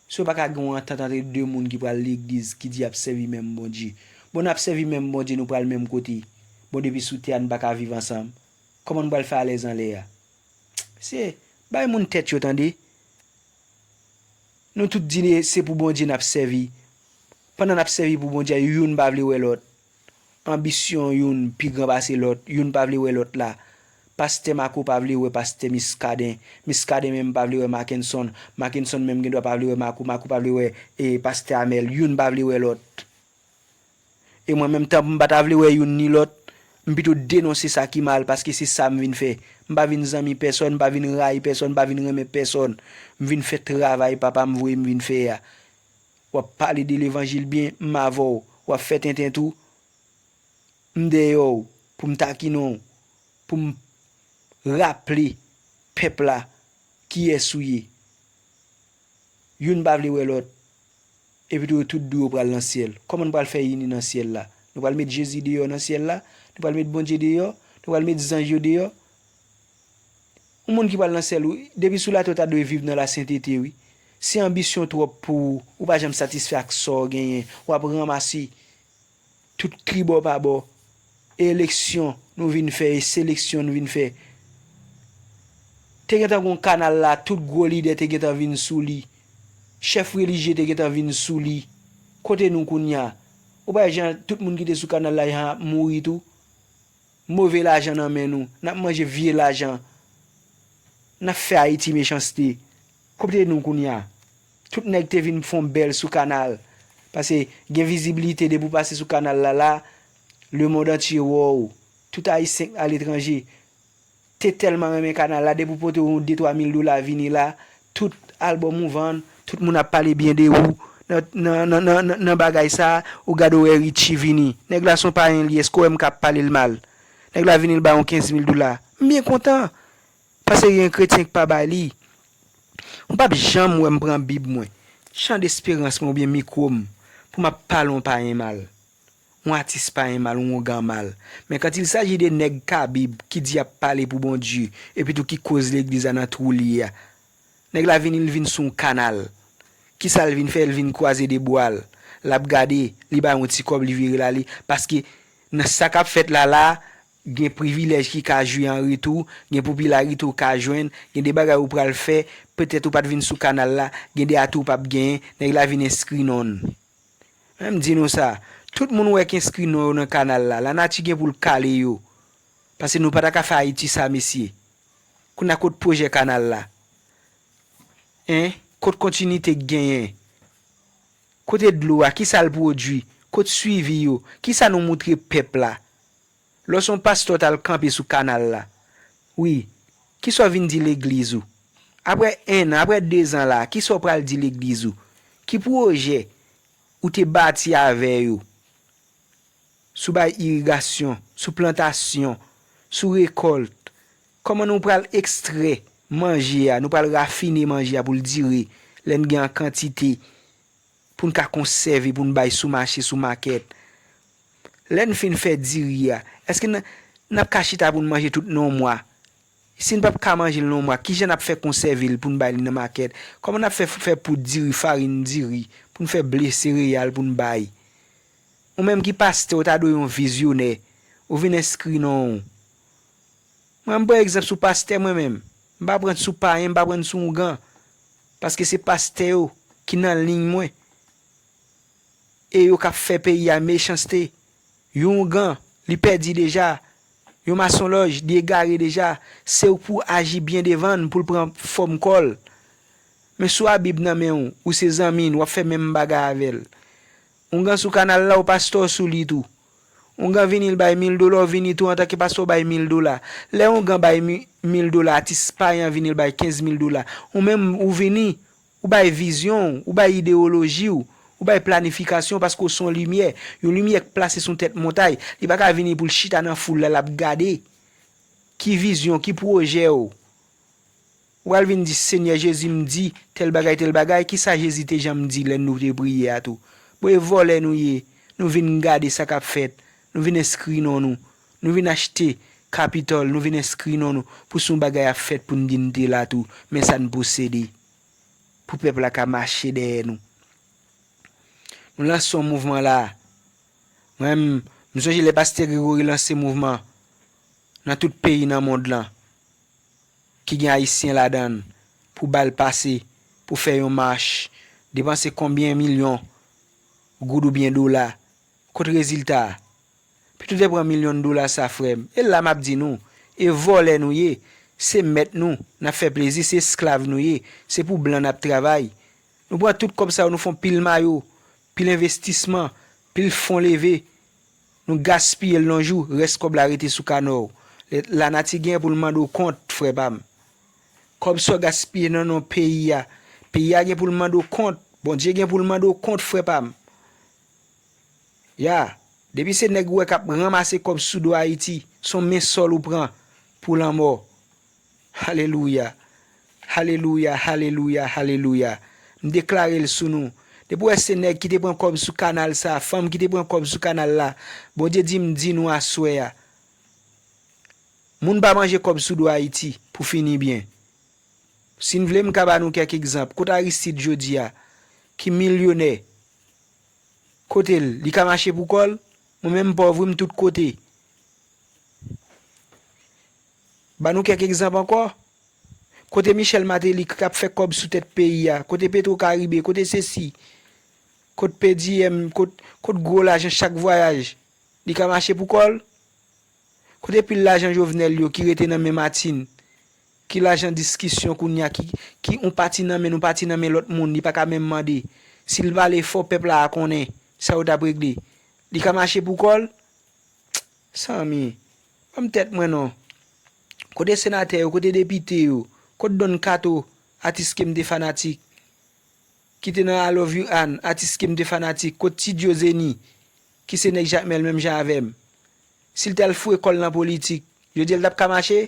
Si w pa ka gen yon antant antre de moun ki pral legliz, ki di y ap sèvi menm Bondye. Bon, n ap sèvi menm Bondye, nou pral menm kote. Bon, depi sou tè a, n pa ka viv ansanm. Kòman n pral fè alèz anlè a? Se bay moun tèt yo, tande. Nou tout di se pou Bondye n ap sèvi. Pandan n ap sèvi pou Bondye a, youn pa vle wè lòt. Anbisyon youn pi gran pase lòt, youn pa vle wè lòt la. Pastè Mako pa vle wè pastè Miskaden. Miskaden menm pa vle wè Makenson. Makenson menm gendwa pa vle wè Mako. Mako pa vle wè, e, pastè Amèl. Youn pa vle wè lòt. E mwen menm, tan m pa ta vle wè youn ni lòt, m pito denonse sa ki mal, paske se sa m vin fè. M pa vin zanmi pèsonn, m pa vin rayi pèsonn, m pa vin renmen pèsonn. M vin fè travay papa m voye m vin fè a. W ap pale de levanjil byen, m avè w. W ap fè tenten tou, m dèyè w, pou m takinnen w, pou m raple pèp la kiyès ou ye. Youn pa vle wè lòt. Epi tou yo tout di yo pral nan syèl. Kòman n pral fè ini nan syèl la? Nou pral met Jezi deyò nan syèl la? Nou pral met Bondye deyò? Nou pral met zanj yo deyò? Yon moun ki pral nan syèl, ou, depi sou latè, ou ta dwe viv nan lasentete, wi. Si anbisyon twòp pou ou, ou pa janm satisfè ak sa w genyen, w ap ranmase tout tribò pa bò. E eleksyon nou vin fè, e seleksyon nou vin fè. Te gentan gon kanal la, tout gwo lidè te gentan vin sou li. Chèf relijye te gentan vin sou li. Kote nou kounye a? Ou pa wè jan tout moun ki te sou kanal la, jan ap mouri tou? Move lajan nan men nou. N ap manje vye lajan. N ap fè Ayiti mechanste. Kote nou kounye a? Tout nèg te vin fè yon bèl sou kanal. Paske gen vizibilite depi w pase sou kanal la la, lemonn antye wè w. Tout Ayisyen k aletranje te tèlman renmen kanal la, depi w pote yon de twa mil dola vini la, tout albòm ou vann, tout moun ap pale byen de ou. Nan, nan, nan, nan, nan, nan bagay sa, ou gade w wè Richie vini. Nèg la se yon payen li, èske w wè m k ap pale l mal? Nèg la vini, l ba yon kenz mil dola. M byen kontan. Paske gen kretyen k pa bay li. Ou p ap janm wè m pran Bib mwen, chan desperans mwen oubyen mikwo m, pou m ap pale yon payen mal, yon atis payen mal, yon wongan mal. Men quand il s'agit de nèg ka Bib ki di y ap pale pou Bondye, epi tou ki koz legliz la nan twou li ye a, nèg la vini, l vin sou yon kanal. Kisa l vin fè? L vin kwaze de bra l. L ap gade, li bay yon ti kòb, li vire l ale. Paske nan sa k ap fèt la la, gen privilèj ki ka jwi an retou, gen popilarite w ka jwenn, gen de bagay ou pral fè, petèt ou pa t vin sou kanal la, gen de ati w p ap genyen, nèg la vin enskri non l. Men m di nou sa, tout moun ou wè k enskri non yo nan kanal la, lanati gen pou l kale yo. Paske nou pa ta ka fè Ayiti sa, mesye. Kounye a, kot pwojè kanal la? Hein? Kot kontinite k genyen? Kote dlo a? Kisa l pwodui? Kot swivi yo? Kisa nou moutre pèp la? Lè w se yon pastè, w t al kanpe sou kanal la. Wi. Kisa w vin di legliz ou? Apre en an, apre dezan la, kisa w pral di legliz ou? Ki pwojè ou te bati avè yo? Sou bay irigasyon, sou plantasyon, sou rekòlt. Kòman nou pral ekstrè manje a, nou pral rafine manje a pou l dire, lè n gen an kantite, pou n ka konsève, pou n bay sou mache, sou makèt. Lè n fin fè diri a, èske n, n ap ka chita pou n manje tout nan yon mwa? Si n p ap ka manje l nan yon mwa, kijan n ap fè konsève l pou n bay li nan makèt? Kòman n ap fè, fè poud diri, farin diri, pou n fè ble sereyal pou n bay? Ou menm ki pastè, ou ta dwe yon vizyonè. Ou vin enskri non w. Mwen, m pran egzanp sou pastè mwen menm. M pa pran sou payen, m pa pran sou oungan. Paske se pastè yo ki nan liy mwen. E yo k ap fè peyi a mechanste. Yon oungan, li pèdi deja. Yon masonlòj, li egare deja. Se ou k pou aji byen devan l pou l pran fòm kò l. Men si w a Bib nan men w, ou se zanmi n, w ap fè menm bagay avè l. Oungan sou kanal la, ou pastè w sou li tou. Oungan vini, l bay mil dola, w vini tou antanke pastè, w bay mil dola. Lè oungan bay mi-, mil dola, atis payan vini, l bay kenz mil dola. Ou menm, ou vini, ou bay vizyon w, ou bay idewoloji w, ou bay planifikasyon w, paske w se yon limyè. Yon limyè k plase sou tèt montay. Li pa ka vini pou l chita nan foul la, l ap gade. Ki vizyon, ki pwojè w? Ou pral vin di, Senyè Jezi, m di tèl bagay, tèl bagay, kisa Jezi te janm di lè nou te priye a tou? Bon, e vòlè nou ye. Nou vin gade sa k ap fèt. Nou vin enskri non nou. Nou vin achte Kapitòl, nou vin enskri non nou. Pou si yon bagay ap fèt pou n di n te la tou. Men sa n posede. Pou pèp la ka mache dèyè nou. Nou lanse yon mouvman la. Mwen, m, m sonje lè pastè Gregory lanse mouvman nan tout peyi nan mond lan. Ki gen Ayisyen ladan l, pou ba l pase, pou fè yon mach, depanse konbyen milyon goud oubyen dola. Kot rezilta a? Pitit ou te pran milyon dola sa, frè m. E la m ap di nou, e vòlè nou ye. Se mèt nou, n ap fè plezi, se esklav nou ye. Se pou blan n ap travay. Nou pran tout kòb sa yo, nou fè yon pil mayo, pil envestisman, pil fon leve. Nou gaspiye l nan jou, rès kòb la rete sou kanò w. Lè lanati gen pou l mande w kont, frè pa m. Kòb sa w gaspiye nan non peyi a. Peyi a gen pou l mande w kont. Bondye gen pou l mande w kont, frè pa m. Ya, depi se nèg ou wè k ap ranmase kòb sou do Ayiti, se yon men sòl ou pran pou lanmò. Alelouya. Alelouya, alelouya, alelouya. M deklare l sou nou. Depi w wè se nèg ki te pran kòb sou kanal sa, fanm ki te pran kòb sou kanal la, Bondye di m di nou aswè a, moun pa manje kòb sou do Ayiti pou fini byen. Si n vle, m ka ba nou kèk egzanp. Kot Aristide jodi a, ki milyonè? Kote l? Li ka mache pou kò l? Mwen menm pòv wi, m tout kote. Ba nou kèk egzanp ankò. Kote Michel Martelly k ap fè kòb sou tèt peyi a? Kote Petro Caribe? Kote sesi? Kot P D M? Kot, kot gwo lajan chak vwayaj? Li ka mache pou kò l? Kote pil lajan Jovenel yo ki rete nan men Martine? Ki lajan diskisyon kounye a ki, ki yon pati nan men n, yon pati nan men lòt moun, li pa ka menm mande? Si l pale fò, pèp la a konnen sa yo t ap regle. Li ka mache pou kò l? Sanmi, ban m tèt mwen non. Kote senatè yo, kote depite yo, kot Don Kato, atis ke m te fanatik, ki te nan I Love You Ann, atis ke m te fanatik, kot Ti Djo Zeni, ki se nèg Jakmèl menm jan avè m. Si l t al foure kò l nan politik, jodi a l t ap ka mache?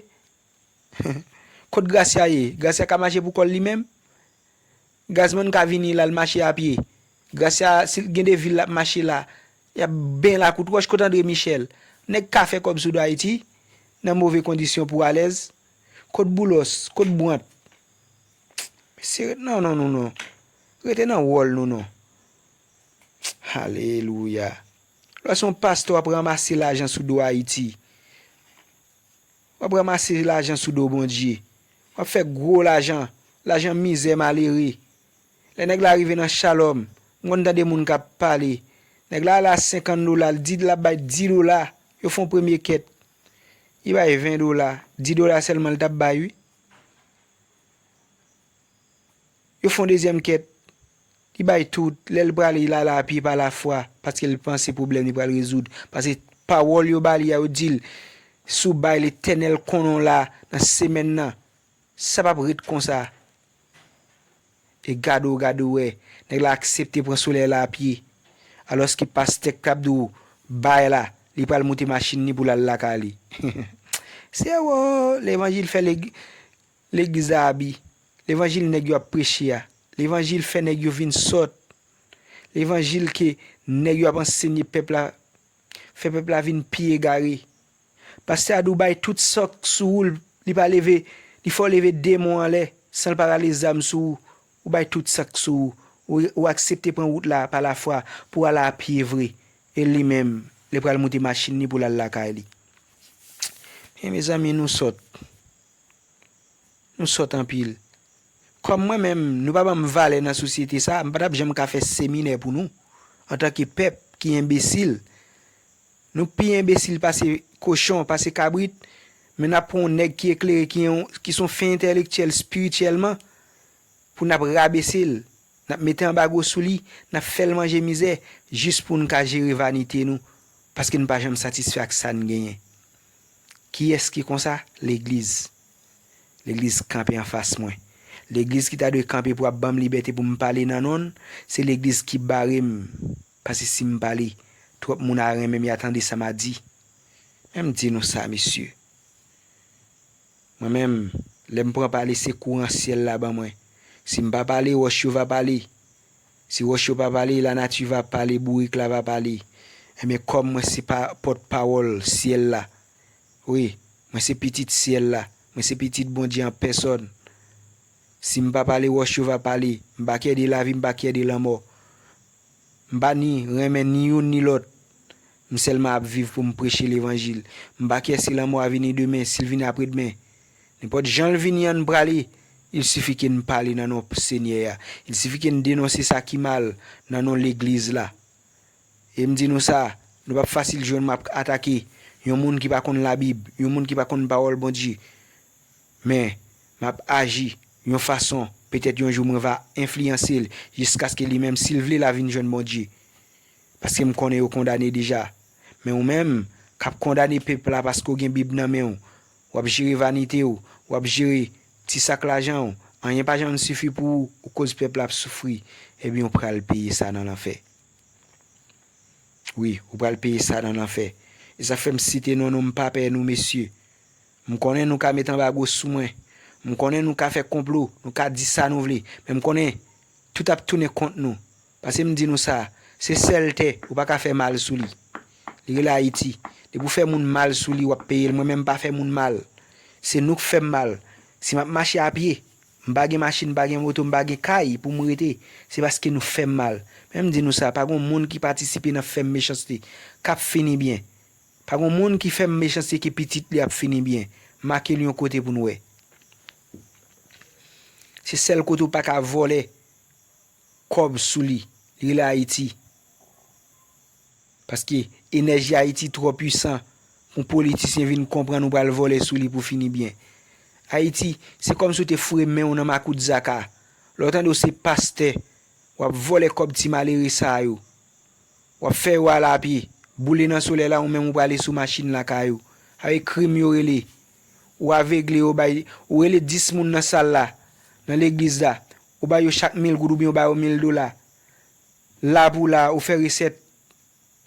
Kot Gracia ye? Gracia ka mache pou kò l li menm? Gazman ka vini la, l mache a pye. Gracia, si l gen de vil l ap mache la, y ap benyen lakou twòch. Kot André Michel? Nèg ka fè kòb sou do Ayiti nan move kondisyon pou alèz. Kot Boulos? Kot Brandt? Mesye, ret nan non nou non. Rete nan wòl nou non. Alelouya. Lè w se yon pastè, w ap ranmase lajan sou do Ayiti. W ap ranmase lajan sou do Bondye. W ap fè gwo lajan, lajan mizè malere. Lè nèg la rive nan Shalom, m konn tande moun k ap pale. Nèg la ale a senkant dola, l di l ap bay dis dola, yo fè yon premye kèt. Li bay ven dola, dis dola sèlman l t ap bay wi. Yo fè yon dezyèm kèt. Li bay tout. Lè l prale, l ale a pye pa lafwa, paske l panse pwoblèm li pral rezoud. Paske pawòl yo ba li a, yo di l, si w bay Letènèl konnen w la nan semèn nan, sa p ap ret konsa. E gade w, gade w wè, nèg la aksepte pran solèy la a pye. Alòske pastè k t ap di w bay la, li pral moute machin li pou l al lakay li. Se wo, levanjil fè legi-, legliz la abi. Levanjil nèg yo ap preche a. Levanjil fè nèg yo vin sòt. Levanjil ke nèg yo ap ansenye pèp la, fè pèp la vin pi egare. Pastè a di w bay tout sa k sou ou, li pa leve, li fè w leve demon anlè, san l pa rale zam sou ou. Ou bay tout sa k sou ou. Ou, ou aksepte pran wout la pa lafwa pou w ale a pye vre. E li menm, li pral moute machin li pou l al lakay li. Men mezanmi, nou sòt. Nou sòt anpil. Kòm mwen menm, nou pa ban m valè nan sosyete sa, m pa t ap janm ka fè seminè pou nou, antanke pèp ki enbesil. Nou pi enbesil pase kochon, pase kabrit, men n ap pran yon nèg ki eklere, ki yon, ki se yon fen entèlektyèl espirityèlman, pou n ap rabese l, n ap mete anbago sou li, n ap fè l manje mizè, jis pou n ka jere vanite nou, paske n pa janm satisfè ak sa n genyen. Kiyès ki konsa? Legliz. Legliz kanpe anfas mwen. Legliz ki ta dwe kanpe pou ap ban m libète pou m pale nan non l, se legliz ki bare m. Paske si m pale, twòp moun a renmen m, y a tande sa m a di. Men m di nou sa, mesye. Mwen menm, lè m pran pale, se kouran syèl la ban mwen. Si m pa pale, wòch yo va pale. Si wòch yo pa pale, lanati va pale, bourik la va pale. Enben, kòm mwen se pa pòtpawòl syèl la, wi, mwen se pitit syèl la, mwen se pitit Bondye an pèsòn. Si m pa pale, wòch yo va pale. M pa kè de lavi, m pa kè de lanmò. M pa ni renmen ni youn ni lòt. M sèlman ap viv pou m preche levanjil. M pa kè si lanmò a vini demen, si l vini apre demen. Nenpòt jan l vini an, n prale. Il sifi ke n pale nan non Senyè a. Il sifi ke n denonse sa ki mal nan non legliz la. E m di nou sa, nou p ap fasil jwenn m ap atake yon moun ki pa konn Labib, yon moun ki pa konn pawòl Bondye. Men, m ap aji yon fason, petèt yon jou mwen va enfliyanse l, jiskaske li menm, si l vle, l a vin jwenn Bondye. Paske m konnen yo kondane deja. Men ou menm, k ap kondane pèp la paske w gen Bib nan men w, w ap jere vanite w, w ap jere ti sak lajan w, anyen pa janm sifi pou ou, ou koz pèp la ap soufri, ebyen, ou pral peye sa nan lanfè. Wi, ou pral peye sa nan lanfè. E sa fè m site non nou, m pa pè nou, mesye. M konnen nou ka met anbago sou mwen. M konnen nou ka fè konplo, nou ka di sa nou vle. Men m konnen tout ap tounen kont nou. Paske m di nou sa, se sèl tè, ou pa ka fè mal sou li. Li rele Ayiti. Depi w fè moun mal sou li, w ap peye l. Mwen menm, m pa fè moun mal. Se nou k fè m mal. Si m ap mache a pye, m pa gen machin, m pa gen moto, m pa gen kay pou m rete, se paske nou fè m mal. Men m di nou sa, pa gon moun ki patisipe nan fè m mechanste k ap fini byen. Pa gon moun ki fè m mechanste ke pitit li ap fini byen. Make l yon kote pou n wè. Se sèl kote w pa ka vòlè kòb sou li. Li rele Ayiti. Paske enèji Ayiti twò pwisan pou yon politisyen vin konprann ou pral vòlè sou li pou fini byen. Ayiti, se kòmsi w te foure men w nan makout zaka. Lè w tande w se pastè, w ap vòlè kòb ti malere sa yo. W ap fè yo ale a pye, boule nan solèy la, ou menm ou prale sou machin lakay ou. Avèk krim yo rele. Ou avegle yo bay, ou rele dis moun nan sal la, nan legliz la. Ou ba yo chak mil goud oubyen ou ba yo mil dola. La pou la, ou fè resèt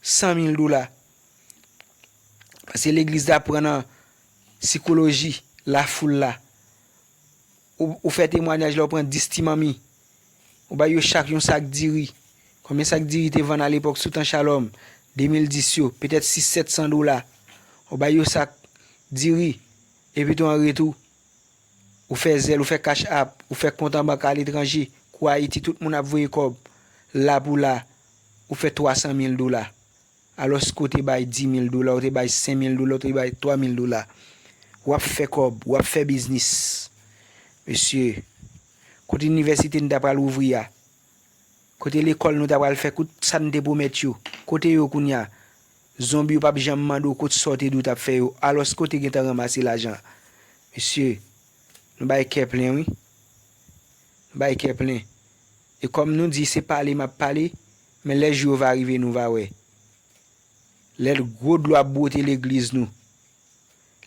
san mil dola. Paske legliz la pran nan sikoloji lafoul la. Ou, ou fè temwayaj la, ou pran dis ti manmi. Ou ba yo chak yon sak diri. Konbyen sak diri te vann alepòk sou tan Shalom? De mil dis yo, petèt sis sèt san dola. Ou ba yo sak diri. Epi tou an retou, ou fè Zelle, ou fè Cash App, ou fè kont an bank aletranje, kou Ayiti, tout moun ap voye kòb. La pou la, ou fè twa san mil dola. Alòske w te bay di mil dola, w te bay senk mil dola, w te bay twa mil dola. W ap fè kòb, w ap fè biznis. Mesye, kote inivèsite n ta pral ouvri a? Kote lekòl nou ta pral fè tout sa n te pwomèt yo? Kote yo kounye a? Zonbi yo p ap janm mande w kot sa w te di w t ap fè yo, alòske w te gentan ranmase lajan. Mesye, nou bay kè plen, wi. Nou bay kè plen. E kòm nou di se pale m ap pale, men lè jou yo va rive, nou va wè. Lè gwo dlo ap bwote legliz nou,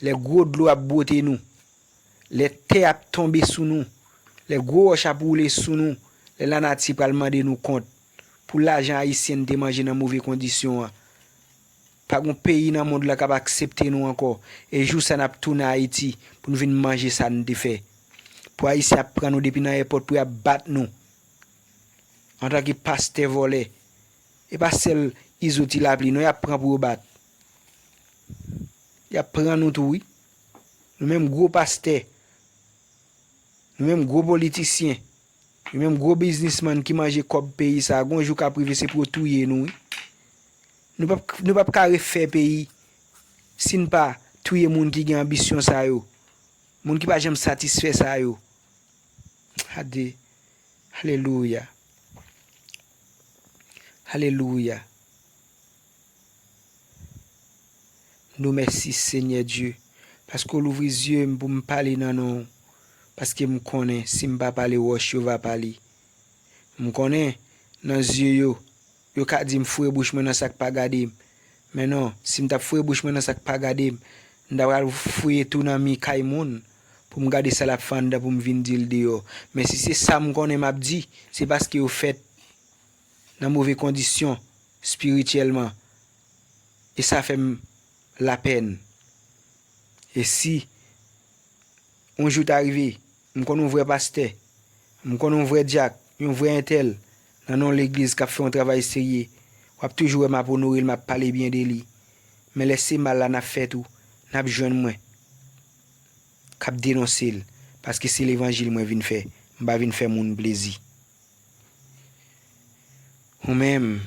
lè gwo dlo ap bwote nou, lè tè ap tonbe sou nou, lè gwo wòch ap woule sou nou, lè lanati pral mande nou kont pou lajan ayisyen n te manje nan move kondisyon an. Pa gon peyi nan mond lan k ap aksepte nou ankò. E jou sa n ap tounen Ayiti pou n vin manje sa n te fè. Pou Ayisyen ap pran nou depi nan èpòt pou y ap bat nou. Antanke pastè vòlè. E pa sèl Izo Ti Lapli non y ap pran pou yo bat. Y ap pran nou tou wi. Nou menm gwo pastè. Nou menm gwo politisyen. Nou menm gwo biznismann ki manje kòb peyi sa, gon jou k ap rive se pou yo touye nou wi. Nou p ap, nou p ap ka refè peyi si n pa touye moun ki gen anbisyon sa yo. Moun ki pa janm satisfè sa yo. Ade. Alelouya. Alelouya. Nou mèsi, Senyè Dye, paske w louvri zye m pou m pale nan non w. Paske m konnen si m pa pale, wòch yo va pale. M konnen nan zye yo, yo ka di m foure bouch mwen nan sa k pa gade m. Men non, si m t ap foure bouch mwen nan sa k pa gade m, m ta pral fouye tou nan mi kay moun pou m gade sa l ap fè anndan pou m vin di l deyò. Men si se sa m konnen m ap di, se paske yo fèt nan move kondisyon espirityèlman. E sa fè m lapèn. E si yon jou ta rive, m konn yon vrè pastè, m konn yon vrè dyak, yon vrè entèl, nan non legliz k ap fè yon travay serye, w ap toujou wè m ap onore l, m ap pale byen de li. Men lè se mal la n ap fè tou, n ap jwenn mwen k ap denonse l, paske se levanjil mwen vin fè, m pa vin fè moun plezi. Ou menm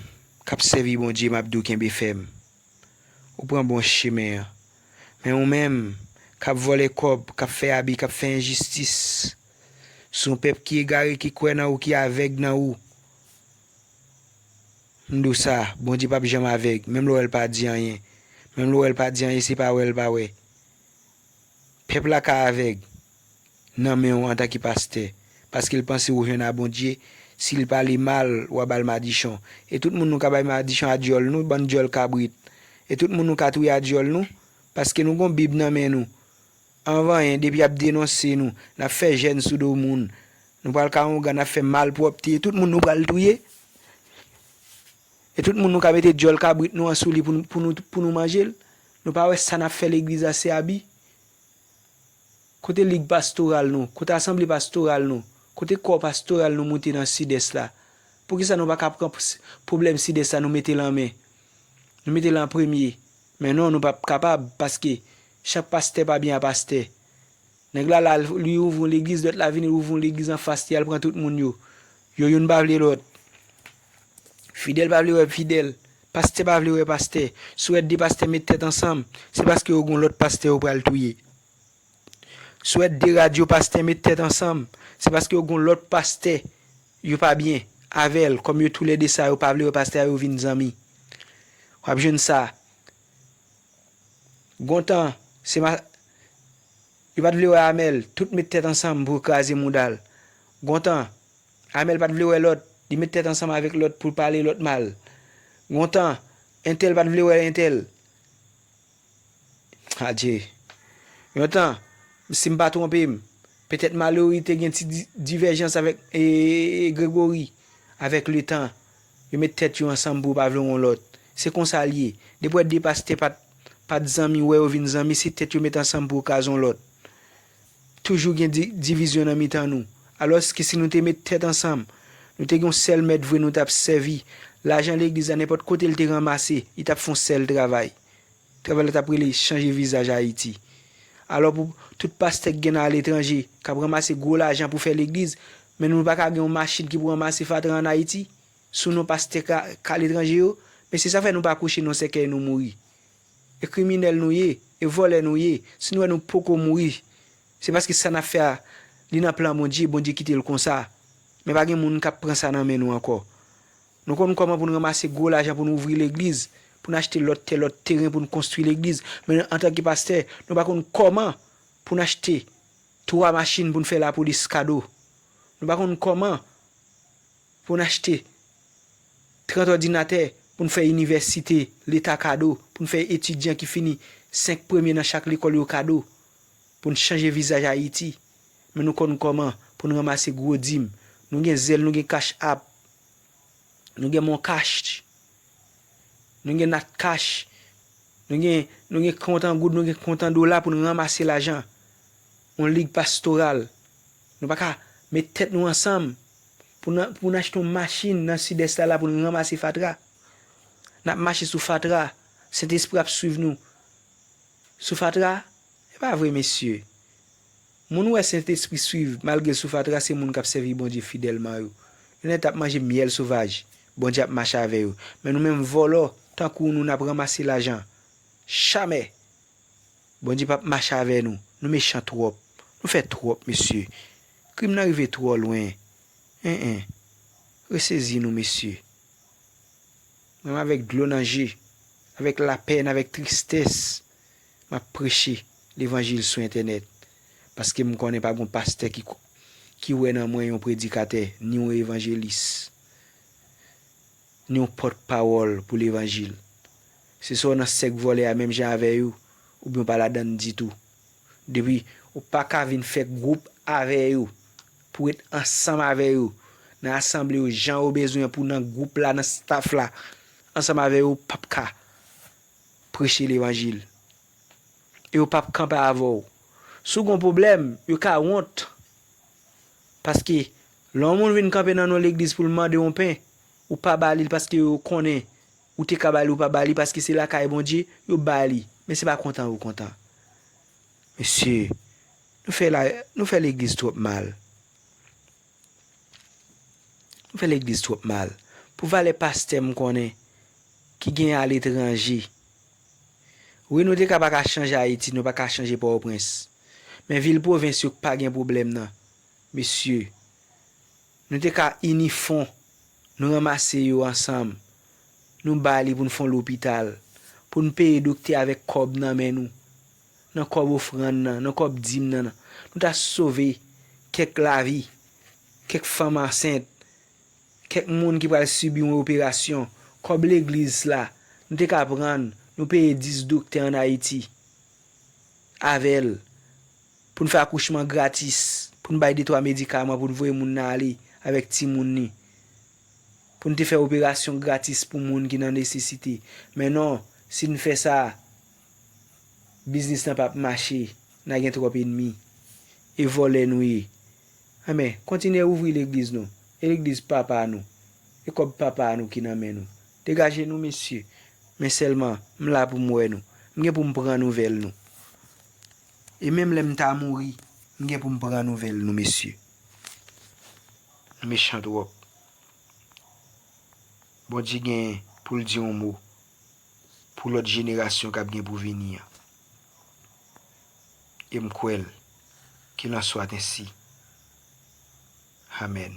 k ap sèvi Bondye, m ap di w kenbe fèm. Ou pran bon chemen an. Men ou menm k ap vòlè kòb, k ap fè abi, k ap fè enjistis sou yon pèp ki egare, ki kwè nan ou, ki avèg nan ou, m di w sa, Bondye p ap janm avèg, menm lè w wè l pa di anyen, menm lè w wè l pa di anyen, se pa wè l pa wè. Pèp la ka avèg nan men w antanke pastè, paske l panse ou jwenn a Bondye, si l pale mal, w a ba l madichon. E tout moun nou ka bay madichon a dyòl nou, bann dyòl kabrit. E tout moun nou ka touye a dyòl nou, paske nou gon Bib nan men nou. Anvan anyen, depi y ap denonse nou, n ap fè jèn sou do moun, nou pral ka ongan, n ap fè malpwòpte, e tout moun nou pral touye. E tout moun nou ka mete dyòl kabrit nou an sou li pou nou, pou nou, pou nou manje l. Nou pa wè sa n ap fè legliz la se abi? Kote lig pastoral nou? Kote asanble pastoral nou? Kote kò pastoral nou moute nan Sidès la? Poukisa nou pa ka pran pwoblèm Sidès la, nou mete l an men? Nou mete l an premye. Men non, nou p ap kapab, paske chak pastè pa byen a pastè. Nèg la la, li ouvri yon legliz, lòt la vini, li ouvri yon legliz anfas li, al pran tout moun yo. Yo youn pa vle lòt. Fidèl pa vle wè fidèl. Pastè pa vle wè pastè. Si w wè de pastè met tèt ansanm, se paske yo gon lòt pastè yo pral touye. Si w wè de radyo pastè met tèt ansanm, se paske yo gon lòt pastè yo pa byen avè l, kòm yo toulède sa, yo pa vle wè pastè a, yo vin zanmi. W ap jwenn sa. Gon tan, se ma-, yo pa t vle wè Amèl, tout met tèt ansanm pou kraze mouda l. Gon tan, Amèl pa t vle wè lòt, li met tèt ansanm avèk lòt pou pale lòt mal. Gon tan, entèl pa t vle wè entèl. Adje. Yon tan, si m pa twonpe m, petèt Malory te gen ti di-, divèjans avèk, e, e, e, Gregory. Avèk letan, yo met tèt yo ansanm pou yo pa vle yon lòt. Se konsa l ye. Depi w wè de pastè pa t, pa t zanmi, w wè yo vin zanmi, se tèt yo met ansanm pou yo kraze yon lòt. Toujou gen di-, divizyon nan mitan nou. Alòske si nou te met tèt ansanm, nou te gen yon sèl mèt vre nou t ap sèvi, lajan legliz la, nenpòt kote l te ranmase, li t ap fè yon sèl travay. Travay la t ap rele chanje vizaj Ayiti. Alò pou tout pastè k gen nan aletranje, k ap ranmase gwo lajan pou fè legliz, men nou pa ka gen yon machin ki pou ranmase fatra ann Ayiti, sou non pastè k a, k aletranje yo, men se sa fè nou pa kouche nan sèkèy nou mouri. E kriminèl nou ye, e vòlè nou ye, si nou wè nou poko mouri, se paske sa n ap fè a, li nan plan Bondye, Bondye kite l konsa. Men pa gen moun k ap pran sa nan men nou ankò. Nou konn kòman pou n ranmase gwo lajan pou n ouvri legliz, pou n achte lòt tè, lòt teren pou n konstwi legliz. Men antanke pastè, nou pa konn kòman pou n achte twa machin pou n fè lapolis kado. Nou pa konn kòman pou n achte trant òdinatè pou n fè inivèsite leta kado, pou n fè etidyan ki fini senk premye nan chak lekòl yo kado, pou n chanje vizaj Ayiti. Men nou konn kòman pou n ranmase gwo dim. Nou gen Zelle, nou gen Cash App. Nou gen Mon Cash. Nou gen Nat Cash. Nou gen, nou gen kont an goud, nou gen kont an dola pou n ranmase lajan. Yon lig pastoral. Nou pa ka met tèt nou ansanm pou n, pou n achte yon machin nan Sidès la, la pou n ranmase fatra. N ap mache sou fatra. Sentespri ap swiv nou sou fatra. E pa vre, mesye. Moun ou wè Sentespri swiv, malgre l sou fatra, se moun k ap sèvi Bondye fidèlman yo. Yo nèt ap manje myèl sovaj, Bondye ap mache avè yo. Men nou menm vòlò, tankou nou, n ap ranmase lajan. Jamè! Bondye p ap mache avè nou. Nou mechan twòp. Nou fè twòp, mesye. Krim nan rive twò lwen. En, en. Resezi nou, mesye. Menm avèk dlo nan je, avèk lapèn, avèk tristès, m ap preche levanjil sou entènèt. Paske m konnen pa gen yon pastè ki, ki wè nan mwen yon predikatè, ni yon evanjelis, ni yon pòtpawòl pou levanjil. Se swa w nan sèk vòlè a menm jan avè yo, oubyen w pa ladann ditou. Depi ou pa ka vin fè gwoup avè yo, pou w ret ansanm avè yo, nan asanble yo, jan yo bezwen pou nan gwoup la, nan staff la, ansanm avè yo, ou p ap ka preche levanjil. E yo p ap kanpe avè w. Si w gen yon pwoblèm, yo ka wont. Paske, lè yon moun vin kanpe nan non legliz pou l mande yon pen, ou pa ba li l paske yo konnen ou te ka ba li, ou pa ba li paske se lakay Bondye, yo ba li. Men se pa kontan yo kontan. Mesye, nou fè la, nou fè legliz twòp mal. Nou fè legliz twòp mal. Pou valè pastè m konnen ki gen aletranje. Wi, nou te ka pa ka chanje Ayiti, nou pa ka chanje Pòtoprens. Men vil pwovens yo k pa gen pwoblèm nan. Mesye, nou te ka ini fon, nou ranmase yo ansanm, nou ba li pou n fè yon lopital, pou n peye doktè avèk kòb nan men nou, nan kòb ofrann nan, nan kòb dim nan, nan. Nou ta sove kèk lavi, kèk fanm ansent, kèk moun ki pral sibi yon operasyon, kòb legliz la, nou te ka pran, nou peye dis doktè ann Ayiti avè l, pou n fè akouchman gratis, pou n bay de twa medikaman, pou n voye moun nan ale avèk timoun li, pou n te fè operasyon gratis pou moun ki nan nesesite. Men non, si n fè sa, biznis lan p ap mache, n a gen twòp ènmi. E vòlè nou ye. Enben, kontinye ouvri legliz nou. E legliz papa nou. E kòb papa nou ki nan men nou. Degaje nou, mesye. Men sèlman, m la pou m wè nou. M gen pou m pran nouvèl nou. E menm lè m ta mouri, m gen pou m pran nouvèl nou, mesye. Nou mechan twòp. Bondye gen pou l di yon mo pou lòt jenerasyon k ap gen pou vini an. E m kwè l. Qu'il en soit ainsi. Amèn.